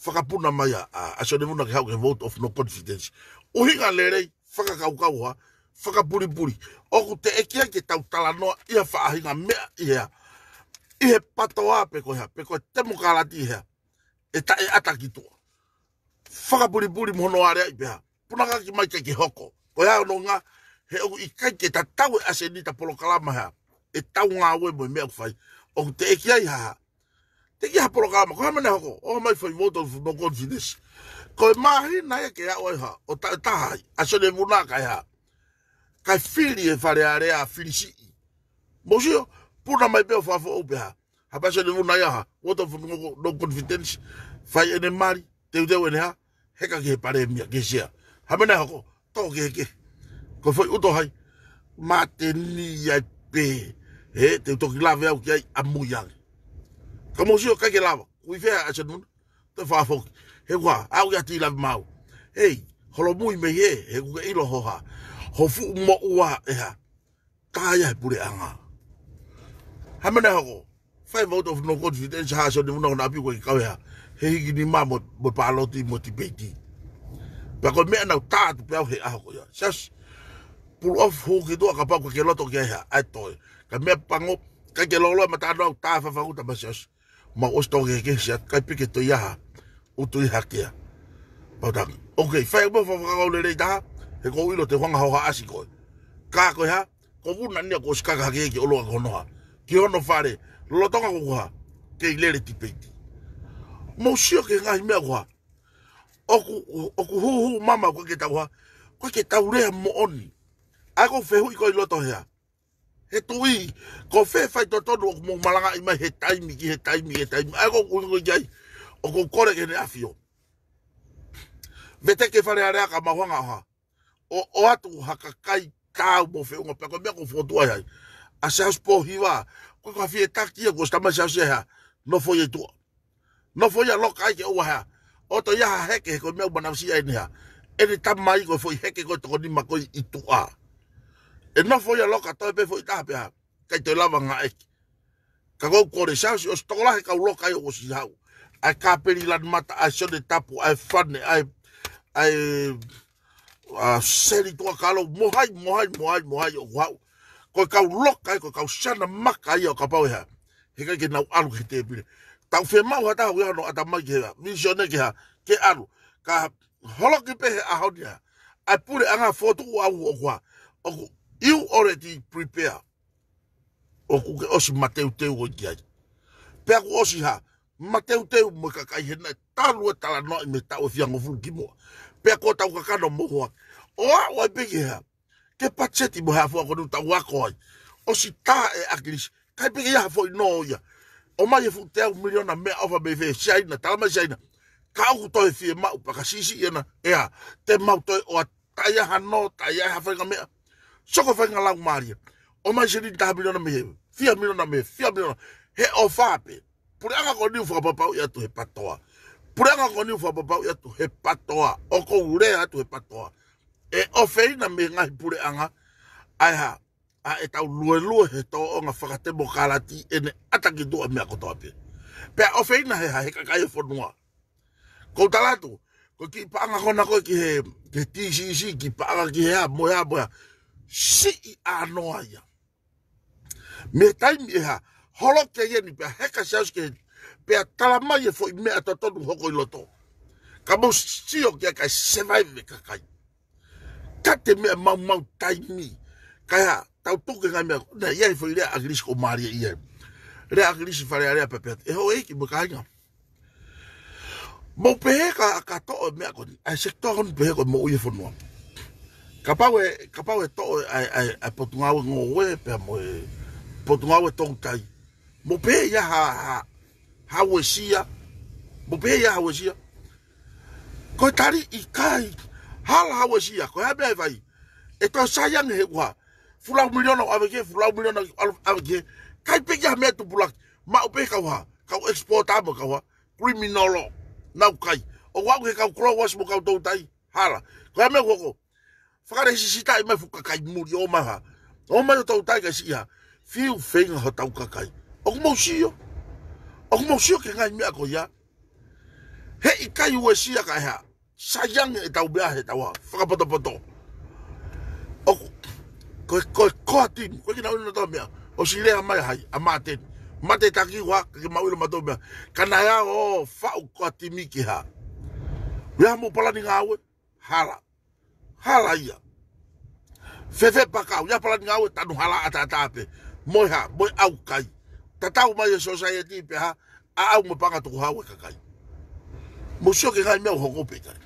fakapuna mai ʻa, ʻa, ʻa Sione Vuna ke haʻu ki he vote of no confidence. ʻUhinga lelei, fakakaukau hā, fakapulipuli. ʻOku teʻeki ai ke tau talanoa ʻi ha faʻahinga meʻa ʻi he hā, ʻi he PATOA pe ko e hā, pe ko e temokalati ʻi he hā, ʻe taʻeʻata ki tuʻa. Fakapulipuli mo hono aleaʻi pē hā. Punakaki mai kae ke hoko. Ko e hā hono ʻuhinga, he ʻoku ʻikai ke tatau e ʻasenita polokalama hā, ʻetau ngāue mo e meʻa ʻoku fai. ʻOku teʻeki ai ha hā, teʻeki ai ha polokalama, ko e hā e meʻa naʻe hoko? ʻOmai foʻi vote of no confidence. Ko e māhina ia ke aʻu ai hā, ʻo taʻu ʻe taha ai, ʻa Sione Vuna kae hā, kae fili e Fale Alea, fili siʻi. Mou sio, puna mai pē ʻo fakafoʻou pē hā, hā pē ʻa Sione Vuna ia hā, vote of no, no confidence, fai ʻene mali, teuteu ʻene hā, heka ki he Palēmia, ki he Sea. Hā e meʻa naʻe hoko? Tō kehekehe. Ko e foʻi ʻuto hai, māteni ai pē, he, te u toki lave au ki ai ʻamui ange. Ka mou sio, ʻikai ke lava, ʻoku ʻi fē ʻa Sione Vuna? Toe fakafoki. He ʻoku hā, aʻu ia ʻo lave maʻau. Hei, holomui mei hē, he ʻoku ke ʻilo ho hā, ho fuʻu moʻua ʻe hā, tā ia he puleʻanga. Hā e meʻa naʻe hoko? Fai vote of no confidence, hā ʻa Sione Vuna, ko ʻena ʻapi ko e kau ʻe hā, he hiki nima mo, mo e pāloti mo e tipeiti. Pea ko e meʻa naʻa ku tā atu pē au he ʻaho ko ia. Siaosi, pull off, hū ki tuʻa kapau ʻoku ke loto ke ʻai ha, ʻai toe. Ka meʻa pango, ʻikai ke loloa ma tā noa, tā fafaku tā ma Siaosi. Mau ʻosi tō kehekehe, Siaosi, ʻikai pē ke toe ʻi ai ha ʻutu ʻi hake ia. Pau tangi. Ok, fai mo fakakaukau lelei taha, he ʻoku ou ʻilo te u hanga ʻo haʻasi koe. Ka ko e hā, ko Vuna ʻeni ia kuo ʻosi kaka hake ki ʻolunga ko hono hā, ki hono fale, lolotonga ko e hā, kei lele tipeiti. Mou sio ki he ngaahi meʻa ko e hā, ʻoku, ʻoku hūhū mama, ʻoku ʻikai ke tau hā, ʻoku ʻikai ke tau lea moʻoni. ʻA ia ko e fehuʻi ko ē ʻi loto he hā, he tuʻi, ko fē faitotonu ʻoku mou malangaʻi mai he taimi ki he taimi ki he taimi. ʻA ia ko e ʻuhinga ia ai ʻoku ou kole ki heʻene ʻAfio, veteki e Fale Alea ka mau hanga ʻo hā, ʻo, ʻoatu ha kakai taau mo feʻunga pea ko e meʻa ʻoku ou fokotuʻu ai ai. ʻA Siaosi Pōhiva, ko e kau fie taki ia kuo ʻosi tā mai Siaosi ʻe hā, nofo ia ʻi tuʻa. Nofo ia loka ai ke ʻoua hā, ʻo toe ʻi ai ha heke, he ko e meʻa ʻoku manavasiʻi ai ʻene hā, ʻene tamai ko e foʻi heke ko e toko nima ko ē ʻi tuʻa. ʻE nofo ia loka, toe pē foʻi taha pē hā, ʻikai toe lava ngāueʻaki. Ka ʻoku ou kole Siaosi, ʻosi tokolahi e kau loka ai ʻoku ʻosi haʻu. ʻa e Kāpeli Lanumata, ʻa e Sione Tapu, ʻa e Fane, ʻa e, ʻa e, ʻa Seli Tuʻakalo, mo hai, mo hai, mo hai, mo hai ʻoku haʻu. Ko e kau loka ia, ko e kau siana maka ia ʻo kapau ʻe hā, heʻikai ke nau ʻalu ki he tēpile. Tau fiemaʻu ha taha ʻoku ʻi ai hono ʻatamai ke hā, vīsone ke hā, ke ʻalu. Ka holoki pē he ʻaho ni hā, ʻa e puleʻanga fotu ʻoku ʻalu ʻoku hā, ʻoku you already prepare. ʻOku ke ʻosi mateuteu ʻo ki ai. Pea kuo ʻosi hā, mateuteu mo e kakai he naʻe talu e talanoaʻi mei he taʻu ʻe fihangofulu kimuʻa. Pea ko ʻetau kakano mo hoaki. ʻO aʻu ai pē ki he hā, ke patiseti mo e hā fua ko eni ʻoku tau ako ai. ʻOsi tā ʻe ʻAkilisi. ʻIkai pē ke ʻi ai ha foʻi nō ia. ʻOmai e fuʻu teau miliona meʻaʻofa mei fē, Siaina, talamai Siaina. Ka ʻoku toe fiemaʻu pea ka siʻisiʻi ena, ʻe hā, te mau toe ʻoatu ʻa e hā nō, ʻa e hā faʻahinga meʻa. Soko faʻahinga laumālie. ʻOmai silini taha miliona mei hē, fiha miliona mei hē, fiha miliona. He ʻofa pē. Puleʻanga ko eni ʻoku fakapapauʻi atu he PTOA. Puleʻanga ko eni ʻoku fakapapauʻi atu he PTOA. ʻOku ou lea atu he PTOA. ʻE ʻofeina mei he ngaahi puleʻanga ʻa e hā, ʻa ʻetau luelue he tōʻonga fakatemokalati ʻene ʻata ki tuʻa meʻa kotoa pē. Pea ʻofeina he hā, he kakai e fonua. Ko u tala atu, ko e kiʻi paʻanga ko ena ko ē ki he, ki he TCC, kiʻi paʻanga ki he hā, mo e hā, mo e hā. Siʻi ʻānoa ia. Mei he taimi ʻe hā, holoki ai eni pea heka Siaosi ki heni, pea talamai e foʻi meʻa totonu hoko ʻi loto. Ka mou sio ki ai kae survive e kakai. Ka te meʻa maumau taimi. Ka ʻe hā, tau tuku e ngaahi meʻa, naʻe ʻi ai e foʻi lea ʻa ʻAkilisi ʻoku mālie ia. Lea ʻa ʻAkilisi Fale Alea pea pehē atu, ʻe houʻeiki mo e kāinga. Mou pehē ka, ka toʻo e meʻa ko eni. ʻA e sekitoa ko eni pehē ko e moʻui e fonua. Kapau ʻe, kapau ʻe toʻo e, ʻa e, ʻa e, ʻa e Potungāue Ngoue, pea mo e Potungāue Toutai. Mou pehē ʻe ʻi ai ha, ha, ha uesia. Mou pehē ʻe ʻi ai ha uesia. Ko e tali ʻikai. Hala ha uesia. Ko e hā e meʻa ʻe fai. ʻE toe sai ange he ʻoku hā. Fulau miliona ʻave ki hē, fulau miliona ʻave ki hē. ʻIkai pē ke ʻi ai ha meʻa tupulaki. Maʻu pē kau hā. Kau exporter mo kau hā. Criminal law. Nau kai. ʻO aʻu ki he kau growers mo kau toutai. Hala. Ko e hā e meʻa ʻoku hoko. Fakaresisitaʻi mai e fuʻu kakai muli ʻo ʻomai hā. ʻOmai ʻo toutai kae siʻi hā. Fiu feinga hotau kakai. ʻOku mou sio. ʻOku mou sio ki he ngaahi meʻa ko ia. Heʻikai uesia ka ʻe hā. Sai ange ʻetau meʻa he tau hā. Fakapotopoto. ʻOku. Ko e, ko e core team. Ko e kinautolu ʻoku tau meʻa. ʻOsi lea mai hai. ʻA Māteni. Māteni taki ua. Ka ke maʻu ʻilo mautolu meʻa. Ka naʻe ʻo faʻu core team ki hā. Ia mo palani ngāue. Hala. Hala ia. Fēfē pea kau, ia palani ngāue tanu hala ʻataʻatā pē. Mo e hā, mo e ʻaukai. Tatau mai e society pē hā, ʻa ʻau mo panga tukuhau e kakai. Mou sio ki he ngaahi meʻa ʻoku hoko pē kai.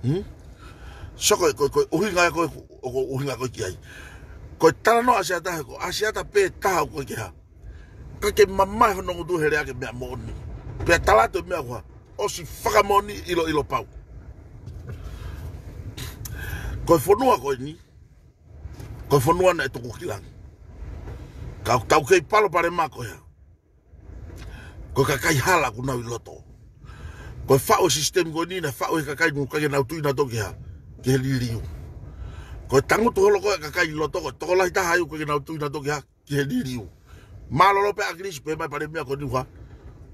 Hmm? So ko e, ko e, ko e ʻuhinga ko e, ko e ʻuhinga ko e ki ai. Ko e talanoa ʻa Siata he ko, ʻa Siata pē taha ko e ki hā. Ka ke mamae hono ngutu he lea ke meʻa moʻoni. Pea tala atu e meʻa ʻoku hā. ʻOsi fakamoʻoni ʻiloʻilo pau. Ko e fonua ko eni. Ko e fonua naʻe tuku ki langi. Ka tau kei palopalema ko ia. Ko e kakai hala ʻoku nau ʻi loto. Ko e faʻu e sisitemi ko eni naʻe faʻu he kakai ʻoku ʻikai ke nau tui nautolu ki hā. Ki he liliu. Ko e tangutu holo ko e kakai ʻi loto ko e tokolahi taha ia ʻoku ʻikai ke nau tui nautolu ki hā. Ki he liliu. Mālōlō pē ʻAkilisi pē mai palēmia ko eni ʻoku hā.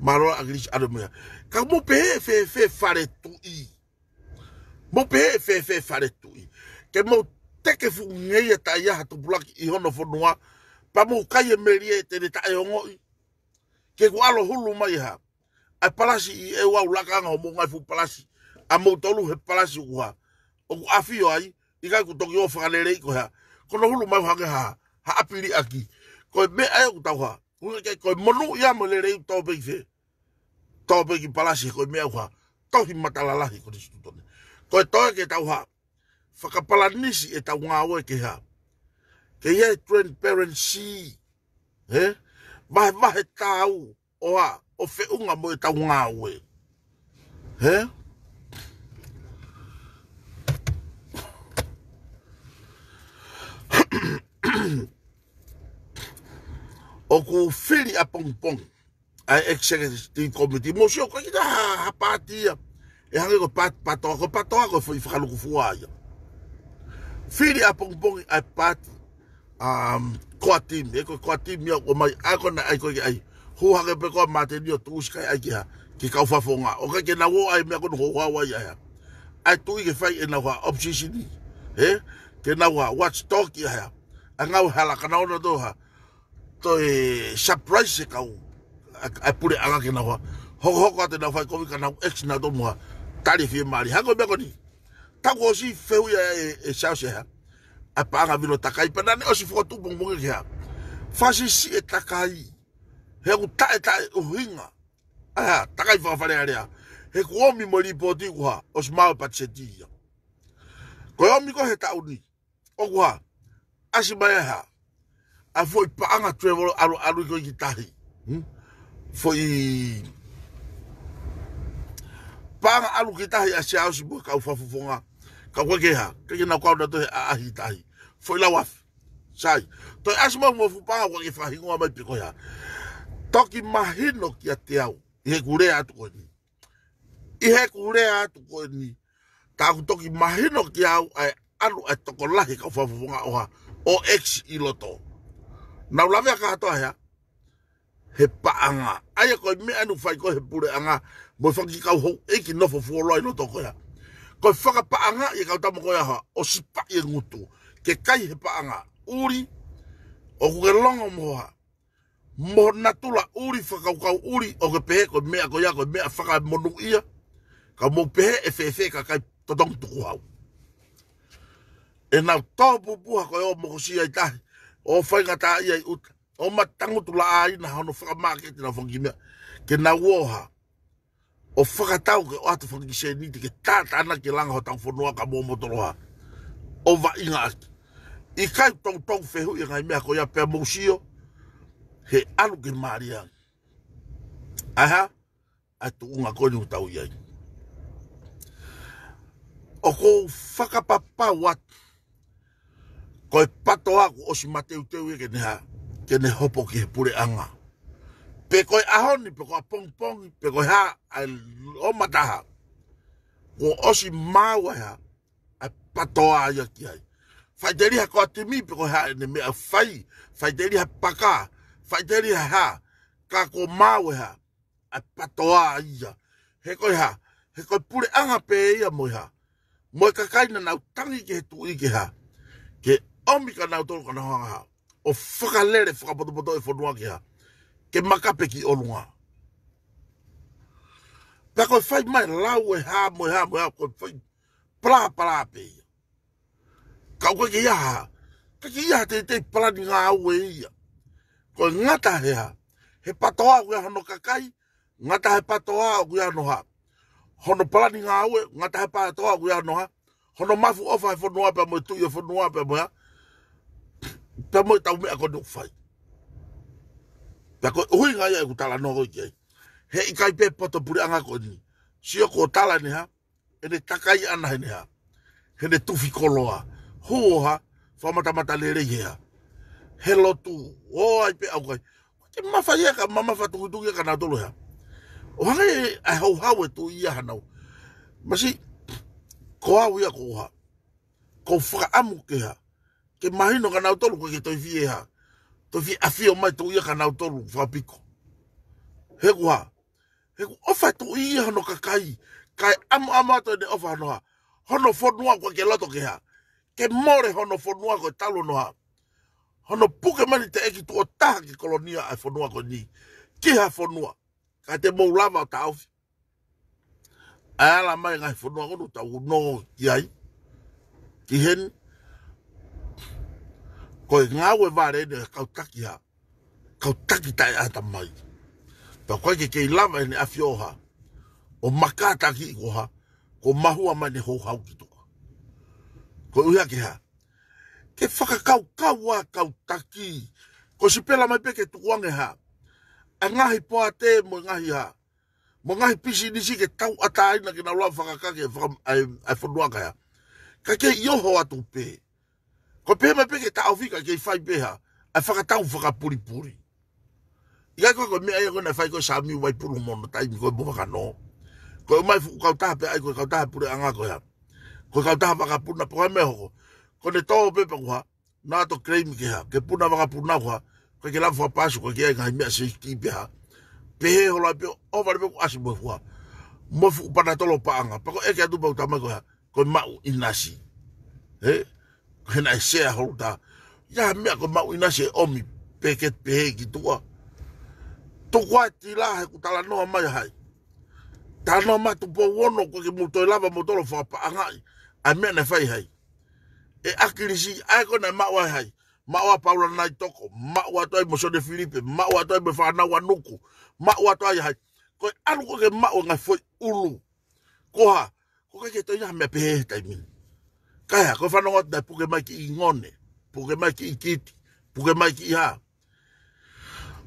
Mālōlō ʻAkilisi ʻalu meʻa. Ka mou pehē fēfē Fale Tuʻi. Mou pehē fēfē Fale Tuʻi. Ke mou teke fuʻu ngeia taʻe ʻi ai ha tupulaki ʻi hono fonua. Pea mou kai e melie te ne taʻeongoʻi. Ke ʻoku ʻalu hulu mai e hā. ʻA e palasi ʻi ʻEuau lakanga homou ngaahi fuʻu palasi. ʻA moutolu he palasi ʻoku hā. ʻOku ʻafio ai, ʻikai ʻoku toki ō fakaleleiʻi ko e hā. Ko hono hulu mai ʻo hangē ha, ha ʻapi liʻaki. Ko e meʻa ē ʻoku tau hā. ʻUhinga ke ko e monū ia mo e lelei ʻoku tō pē ki fē. Tō pē ki palasi ko e meʻa ʻoku hā. Tohi matalalahi ko e Konisitūtone. Ko e toe ke tau hā. Fakapalanisi ʻetau ngāue ke hā. Ke ʻi ai e transparency. Ē? Vahevahe tau. ʻO hā, ʻo feʻunga mo ʻetau ngāue. Ē? ʻOku fili ʻapongipongi ʻa e executive committee. Mou sio ko e kita ha, ha paati ia. ʻE hangē ko e paat-, PTOA, ko e PTOA ko e foʻi fakalukufua ia. Fili ʻapongipongi ʻa e paati. Um, core team, ē ko e core team ia ʻoku ʻomai, ʻa ko ena ʻai ko e ʻai. Hū hake pē ko ā Māteni ʻo tuʻusi kae ʻai ki hā. ki he kau fakafofonga. ʻOku ʻikai ke nau ō ai meʻa ko eni ʻoku houhau ai ʻa e hā. ʻA e tuʻi ke fai ʻenau hā opposition. He? Ke nau hā watchdog ʻa e hā. ʻA e ngāue hala ka nau ō nautolu hā. Toe surprise e kau. ʻA e, ʻa e puleʻanga ke nau hā. Hokohoko atu ʻenau fai kovi ka nau X nautolu mo hā. Tali fiemālie. Hangē ko e meʻa ko eni. Tau ʻosi fehuʻi ʻa e, e Siaosi ʻa e hā. ʻA e paʻanga vilo takai pea naʻa ne ʻosi fokotuʻu pongipongi ke hā. Fakasiʻisiʻi e takai. He ʻoku taʻetaʻe ʻuhinga. ʻA e hā, takai fakafalealea. He kuo ʻomi mo e lipooti kuo hā, ʻosi maʻu e patiseti ia. Ko e ʻomi ko ē he taʻu ni. ʻOku hā, ʻasi mai ʻa e hā. ʻA e foʻi paʻanga travel ʻalu, ʻalu ko ē ki tahi. Hmm? Foʻi paʻanga ʻalu ki tahi ʻa Siaosi mo e kau fakafofonga. Ka ʻoku ʻikai ke hā, ʻikai ke nau kau nautolu he ʻaʻahi tahi. Foʻi lau afe. Sai. Toe ʻasi mai mo e fuʻu paʻanga ʻoku ʻikai ke fakahingoa mai pe ko e hā. Toki mahino kiate au. ʻI heʻeku lea atu ko eni. ʻI heʻeku lea atu ko eni. Tā ʻoku toki mahino kiate au ʻa e ʻalu ʻa e tokolahi kau fakafofonga ʻo hā. ʻO X ʻi loto. Nau lavea kātoa hea. He paʻanga. ʻA ia ko e meʻa ʻoku fai ko ē he puleʻanga. Mo e fanga kiʻi kau houʻeiki nofo fuoloa ʻi loto ko ia. Ko e fakapaʻanga ʻi he kau tama ko ia hā. ʻO sipaʻi e ngutu. Ke kai he paʻanga. ʻUli. ʻOku ke longo mo hā. Mo natula ʻuli fakakaukau ʻuli ʻoku ke pehē ko e meʻa ko ia ko e meʻa fakamonūʻia. Ka mou pehē ʻe fēfē kakai totongi tukuhau. ʻEnau tō pupuha ko e ō mokosia ʻi tahi. ʻO faingataʻaʻia ʻi ʻuta. ʻO matangutu laʻā ʻi na hono fakamāketi na fanga kiʻi meʻa. Ke nau ō hā. ʻO fakatau ke ʻoatu fanga kiʻi sēniti ke tātānaki e langa hotau fonua ka mōmotoloha. ʻO vaʻinga ʻaki. ʻIkai toutou fehuʻi e ngaahi meʻa ko ia pea mou sio. He ʻalu ke mālie ange. ʻA e hā? ʻA e tuʻunga ko eni ʻoku tau ʻi ai. ʻOku ou fakapapau atu. Ko e PTOA kuo ʻosi mateuteu ia ke ne hā, ke ne hopo ki he puleʻanga. Pe ko e ʻaho ni, pe ko ʻapongipongi, pe ko e hā, ʻa e ʻo mataha. Kuo ʻosi maʻu ʻa e hā, ʻa e PTOA ia ki ai. Faʻiteliha ko e timi, pe ko e hā, ʻene meʻa fai, faʻiteliha paka, faʻiteliha hā, ka kuo maʻu ʻa e hā, ʻa e PTOA ia. He ko e hā, he ko e puleʻanga pē ia mo e hā. Mo e kakai naʻa nau tangi ki he tuʻi ke hā. Ke ʻomi kia nautolu ka nau hanga hā. ʻO fakalele fakapotopoto e fonua ke hā. Ke makape ki ʻolunga. Pea ko e fai mai lau e hā mo e hā mo e hā ko e fai palapala pē ia. Ka ʻoku ʻikai ke ʻi ai ha. ʻIkai ke ʻi ai ha teitei palani ngāue ia. Ko e ngata he hā. He PTOA ʻoku ʻi ai hono kakai. Ngata he PTOA ʻoku ʻi ai hono hā. Hono palani ngāue. Ngata he PTOA ʻoku ʻi ai hono hā. Hono mafu ʻofa he fonua pea mo e tuʻi e fonua pea mo e hā. Pea mo e tau meʻa ko eni ʻoku fai. Pea ko e ʻuhinga ia ʻeku talanoa ko ē ki ai. He ʻikai pē poto puleʻanga ko eni. Sio ko e tala ni hā. ʻEne takai ʻana hene hā. Hene tufi koloa. Huo hā. Fakamatamata lelei he hā. He lotu. ʻO ai pē au kai. Ke mamafa ia ka mamafa tukutuku ia ka nautolu hā. ʻO hangē ʻa e houhau e tuʻi ia hanau. Masi. Ko au ia ko hā. Ko fakaʻamu ke hā. Ke mahino ka nautolu ko ke toi fie hā. Toi fie ʻafio mai tuʻi ia ka nautolu fakapiko. He kuo hā. He kuo ʻofa tuʻi ia hono kakai. Kae ʻamuʻamu atu ʻene ʻofa hono hā. Hono fonua ko ke loto ke hā. Ke mole hono fonua ko e talu hono hā. Hono puke mani te eki tuʻo taha ki kolonia ʻa e fonua ko eni. Ki ha fonua. Ka te mou lava ʻo taʻofi. ʻA e ala mai ngaahi fonua ko eni tau nō ki ai. Ki heni. Ko e ngāue vale ʻene kau taki hā. Kau taki taʻe ʻata mai. Pea ko e ke kei lava ʻene ʻafio hā. ʻO makataki ko hā. Ko mahua mai ne houhau ki tuʻa. Ko e ʻuhi ke hā. Ke fakakaukau ʻa kau taki. Ko sipela mai pē ke tukuange hā. ʻA e ngaahi poate mo e ngaahi hā. Mo e ngaahi pisinisi ke tauʻatāina ke nau lava fakakake faka, ʻa e, ʻa e fonua ka hā. Ka ke ʻi oho atu pē. Ko pē mai pē ke taʻofi ka ke fai pē hā. ʻA e fakatau fakapulipuli. ʻIkai ko e ko e meʻa ia ko ē naʻe fai ko ē Sami Vaipulu mo hono taimi ko ē mo Vakano. Ko e ʻomai fuʻu kautaha pē ai ko e kautaha puleʻanga ko e hā. Ko e kautaha vakapuna pē ko e meʻa hoko. Ko ʻene tō pē pea ko hā. Naʻa to claim ke hā. Ke puna vakapuna ko hā. Ko e ke lava fakapasu ko e ke ai ngaahi meʻa safety pē hā. Pehē holo ai pē ʻo ʻohovale pē kuo ʻasi mo e fua. Mo e fuʻu panatolo paʻanga. Pea ko e ʻeke atu pē ʻoku talamai ko e hā, ko e maʻu ʻinasi. Ē? Ko e hā e shareholder. ʻI ai ha meʻa ko e maʻu ʻinasi ʻe ʻomi peketi pehē ki tuʻa. Tuku ā e tila he ʻoku talanoa mai ʻa hai. Talanoa mai Tupou Ono, ʻoku ʻikai ke mou toe lava moutolu ʻo fakapaʻangaʻi ʻa e meʻa naʻe fai ʻe hai. ʻE ʻAkilisi, ʻa ē ko ē naʻe maʻu ai ʻe hai. Maʻu ʻa Paula Naitoko, maʻu atu ai mo Sione Filipe, maʻu atu ai mo e fānau ʻa Nuku, maʻu atu ai ʻe hai. Ko e ʻalu ko ē ke maʻu e ngaahi foʻi ʻulu. Ko e hā, ʻoku ʻikai ke toe ʻi ai ha meʻa pehē he taimi ni. Ka ʻi ai, ko e fanongo atu naʻe puke mai kiʻi ngone, puke mai kiʻi kiti, puke mai kiʻi hā.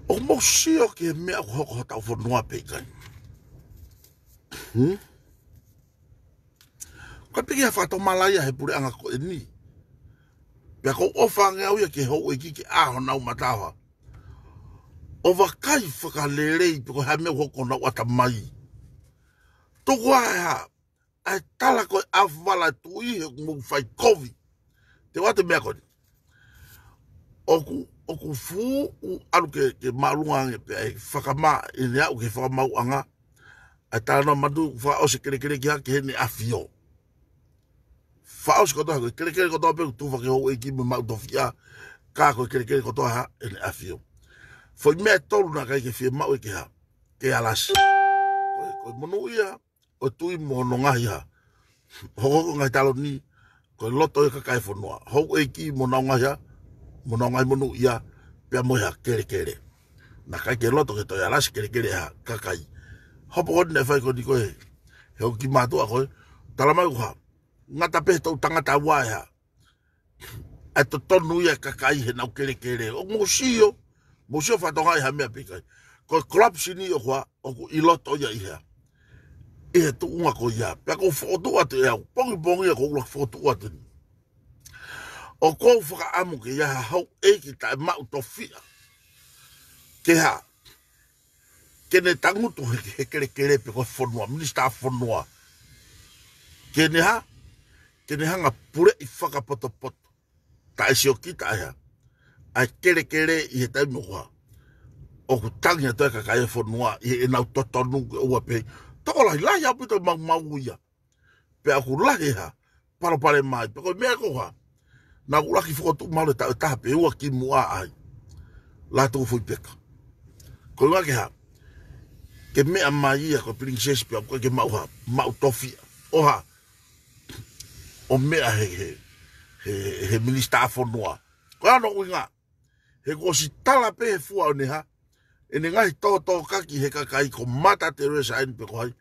ʻOku mou sio ki he meʻa ʻoku hoko hotau fonua pe ʻikai? Hmm? Ko e piki ha fakatomala ia he puleʻanga ko eni. Pea ʻoku ou ʻofa ange au ia ki he houʻeiki ke ʻā honau mataʻofa ʻo vakai fakalelei pe ko e hā e meʻa ʻoku hoko honau ʻatamai. Tuku ā e hā, ʻa e tala ko e ʻafu vala tuʻi he ʻoku mou fai kovi. Te u ʻoatu e meʻa ko eni. ʻOku, ʻoku fuʻu ʻalu ke, ke māʻolunga ange pea ʻe fakamā ʻene aʻu ki he fakamaauʻanga. ʻA e talanoa manatuʻi ʻoku fakaʻosi e kelekele ki hā, ki Heʻene ʻAfio. Fakaʻosi kotoa, ko e kelekele kotoa pē ʻoku tufa ki he houʻeiki mo e maʻu tofiʻa, ka ko e kelekele kotoa hā, Heʻene ʻAfio. Foʻi meʻa ʻe tolu naʻe ʻikai ke fiemaʻu ia ke hā, ke alasi. Ko e, ko e monūʻia ʻo e tuʻi mo hono ngaahi hā. Hokohoko e ngaahi taloni, ko e loto ia e kakai e fonua. Houʻeiki mo honau ngaahi hā, mo honau ngaahi monūʻia, pea mo e hā, kelekele. Naʻe ʻikai ke loto ke toe alasi e kelekele ʻa e hā, kakai. Hopo ko eni naʻe fai ko eni ko ē, he ʻoku kiʻi mātuʻa ko ē, talamai ko e hā, ngata pē he toʻu tangata ua e hā. ʻA e totonu ia e kakai heʻenau kelekele. ʻOku mou sio, mou sio fakatonga ʻi ha meʻa pe ʻikai. Ko e corruption ʻoku hā, ʻoku ʻi loto ia ʻi hā. ʻI he tuʻunga ko ia. Pea ʻoku ou fokotuʻu atu ʻe au, pongipongi ia ʻoku ou ʻuluaki fokotuʻu atu ni. ʻOku ou fakaʻamu ke ʻi ai ha houʻeiki taʻemaʻu tofiʻa. Ke hā, ke ne tangutu he, he kelekele pe ko e fonua, minisitā fonua. Ke ne hā, ke ne hanga puleʻi fakapotopoto. Taʻesiokita ʻa e hā, ʻa e kelekele ʻi he taimi ko ē hā. ʻOku tangi atu e kakai e fonua, ʻi heʻenau totonu ke ʻoua pē. Tokolahi, lahi ʻaupito maumau ia. Pea ʻoku lahi e hā, palopalema ai. Pea ko e meʻa ko ē hā, naʻa ku ʻuluaki fokotuʻu mahalo taʻu ʻe taha pe ua kimuʻa ai. Lātūfuipeka. Ko e ʻuhinga ke hā, ke meʻa mai ia ko e pilinisesi pea ʻoku ʻikai ke maʻu hā, maʻu tofiʻa. ʻO hā, ʻo meʻa he, he, he, he minisitā fonua. Ko hono ʻuhinga, he kuo ʻosi tala pē he fua ʻo ʻene hā, ʻene ngaahi tōtōkaki he kakai ko Mata Teresa eni pe ko hai,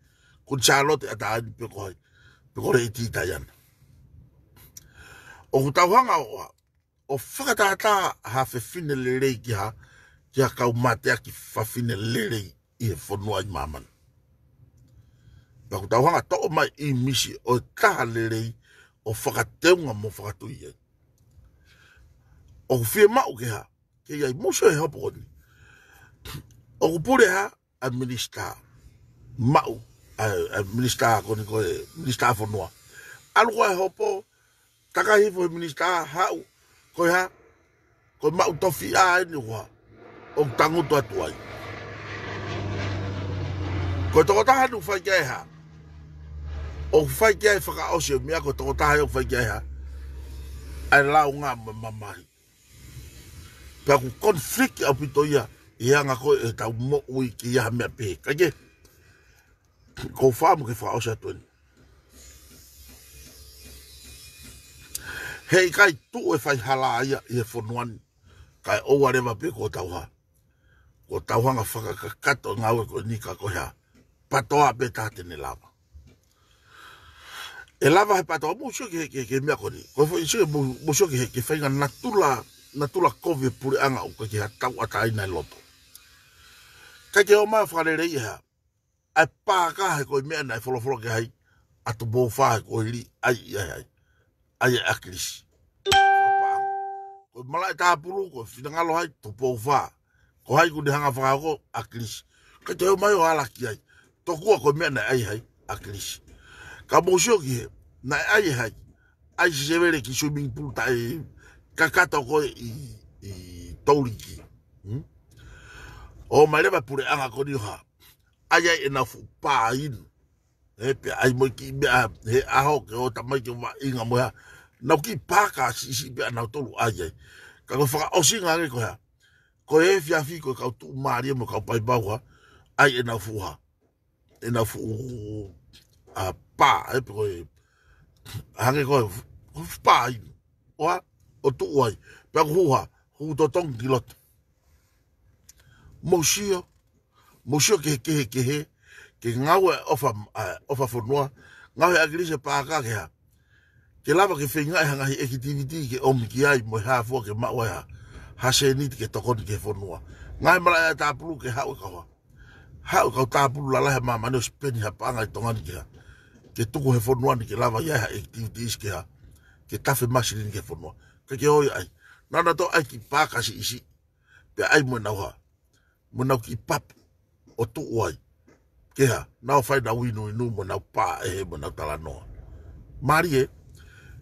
ko Sālote ʻAta eni pe ko hai, pe ko Lady Diana. ʻOku tau hanga ʻo, ʻo fakatātā ha fefine lelei ki ha, ki ha kau mateaki fafine lelei ʻi he fonua ʻi māmani. Pea ʻoku tau hanga toʻo mai ʻīmisi ʻo e taha lelei ʻo fakateunga mo fakatui ai. ʻOku fiemaʻu ke hā, ke ʻi ai, mou sio he hopo ko eni. ʻOku pule hā, ʻa e minisitā. Maʻu, ʻa e, ʻa e minisitā ko eni ko e, minisitā fonua. ʻAlu ko ē hopo, takai hifo he minisitā, haʻu, ko e hā, ko e maʻu tofiʻa eni ko ē hā, ʻoku tangutu atu ai. Ko e tokotaha eni ʻoku fai ki ai e hā. ʻOku fai ki ai e fakaʻosi ʻo e meʻa, ko e tokotaha ʻoku fai ki ai e hā. ʻA e launga mo e mamahi. Pea ʻoku conflict ʻaupito ia, ʻi he anga ko ē ʻetau moʻui ke ʻi ai ha meʻa pehē. Kae kehe, ʻoku ou fakaʻamu ke fakaʻosi atu eni. Heʻikai tuʻu e faihala ia ʻi he fonua ni. Kae ʻoua leva pē kuo tau hā. Kuo tau hanga fakakakato e ngāue ko eni ka ko e hā. Patoa pē taha te ne lava. ʻE lava he patoa, mou sio ki he, ki he, ki he meʻa ko eni. Ko e foʻi sio, mou, mou sio ki he, ki he faʻahinga natula, natula kovi e puleʻanga ʻoku ʻikai ke ha tauʻatāina ʻi loto. ʻIkai ke ō mai ʻo fakaleleiʻi e hā. ʻA e pāka he ko e meʻa naʻe folofola ki ai ʻa Tupou Fā he kuohili, ʻa ia ʻa ia. ʻA ia ʻa ʻAkilisi. Ko e malaʻe tāpulu, ko e finangalo ʻa Tupou Fā. Ko hai kuo ne hanga fakahoko, ʻa ʻAkilisi. ʻIkai toe ō mai ʻo ala ki ai. Tokua ko e meʻa naʻe ʻai ʻe hai, ʻa ʻAkilisi. Ka mou sio ki he, naʻe ʻai ʻe hai. ʻAi Sisevele ki swimming pool taʻe kakato ko ē ʻi, ʻi Touliki. Hmm? ʻOmai leva puleʻanga ko eni ʻo hā. ʻAi ai ʻenau fuʻu pā inu. Ē, pea ʻai mo e kiʻi meʻa, he ʻaho ke ʻo tamai ke vaʻinga mo e hā. Nau kiʻi pā ka siʻisiʻi pē ʻanautolu ʻai ai. Ka ko e fakaʻosinga ange ko e hā. Ko e efiafi ko e kau tuʻumālie mo e kau paipau hā. ʻAi ʻenau fuʻu hā. ʻEnau fuʻu, ʻa, pā, ē, pe ko e, hangē ko e, fuʻu pā inu. ʻO hā, ʻo tuʻu ai. Pea ko e hū hā, hū totongi ki loto. Mou sio, mou sio kehekehe, ke ngāue ʻofa, ʻa, ʻofa fonua, ngāue ʻa ʻAkilisi Paaka ke hā. Ke lava ke feinga e ngaahi activity ke ʻomi ki ai mo e hā fua ke maʻu ai ha, ha sēniti ke tokoni ki he fonua. Ngaahi malaʻe ʻa e tāpulu ke haʻu e kau hā. Haʻu e kau tāpulu lalahi ʻa māmani ʻo sipeni ha paʻanga ʻi Tonga ni ke hā. Ke tuku he fonua ni ke lava ʻi ai ha activities ke hā. Ke tafe māsini ni ki he fonua. Ke ke ʻoi ai. Nana tō ʻai kiʻi pā ka siʻisiʻi. Pea ʻai mo ʻenau hā. Mo ʻenau kiʻi papu. ʻO tuʻu ai. Ke hā. Nau fai ʻenau inuinu mo ʻenau pā ʻe he mo ʻenau talanoa. Mālie.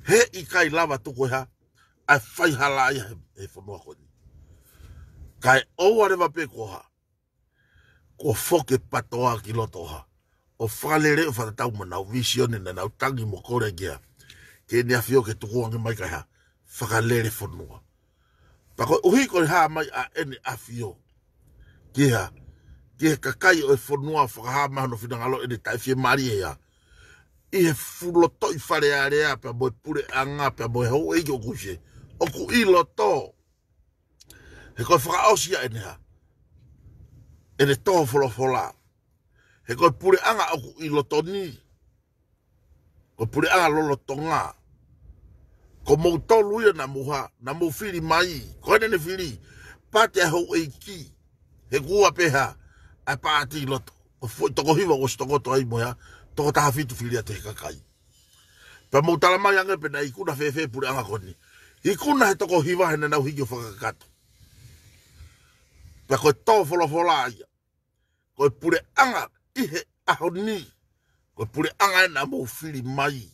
He ʻikai lava tuku e hā. ʻA e faihala ia he, he fonua ko eni. Kae ʻoua leva pē ko hā. Ko foke patoa ki loto hā. ʻO fakalele ʻo fakatatau mo ʻenau vīsione naʻa nau tangi mo kole ki ai. Ke ʻEne ʻAfio ke tukuange mai kae hā. Fakalele fonua. Pea ko e ʻuhi ko e hā mai ʻa ʻEne ʻAfio. Ki hā. Ki he kakai ʻo e fonua fakahā mai hono finangalo ʻEne taʻefiemālie ia. ʻI he fuʻu lotoʻi Fale Alea pea mo e puleʻanga pea mo e houʻeiki ʻoku ʻi he. ʻOku ʻi loto. He ko e fakaʻosi ia ʻEne hā. ʻEne tō folofola. He ko e puleʻanga ʻoku ʻi loto ni. Ko e puleʻanga lolotonga. Ko moutolu ia naʻa mou hā, naʻa mou fili mai. Ko ʻEne ʻEne fili. Pāti ʻa e houʻeiki. He kuo pē hā. ʻA e pāti ʻi loto. Ko e foʻi toko hiva ʻosi tokoto ai mo e hā. Toko taha fitu fili atu he kakai. Pea mou tala mai ange pē naʻe ikuna fēfē puleʻanga ko eni. Ikuna he toko hiva he naʻa nau hiki ʻo fakakakato. Pea ko e tō folofola ia. Ko e puleʻanga ʻi he ʻaho ni. Ko e puleʻanga ē naʻa mou fili mai.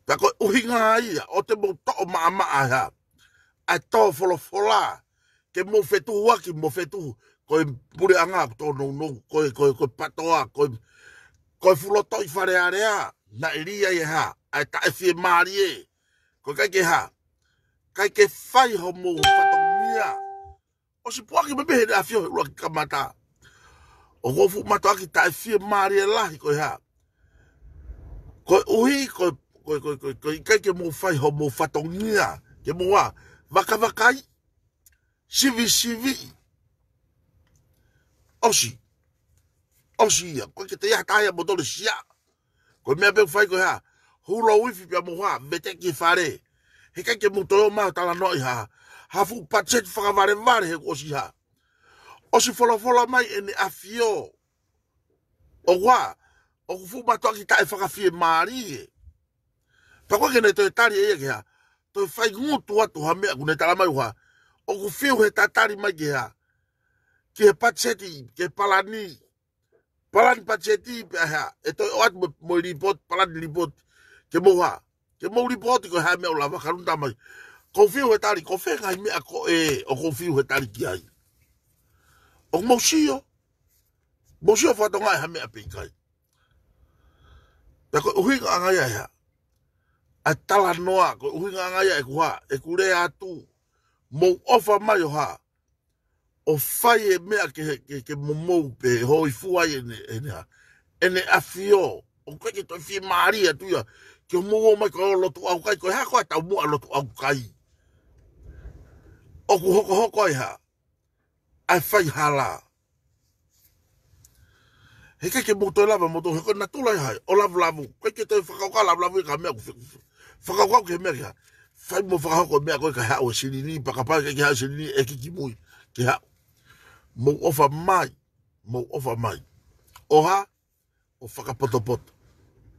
Pea ko e ʻuhinga ia, ʻo te mou toʻo maʻamaʻa hā. ʻA e tō folofola, ke mou fetuhuaki, mou fetuhu, ko e puleʻanga, ko tō nounou, ko e, ko e, ko e patoa, ko e, ko e fuʻu lotoʻi Fale Alea, naʻe lī ai e hā, ʻa e taʻefiemālie, ko e ʻikai ke hā, ʻikai ke fai homou fatongia, ʻosi puʻaki mei he ʻEne ʻAfio he ʻuluaki kamata, ʻoku ou fuʻu mātuʻaki taʻefiemālie lahi ko e hā, ko e ʻuhi, ko e, ko e, ko e, ko e, ko e ʻikai ke mou fai homou fatongia, ke mou hā, vakavakai, sivisiviʻi. ʻOsi. ʻOsi ia. Ko e ke te ia taia mo tole sia. Ko e meʻa pē ʻoku fai ko e hā. Hulo uifi pea mo hā. Vete ki fale. He ʻikai ke mou toe ō mai ʻo talanoa ʻi hā. Ha fuʻu patiseti fakavalevale he kuo ʻosi hā. ʻOsi folofola mai ʻEne ʻAfio. ʻO hā. ʻOku fuʻu mātuʻaki taʻefakafiemālie. Pea ko e ke ne toe tali ʻe ia ke hā. Toe fai ngutu atu ha meʻa ʻoku ne tala mai ʻo hā. ʻOku fiu he tatali mai ke hā. Ki he patiseti, ke palani. Palani patiseti pea hā. ʻE toe ʻoatu mo, mo e lipoti, palani lipoti. Ke mou hā. Ke mou lipoti ko e hā meʻa ʻoku lava ka luna mai. ʻOku fiu he tali, ko fē ngaahi meʻa ko ē, ʻoku fiu he tali ki ai. ʻOku mou sio. Mou sio fakatonga ʻe ha meʻa pe ʻikai. Pea ko e ʻuhinga ʻanga ia ʻe hā. ʻA e talanoa, ko e ʻuhinga ʻanga ia ʻeku hā, ʻeku lea atu. Mou ʻofa mai ʻo hā. ʻO fai e meʻa ke, ke, ke momou pē, hōifua ai ʻEne, ʻEne hā. ʻEne ʻAfio, ʻoku ʻikai ke toe fiemālie atu ia. Ke mou ō mai ko e lotu ʻaukai, ko e hā ko e taumuʻa lotu ʻaukai. ʻOku hokohoko ai hā. ʻA e faihala. He ʻikai ke mou toe lava mou toe, he ko e natula ia hai, ʻo lavulavu. ʻIkai ke toe fakakaukau lavulavu ia ka meʻa ʻoku fe-, fakakaukau ke meʻa ke hā. Fai mo fakahoko meʻa ko ē ka haʻu e silini, pea kapau ʻikai ke haʻu e silini, ʻe kiki mui, ke haʻu. Mou ʻofa mai, mou ʻofa mai. ʻO hā, ʻo fakapotopoto.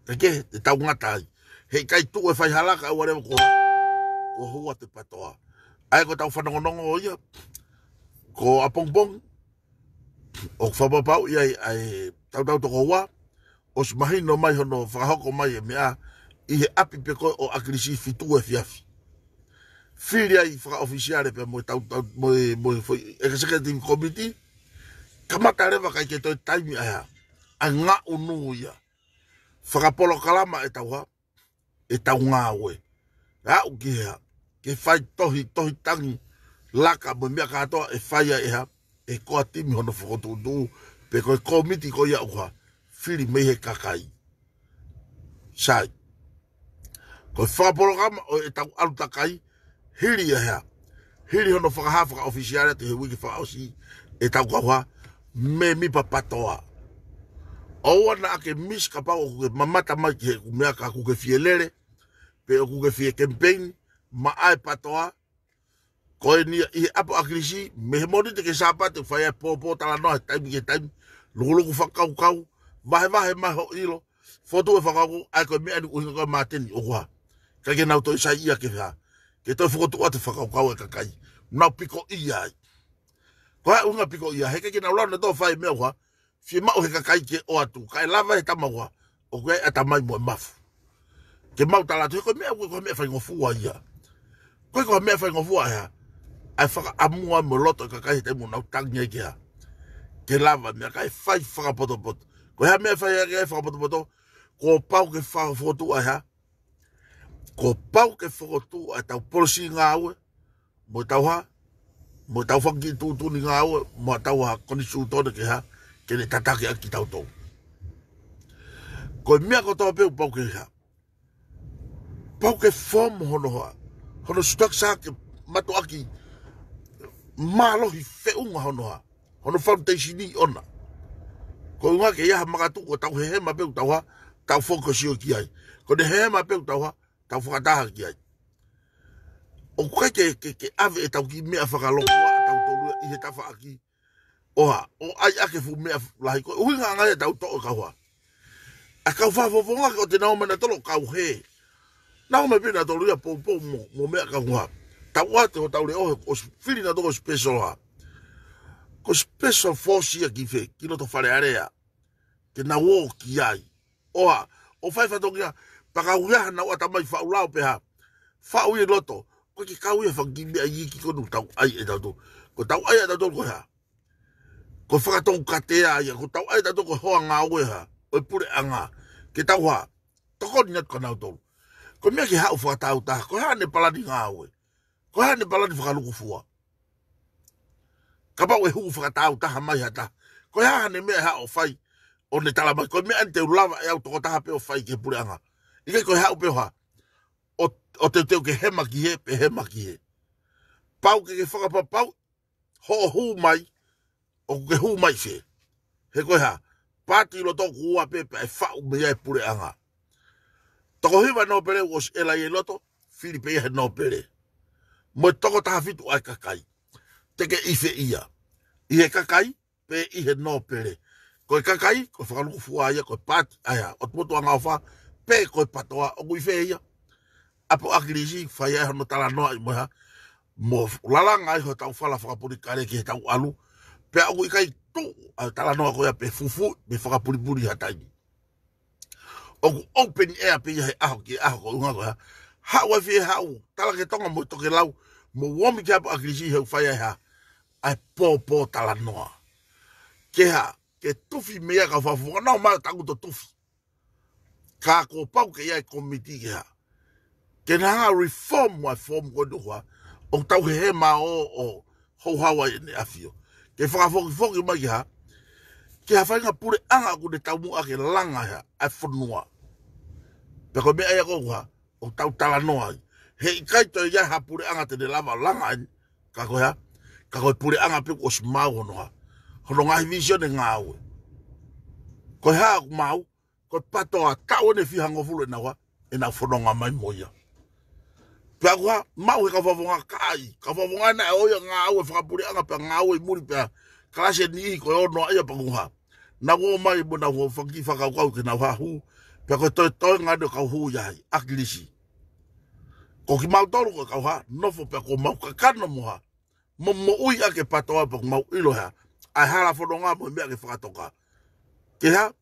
Ke ke, te tau ngata ai. He ʻikai tuʻu e faihala ka ʻoua leva ko, ko hua te patoa. ʻA ē ko e tau fanongonongo ia. Ko ʻapongipongi. ʻOku fakapapauʻi ai, ʻa e tautau toko ua. ʻOsi mahino mai hono fakahoko mai e meʻa. ʻI he ʻapi pē ko ē ʻo ʻAkilisi fitu efiafi. fili ai fakaʻofisiale pea mo e tau, tau, mo e, mo e foʻi executive committee, kamata leva kae ʻikai ke toe taimi ʻa e hā, ʻa e ngaʻunu ia. Fakapolokalama ʻetau hā, ʻetau ngāue. Aʻu ki he hā, ke fai tohi, tohi tangi, laka mo e meʻa kātoa ʻe fai ai ʻe hā, ʻe he core team hono fokotuʻutuʻu, pe ko e kōmiti ko ia ʻoku hā, fili mei he kakai. Sai. Ko e fakapolokalama ʻo ʻetau ʻalu takai, hili ʻe hā, hili hono fakahā fakaʻofisiale atu he uike fakaʻosi ʻetau kau hā, mēmipa PATOA. ʻOua naʻa ke miss kapau ʻoku ke mamata mai ki heʻeku meʻa ka ʻoku ke fie lele, pe ʻoku ke fie campaign, maʻa e PATOA, ko eni ia ʻi he ʻapo ʻAkilisi, mei he Mōnite ki he Sāpate, fai ai e pōpōtalanoa he taimi ki he taimi, lukuluku fakakaukau, vahevahe mai hoʻo ʻilo, fokotuʻu e fakakaukau, ʻa ia ko e meʻa eni ʻuhinga ko ē ʻa Māteni, ʻoku hā. ʻIkai ke nau toe saiʻia ke hā, ke toe fokotuʻu atu e fakakaukau ʻa e kakai. Nau pikoʻia ai. Ko e hā e ʻuhinga pikoʻia, he ʻikai ke nau lava nautolu ʻo fai e meʻa ʻoku hā, fiemaʻu he kakai ke ʻoatu, kae lava he tama ʻoku hā, ʻoku ʻi ai e ʻatamai mo e mafu. Ke mau tala atu, he ko e meʻa, ko e meʻa faingofua ia. Ko e, ko e meʻa faingofua ia. ʻA e fakaʻamu mo e loto e kakai he taimi ʻoku nau tangi ai ke hā, ke lava e meʻa kae fai fakapotopoto. Ko e hā e meʻa ʻe fai ai ke fakapotopoto, kuo pau ke fakafokotuʻu ʻa e hā, kuo pau ke fokotuʻu ʻa ʻetau policy ngāue, mo ʻetau hā, mo ʻetau fanga kiʻi tuʻutuʻuni ngāue, mo ʻetau hā konisitūtone ke hā, ke ne tataki ʻaki kitautolu. Ko e meʻa kotoa pē ʻoku pau ke hā, pau ke form hono hā, hono structure ke mātuʻaki mālohi feʻunga hono hā, hono foundation ʻi ʻona. Ko e ʻuhinga ke ʻi ai ha makatuʻu ʻoku tau hehema pē ʻoku tau hā, tau focus ʻo ki ai. Ko ʻene hehema pē ʻoku tau hā, tau fakataha ki ai. ʻOku ʻikai ke, ke, ke ʻave ʻetau kiʻi meʻa fakaloko ʻa tautolu ia ʻi he tafaʻaki. ʻO hā, ʻo ʻai ʻaki e fuʻu meʻa lahi ko e ʻuhinga ange ia ʻetau toʻo e kau hā, ʻa e kau fakafofonga ke ʻoua te nau ō mai nautolu ʻo kau hē. Nau ō mai pē nautolu ia poupou mo, mo meʻa kau hā. Tau ʻoatu hotau leʻo he ʻosi fili nautolu ko e special hā, ko e special force ia ki fē, ki loto Fale Alea. Ke nau ō ki ai. ʻO hā, ʻo fai fatongia, pea kau ia hanau ʻatamai faʻu lao pe hā, faʻu ʻi loto, ko e kiʻi kau ia fanga kiʻi meʻa iiki ko eni ʻoku tau ʻai ʻe tautolu. Ko ʻetau ʻai ʻa tautolu ko e hā, ko e fakatoukatea ia, ko ʻetau ʻai ʻa tautolu ko e hoa ngāue hā, ʻo e puleʻanga. Ke tau hā, tokoni atu kia nautolu. Ko e meʻa ke haʻu fakatāutaha, ko e hā ʻene palani ngāue, ko e hā ʻene palani fakalukufua. Kapau ʻe hū fakatāutaha mai ha taha, ko e hā haʻane meʻa ʻe haʻu ʻo fai, ʻo ne tala mai, ko e meʻa eni te u lava ʻe au tokotaha pē ʻo fai ki he puleʻanga. ʻIkai ko e haʻu pē ʻo hā, ʻo, ʻo teuteu ke hema ki hē, pe hema ki hē. Pau ke ke fakapapauʻi hoʻo hū mai, ʻoku ke hū mai fē. He ko e hā, paati ʻi loto ʻoku ua pē pea ʻe faʻu mei ai e puleʻanga. Toko hiva nōpele ʻoku ʻosi ʻela ʻi loto, fili pē ia he nōpele. Mo e toko taha fitu ʻa e kakai. Te ke ʻi fē ia. ʻI he kakai, pe ʻi he nōpele. Ko e kakai, ko e fakalukufua ia, ko e paati ʻa e hā, ʻo e motuʻa ʻofa, pe ko e PATOA, ʻoku ʻi fē ia. ʻApo ʻAkilisi, fai ai hono talanoaʻi mo e hā, mo lalanga ai hotau fala fakapolitikale ki heʻetau ʻalu. Pea ʻoku ʻikai tuʻu ʻa e talanoa ko ia pe fufuuʻi, pe fakapulipuli ha taimi. ʻOku open air pē ia he ʻaho ki he ʻaho ko e ʻuhinga ko e hā, haʻu ai fē haʻu, tala ki Tonga mo tokelau, mo ō mai ki ʻapo ʻAkilisi he ʻoku fai ai hā, ʻa e pōpōtalanoa. Ke hā, ke tufi mei ai e kau fakafofonga, nau ō mai ʻo tangutu ʻo tufi. Ka kuo pau ke ʻi ai e kōmiti ke hā, ke na hanga ʻo reform ʻa e form ko eni ʻoku hā, ʻoku tau hehema ʻo, ʻo houhau ai ʻEne ʻAfio. Ke fakafokifoki mai ke hā, ke hā, faʻahinga puleʻanga ʻoku ne taumuʻa ke langa hā, ʻa e fonua. Pea ko e meʻa ia ʻoku hā, ʻoku tau talanoa ai. He ʻikai toe ʻi ai ha puleʻanga te ne lava langa ai, ka ko e hā, ka ko e puleʻanga pē ʻoku ʻosi maau hono hā, hono ngaahi vīsone ngāue. Ko e hā ʻoku maau, ko e PATOA, taʻu eni ʻe fihangofulu ʻenau hā, ʻenau fononga mai mo ia. Pea ʻoku hā, maʻu he kau fakafofonga kakai, kau fakafofonga naʻe ʻoua ia ngāue fakapuleʻanga pea ngāue ʻi muli pea kalasi ʻe niʻihi ko e ono ia pea ʻoku hā, nau ō mai mo ʻenau fanga kiʻi fakakaukau ke nau hā, hū, pea ko e toetoenga eni ʻo e kau hū ia ʻa ʻAkilisi. Ko kimautolu ko e kau hā, nofo pea kuo mau kakano mo hā, mo moʻui ʻaki e PATOA pea ʻoku mau ʻilo hā, ʻa e hala fononga mo e meʻa ke fakatoka. Ke hā,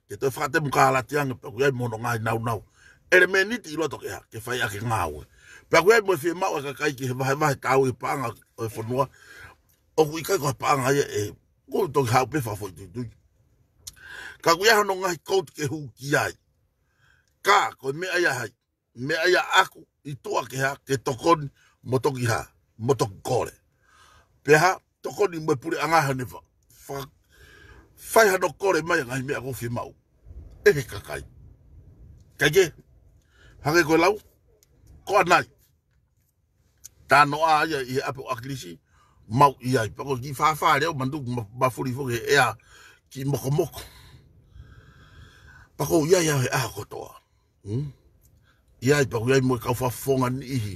ke toe fakatemu kālati ange pea ʻoku ʻi ai mo hono ngaahi naunau ʻelemēniti ʻi loto ke hā, ke fai ʻaki e ngāue. Pea ʻoku ʻi ai mo e fiemaʻu ʻa e kakai ki he vahevahe tau ʻi he paʻanga ʻo e fonua. ʻOku ʻikai ko ha paʻanga ia ʻe, ʻoku toki haʻu pē fakafoʻituitui. Ka ʻoku ʻi ai hono ngaahi koutu ke hū ki ai. Ka, ko e meʻa ia hai. Meʻa ia ʻaku, ʻi tuʻa ke hā, ke tokoni, mo toki hā, mo toki kole. Pea hā, tokoni mo e puleʻanga hane fa-, fa-, fai hano kole mai ʻa e ngaahi meʻa ʻoku fiemaʻu ʻe he kakai. Kae kehe, hangē ko e lau, ko ʻanai. Tanoa ia ʻi he ʻapi ʻo ʻAkilisi, mau ʻi ai. Pea ko e kiʻi fāfā leo mandu ma-, mafuli foki he ʻea kiʻi mokomoko. Pea ko u ʻi ai au he ʻaho kotoa. Hmm? ʻI ai pea ʻoku ʻi ai mo e kau fakafofonga niʻihi.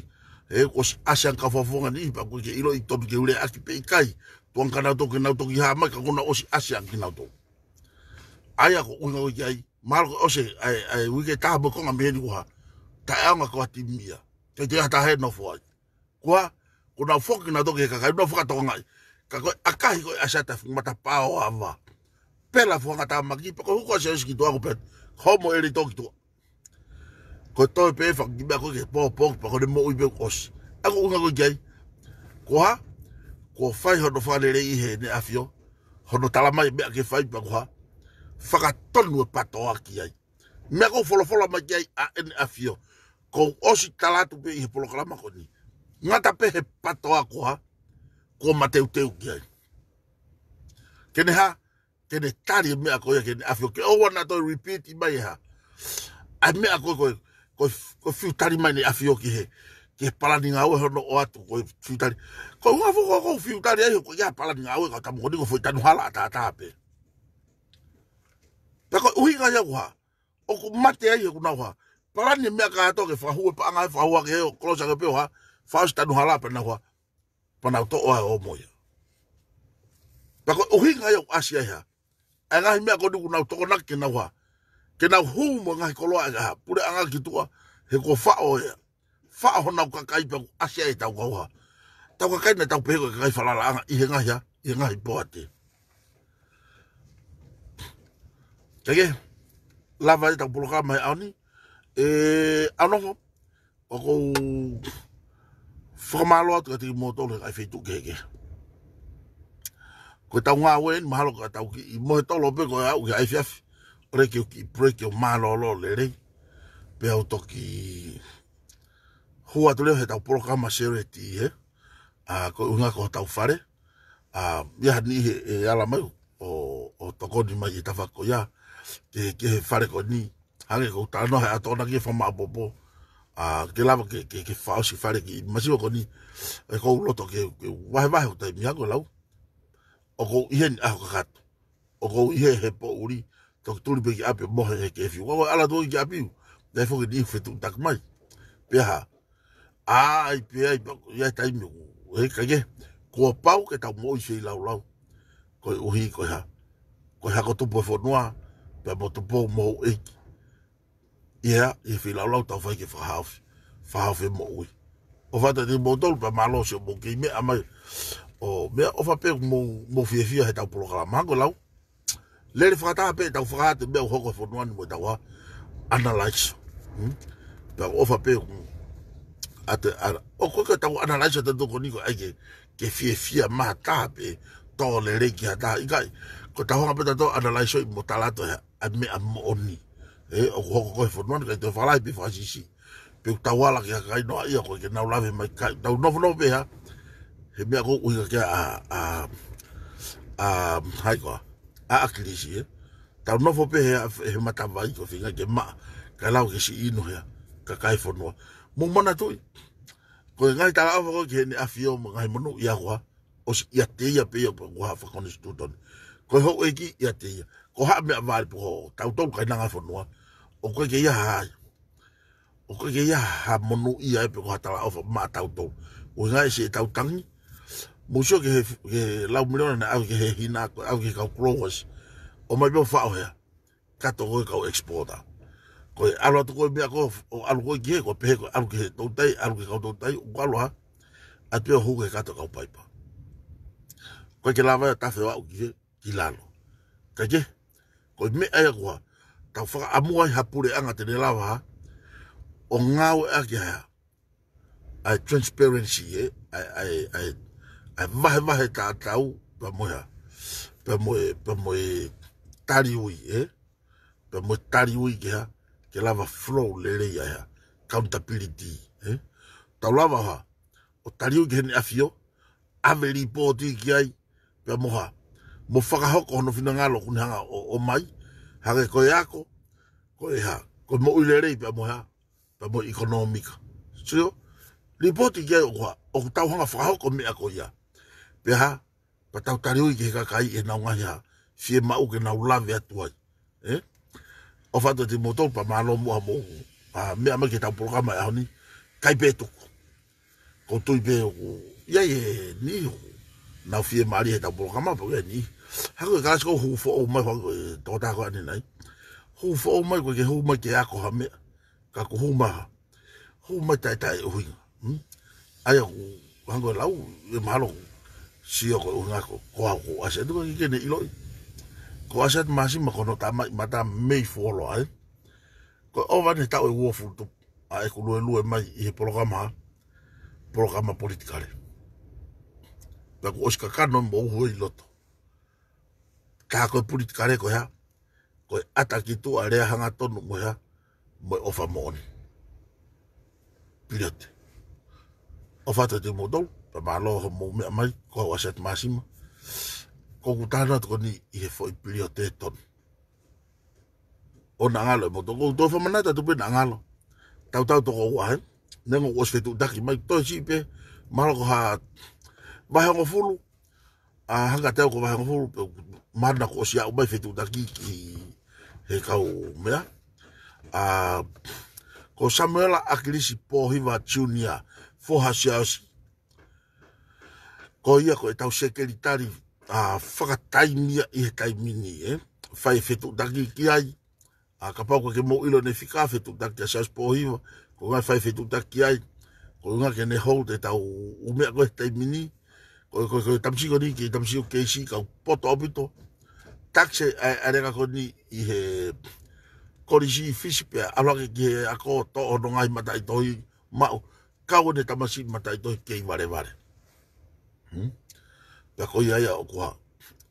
He kuo ʻosi ʻasi ange kau fakafofonga niʻihi, pea ʻoku ʻikai ke ʻiloʻi tonu ke u lea ʻaki pe ʻikai. Tuʻunga kia nautolu ke nau toki hā mai ka kuo nau ʻosi ʻasi ange kinautolu. ʻA ia ko e ʻuhinga ko ē ki ai, mahalo ko e ʻosi ʻa e, ʻa e uike ʻe taha mo e konga mei heni ko e hā. Taʻeʻaonga ko ha timi ia. Kae ʻikai ha taha ʻe nofo ai. Ko e hā, kuo nau foki kinautolu ki he kakai, nau fakatokangaʻi. Ka ko e ʻakahi ko ē ʻa e ʻasi atu e fuʻu matapā ʻo ava. Pela fuʻu hangatāmaki, pea ko e hū ko ē ʻa Siaosi ki tuʻa ko e pehē, homo ʻEletō ki tuʻa. Ko e toe pē fakakimeʻa ko ē ke pōpoaki, pea ko ʻene moʻui pē kuo ʻosi. ʻA ia ko e ʻuhinga ko ē ki ai. Ko e hā, kuo fai hono fakaleleiʻi ʻe heʻene ʻAfio. Hono tala mai meʻa ke fai pea ko e hā. Fakatonu e PATOA ki ai. Meʻa ʻoku folofola mai ki ai ʻa ʻEne ʻAfio. Kuo u ʻosi tala atu pē ʻi he polokalama ko eni. Ngata pē he PATOA ko e hā, kuo mateuteu ki ai. Ke ne hā, ke ne tali e meʻa ko ia ki heʻene ʻAfio. Ke ʻoua naʻa toe repeat mai e hā. ʻA e meʻa ko ē, ko e, ko e, ko e fiu tali mai ʻEne ʻAfio ki he, ki he palani ngāue hono ʻoatu, ko e fiu tali. Ko e ʻuhinga foki ʻoku ou fiu tali ai, ko e ʻi ai e palani ngāue ka tamu ko eni ko e foʻi tanu hala ʻataʻatā pē. Pea ko e ʻuhinga ia ko e hā, ʻoku mate ai he ʻoku nau hā. Palani e meʻa kātoa ke fakahū e paʻanga, fakahū ake he ʻo close ake pē ʻo hā. Fakaʻosi tanu hala pea nau hā. Pea nau toʻo ai ʻo mo ia. Pea ko e ʻuhinga ia ʻoku ʻasi ai hā. ʻA e ngaahi meʻa ko eni ʻoku nau tokonaki ke nau hā. Ke nau hū mo e ngaahi koloa ʻa e hā. Puleʻanga ki tuʻa. He kuo faʻo ia. Faʻo honau kakai pea ʻoku ʻasi ai ʻetau kau hā. Tau kakai naʻa tau pehē ko e kakai falalaʻanga ʻi he ngaahi hā, ʻi he ngaahi poate. Kae kehe, lava ai ʻetau polokalama he ʻaho ni, ʻe, ʻAonofo, ʻoku ou fakamālō atu kiate kimoutolu he ngaahi feituʻu kehekehe. Ko ʻetau ngāue eni mahalo ko ʻetau kiʻi mohe tolo pē ko e aʻu ki he efiafi. ʻOku ou lea ke u kiʻi break ke u mālōlō lelei. Pea u toki hū atu leva heʻetau polokalama series he. ʻA, ko e ʻuhinga ko hotau fale. ʻA, ʻi ai ha niʻihi ʻe ala mai ʻo, ʻo tokoni mai he tafaʻaki ko ia. Ki he, ki he fale ko eni. Hangē ko ʻeku talanoa he ʻaho ni ki he fakamaʻopoʻopo. ʻA, ke lava ke, ke, ke fakaʻosi fale ki he masiva ko eni. ʻOku ou loto ke, ke vahevahe ʻo taimi hangē ko e lau. ʻOku ou ʻi heni ʻaho kakato. ʻOku ou ʻi he, he poʻuli, toki tuli pē ki ʻapi ʻo mohe he kefi. Ko e ala atu ki ʻapi, naʻe foki ni fetuʻutaki mai. Pea hā. ʻAi, pea ʻai, pea ʻi ai taimi ʻoku, he kae kehe, kuo pau ke tau moʻui feilaulau. Koeʻuhi, ko e hā. Ko e hako tupu e fonua, pea mo Tupou mo houʻeiki. ʻI he hā, ʻi he feilaulau tau fai ke fakahaofi. Fakahaofi e moʻui. ʻOfa atu kiate kimoutolu pea mālō siʻomou kei meʻa mai. ʻO meʻa ʻofa pē mou, mou fiefia heʻetau polokalama hangē ko e lau. Lele fakataha pē ʻetau fakahā atu e meʻa ʻoku hoko he fonua ni mo ʻetau hā. Analyze. Hmm? Pea ʻofa pē ʻoku ʻatu e ala. ʻOku ʻikai ke tau analyze ʻa e tokoni ko ē ʻai ke, ke fiefia maha taha pē tō lelei ki ha taha. ʻIkai, ko ʻetau hanga pē ʻo tau analyze ʻo mo tala atu e hā. ʻA e meʻa moʻoni. ʻE, ʻoku hoko ko ē he fonua ni ʻikai toe fakalahi pe fakasiʻisiʻi. Pe ʻoku tau ala ki ha kakai noaʻia ko ē ke nau lave mai kai. Tau nofonofo pē hā. He meʻa ʻoku ou ʻuhinga ki ai ʻa, ʻa, ʻa, hai ko ā. ʻA ʻAkilisi, ē. Tau nofo pē hē, he matavai ko e feinga ke maʻa. Kae lava ke siʻi inu hē. Kakai e fonua. Mou manatuʻi. Ko e ngaahi talaʻofa ko ē ki heʻene ʻAfio mo e ngaahi monūʻia ko ā. ʻOsi ʻiate ia pē ia pe ko ha fakakonisitūtone. Ko e houʻeiki ʻiate ia. Ko haʻa meʻavale pe ko tautolu kainanga e fonua. ʻOku ʻikai ke ʻi ai ha, ʻoku ʻikai ke ʻi ai ha monūʻia ē pe ko ha talaʻofa maʻa tautolu. ʻUhinga ʻe siʻetau tangi. Mou sio ki he, ki he lau miliona naʻe ʻave ki he Hina, ko e ʻave ki he kau growers. ʻOmai pē ʻo faʻo hē. Kato ko ē kau exporter. Ko e ʻalu atu ko ē meʻa ko ē ʻo ʻalu ko ē ki hē, ko e pehē ko e ʻalu ki he toutai, ʻalu ki he kau toutai, ʻoku ʻalu hā. ʻAlu pē ʻo hū ki he kato kau paipa. ʻOku ʻikai ke lava ia ʻo tafe ʻo aʻu ki hē, ki lalo. Kae kehe, ko e meʻa ia ko ā, tau fakaʻamu ai ha puleʻanga te ne lava hā, ʻo ngāueʻaki hā. ʻa e transparency, ē? ʻA e, ʻa e, ʻa e, ʻa e vahevahe tatau, pea mo e hā, pea mo e, pea mo e taliui, ē? Pea mo e taliui ke hā, ke lava flow lelei ʻa e hā, accountability, ē? Tau lava hā, ʻo taliui ki heʻene ʻafio, ʻave lipooti ki ai, pea mo hā, mo fakahoko hono finangalo ʻoku ne hanga ʻo, ʻomai, hangē ko e ako, ko e hā, ko e moʻui lelei pea mo hā, pea mo e ʻekonōmika. Sio, lipooti ki ai ʻoku hā, ʻoku tau hanga fakahoko meʻa ko ia. Pea hā, pea tau taliui ki he kakai ʻenau ngaahi hā, fiemaʻu ke nau lave atu ai. Ē? ʻOfa atu ʻiate kimoutolu pea mālō muʻa hoʻomou, ā, meʻa mai ki heʻetau polokalama ʻo e ʻaho ni, ʻikai pē tuku. ʻOku ou tui pē ʻoku ʻi ai e niʻihi ʻoku nau fiemālie he ʻetau polokalama, pea ʻoku ʻi ai e niʻihi. Hangē ko e kalasi ʻoku hū foʻou mai, hangē ko e tokotaha ko eni nai. Hū foʻou mai, ʻoku ʻikai ke hū mai ke ako ha meʻa. Ka ʻoku hū mai hā, hū mai taʻetaʻe ʻuhinga. Hmm? ʻA ia ʻoku, hangē ko e lau, ʻe mahalo ʻoku sio ko e ʻuhinga ko, ko au ʻoku ʻasi atu, ʻikai ke ne ʻiloʻi. ʻOku ʻasi atu Māsima ko hono tamaʻimata mei fuoloa, ē? Ko e ʻova eni he taʻu ʻe uofulu tupu ʻa ʻeku luelue mai ʻi he polokalama, polokalama politikale. Pea kuo ʻosi kakano mo uhu ʻi loto. Ka ko e politikale ko e hā, ko e ʻata ki tuʻa, lea hangatonu mo e hā, mo e ʻofa moʻoni. Pilioti. ʻOfa atu ʻiate kimoutolu, pea mālō hoʻomou meʻa mai, ko au ʻa Seti Māsima. Ko ʻeku talanoa atu ko eni ʻi he foʻi pilioti tonu. ʻOua naʻa ngalo ʻe moutolu, ʻoku ou toe fakamanatu atu pē naʻa ngalo. Tautau toko ua, ē? Neongo ʻoku ʻosi fetuʻutaki mai, toe siʻi pē, mahalo ko ha vahe hongofulu, ʻa hanga teu ko vahe hongofulu, pea mahalo naʻa kuo ʻosi aʻu mai fetuʻutaki ki he kau meʻa. ʻA, ko Samuela ʻAkilisi Pōhiva Junior, foha Siaosi. Ko ia ko ʻetau sekelitali, ʻa, fakataimi ia ʻi he taimi ni, ē. Fai fetuʻutaki ki ai, ʻa, kapau ʻoku ʻikai ke mou ʻilo ʻene fika, fetuʻutaki kia Siaosi Pōhiva, ko e ʻuhinga fai fetuʻutaki ai, ko e ʻuhinga ke ne hold ʻetau ʻū meʻa ko ē he taimi ni, ko, ko, ko e tamasiʻi ko eni, ke tamasiʻi ʻo keisi, kau poto ʻaupito. Tax ē, ʻa, ʻa e leka ko eni ʻi he kolisi Fisi pea ʻalu hake ki he ako, toʻo hono ngaahi mataʻitohi maʻu, kau ʻene tamasiʻi mataʻitohi kei valevale. Hmm? Pea ko ia ia ʻoku hā,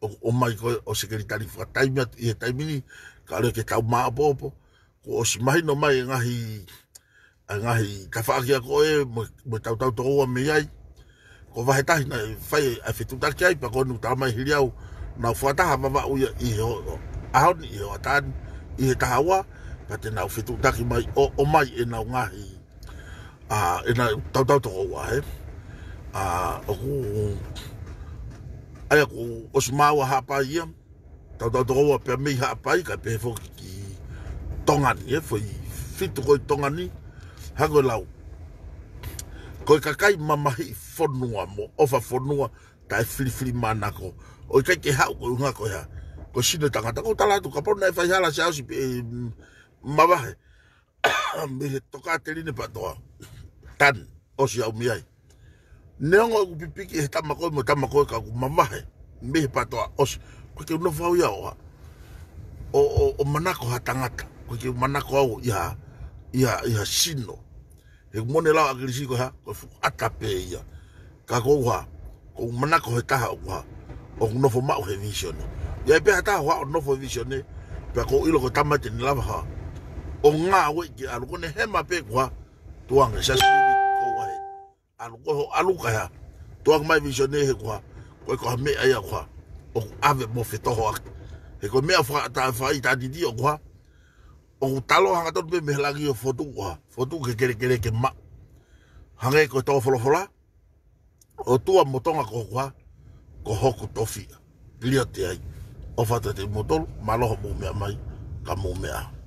ʻo, ʻomai ko ē ʻo sekelitali fakataimi atu ʻi he taimi ni, ka ʻoku ʻikai ke tau maʻopoʻopo, kuo ʻosi mahino mai e ngaahi, e ngaahi tafaʻaki ko ē mo, mo e tautau toko ua mei ai. Ko vahe tahi naʻe fai ʻa e fetuʻutaki ai, pea ko eni ʻoku talamai hili au, nau fakataha Vavaʻu ia ʻi he ho-, ʻaho ni, ʻi he hoʻatā ni, ʻi he taha ua, pea te nau fetuʻutaki mai ʻo, ʻomai ʻenau ngaahi, ʻa, ʻenau tautau toko ua, ē. ʻA, ʻoku, ʻa ia kuo ʻosi maua Haʻapai ia, tautau toko ua pea mei Haʻapai kae pehē foki ki Tonga ni, ē, foʻi fitu ko ē ʻi Tonga ni, hangē ko e lau. Ko e kakai mamahiʻi fonua mo ʻofa fonua taʻefilifilimānako. ʻOku ʻikai ke haʻu ko e ʻuhinga ko e hā, ko e sino ʻo e tangata. ʻOku ou tala atu kapau naʻe faihala Siaosi pē, mm, mavahe mei he tokāteline PATOA, tanu, ʻosi aʻu mei ai. Neongo ʻeku pipiki he tama ko ē mo e tama ko ē ka ʻoku mavahe mei he PATOA, ʻosi. ʻOku ʻikai ke u nofo au ia ʻo, ʻo, ʻo, ʻo manako ha tangata. ʻOku ʻikai ke u manako au ia, ia, ia sino. He ʻoku moʻoni e lau ʻa ʻAkilisi ko e hā, ko e fuʻu ʻata pē ia. Ka ko au hā, ʻoku ou manako he taha ʻoku hā, ʻoku nofo maʻu he vīsone. ʻI ai pē ha taha ʻoku hā ʻo nofo he vīsone, pea ʻoku ou ʻilo ko e tama te ne lava hā, ʻo ngāueʻi ke ʻalu, ko ʻene hema pē ʻoku hā, tuku ange, Siaosi Piviki, ko au ē. ʻAlu, ko hoʻo ʻalu ka hā, tuku ange mai vīsone he ʻoku hā, ko e ko ha meʻa ia ʻoku hā, ʻoku ʻave mo fetohoaki. He ko e meʻa fakaʻatā fai tātiti ʻoku hā, ʻoku talo hangatonu pē mei he langi ʻo fokotuʻu ʻoku hā, fokotuʻu ke kelekele ke maʻu. Hangē ko e tō folofola, ʻOtua mo Tonga ko hoku hā, ko hoku tofiʻa. Pilioti ai. ʻOfa atu ʻiate kimoutolu, mālō hoʻomou meʻa mai, ka mou meʻa.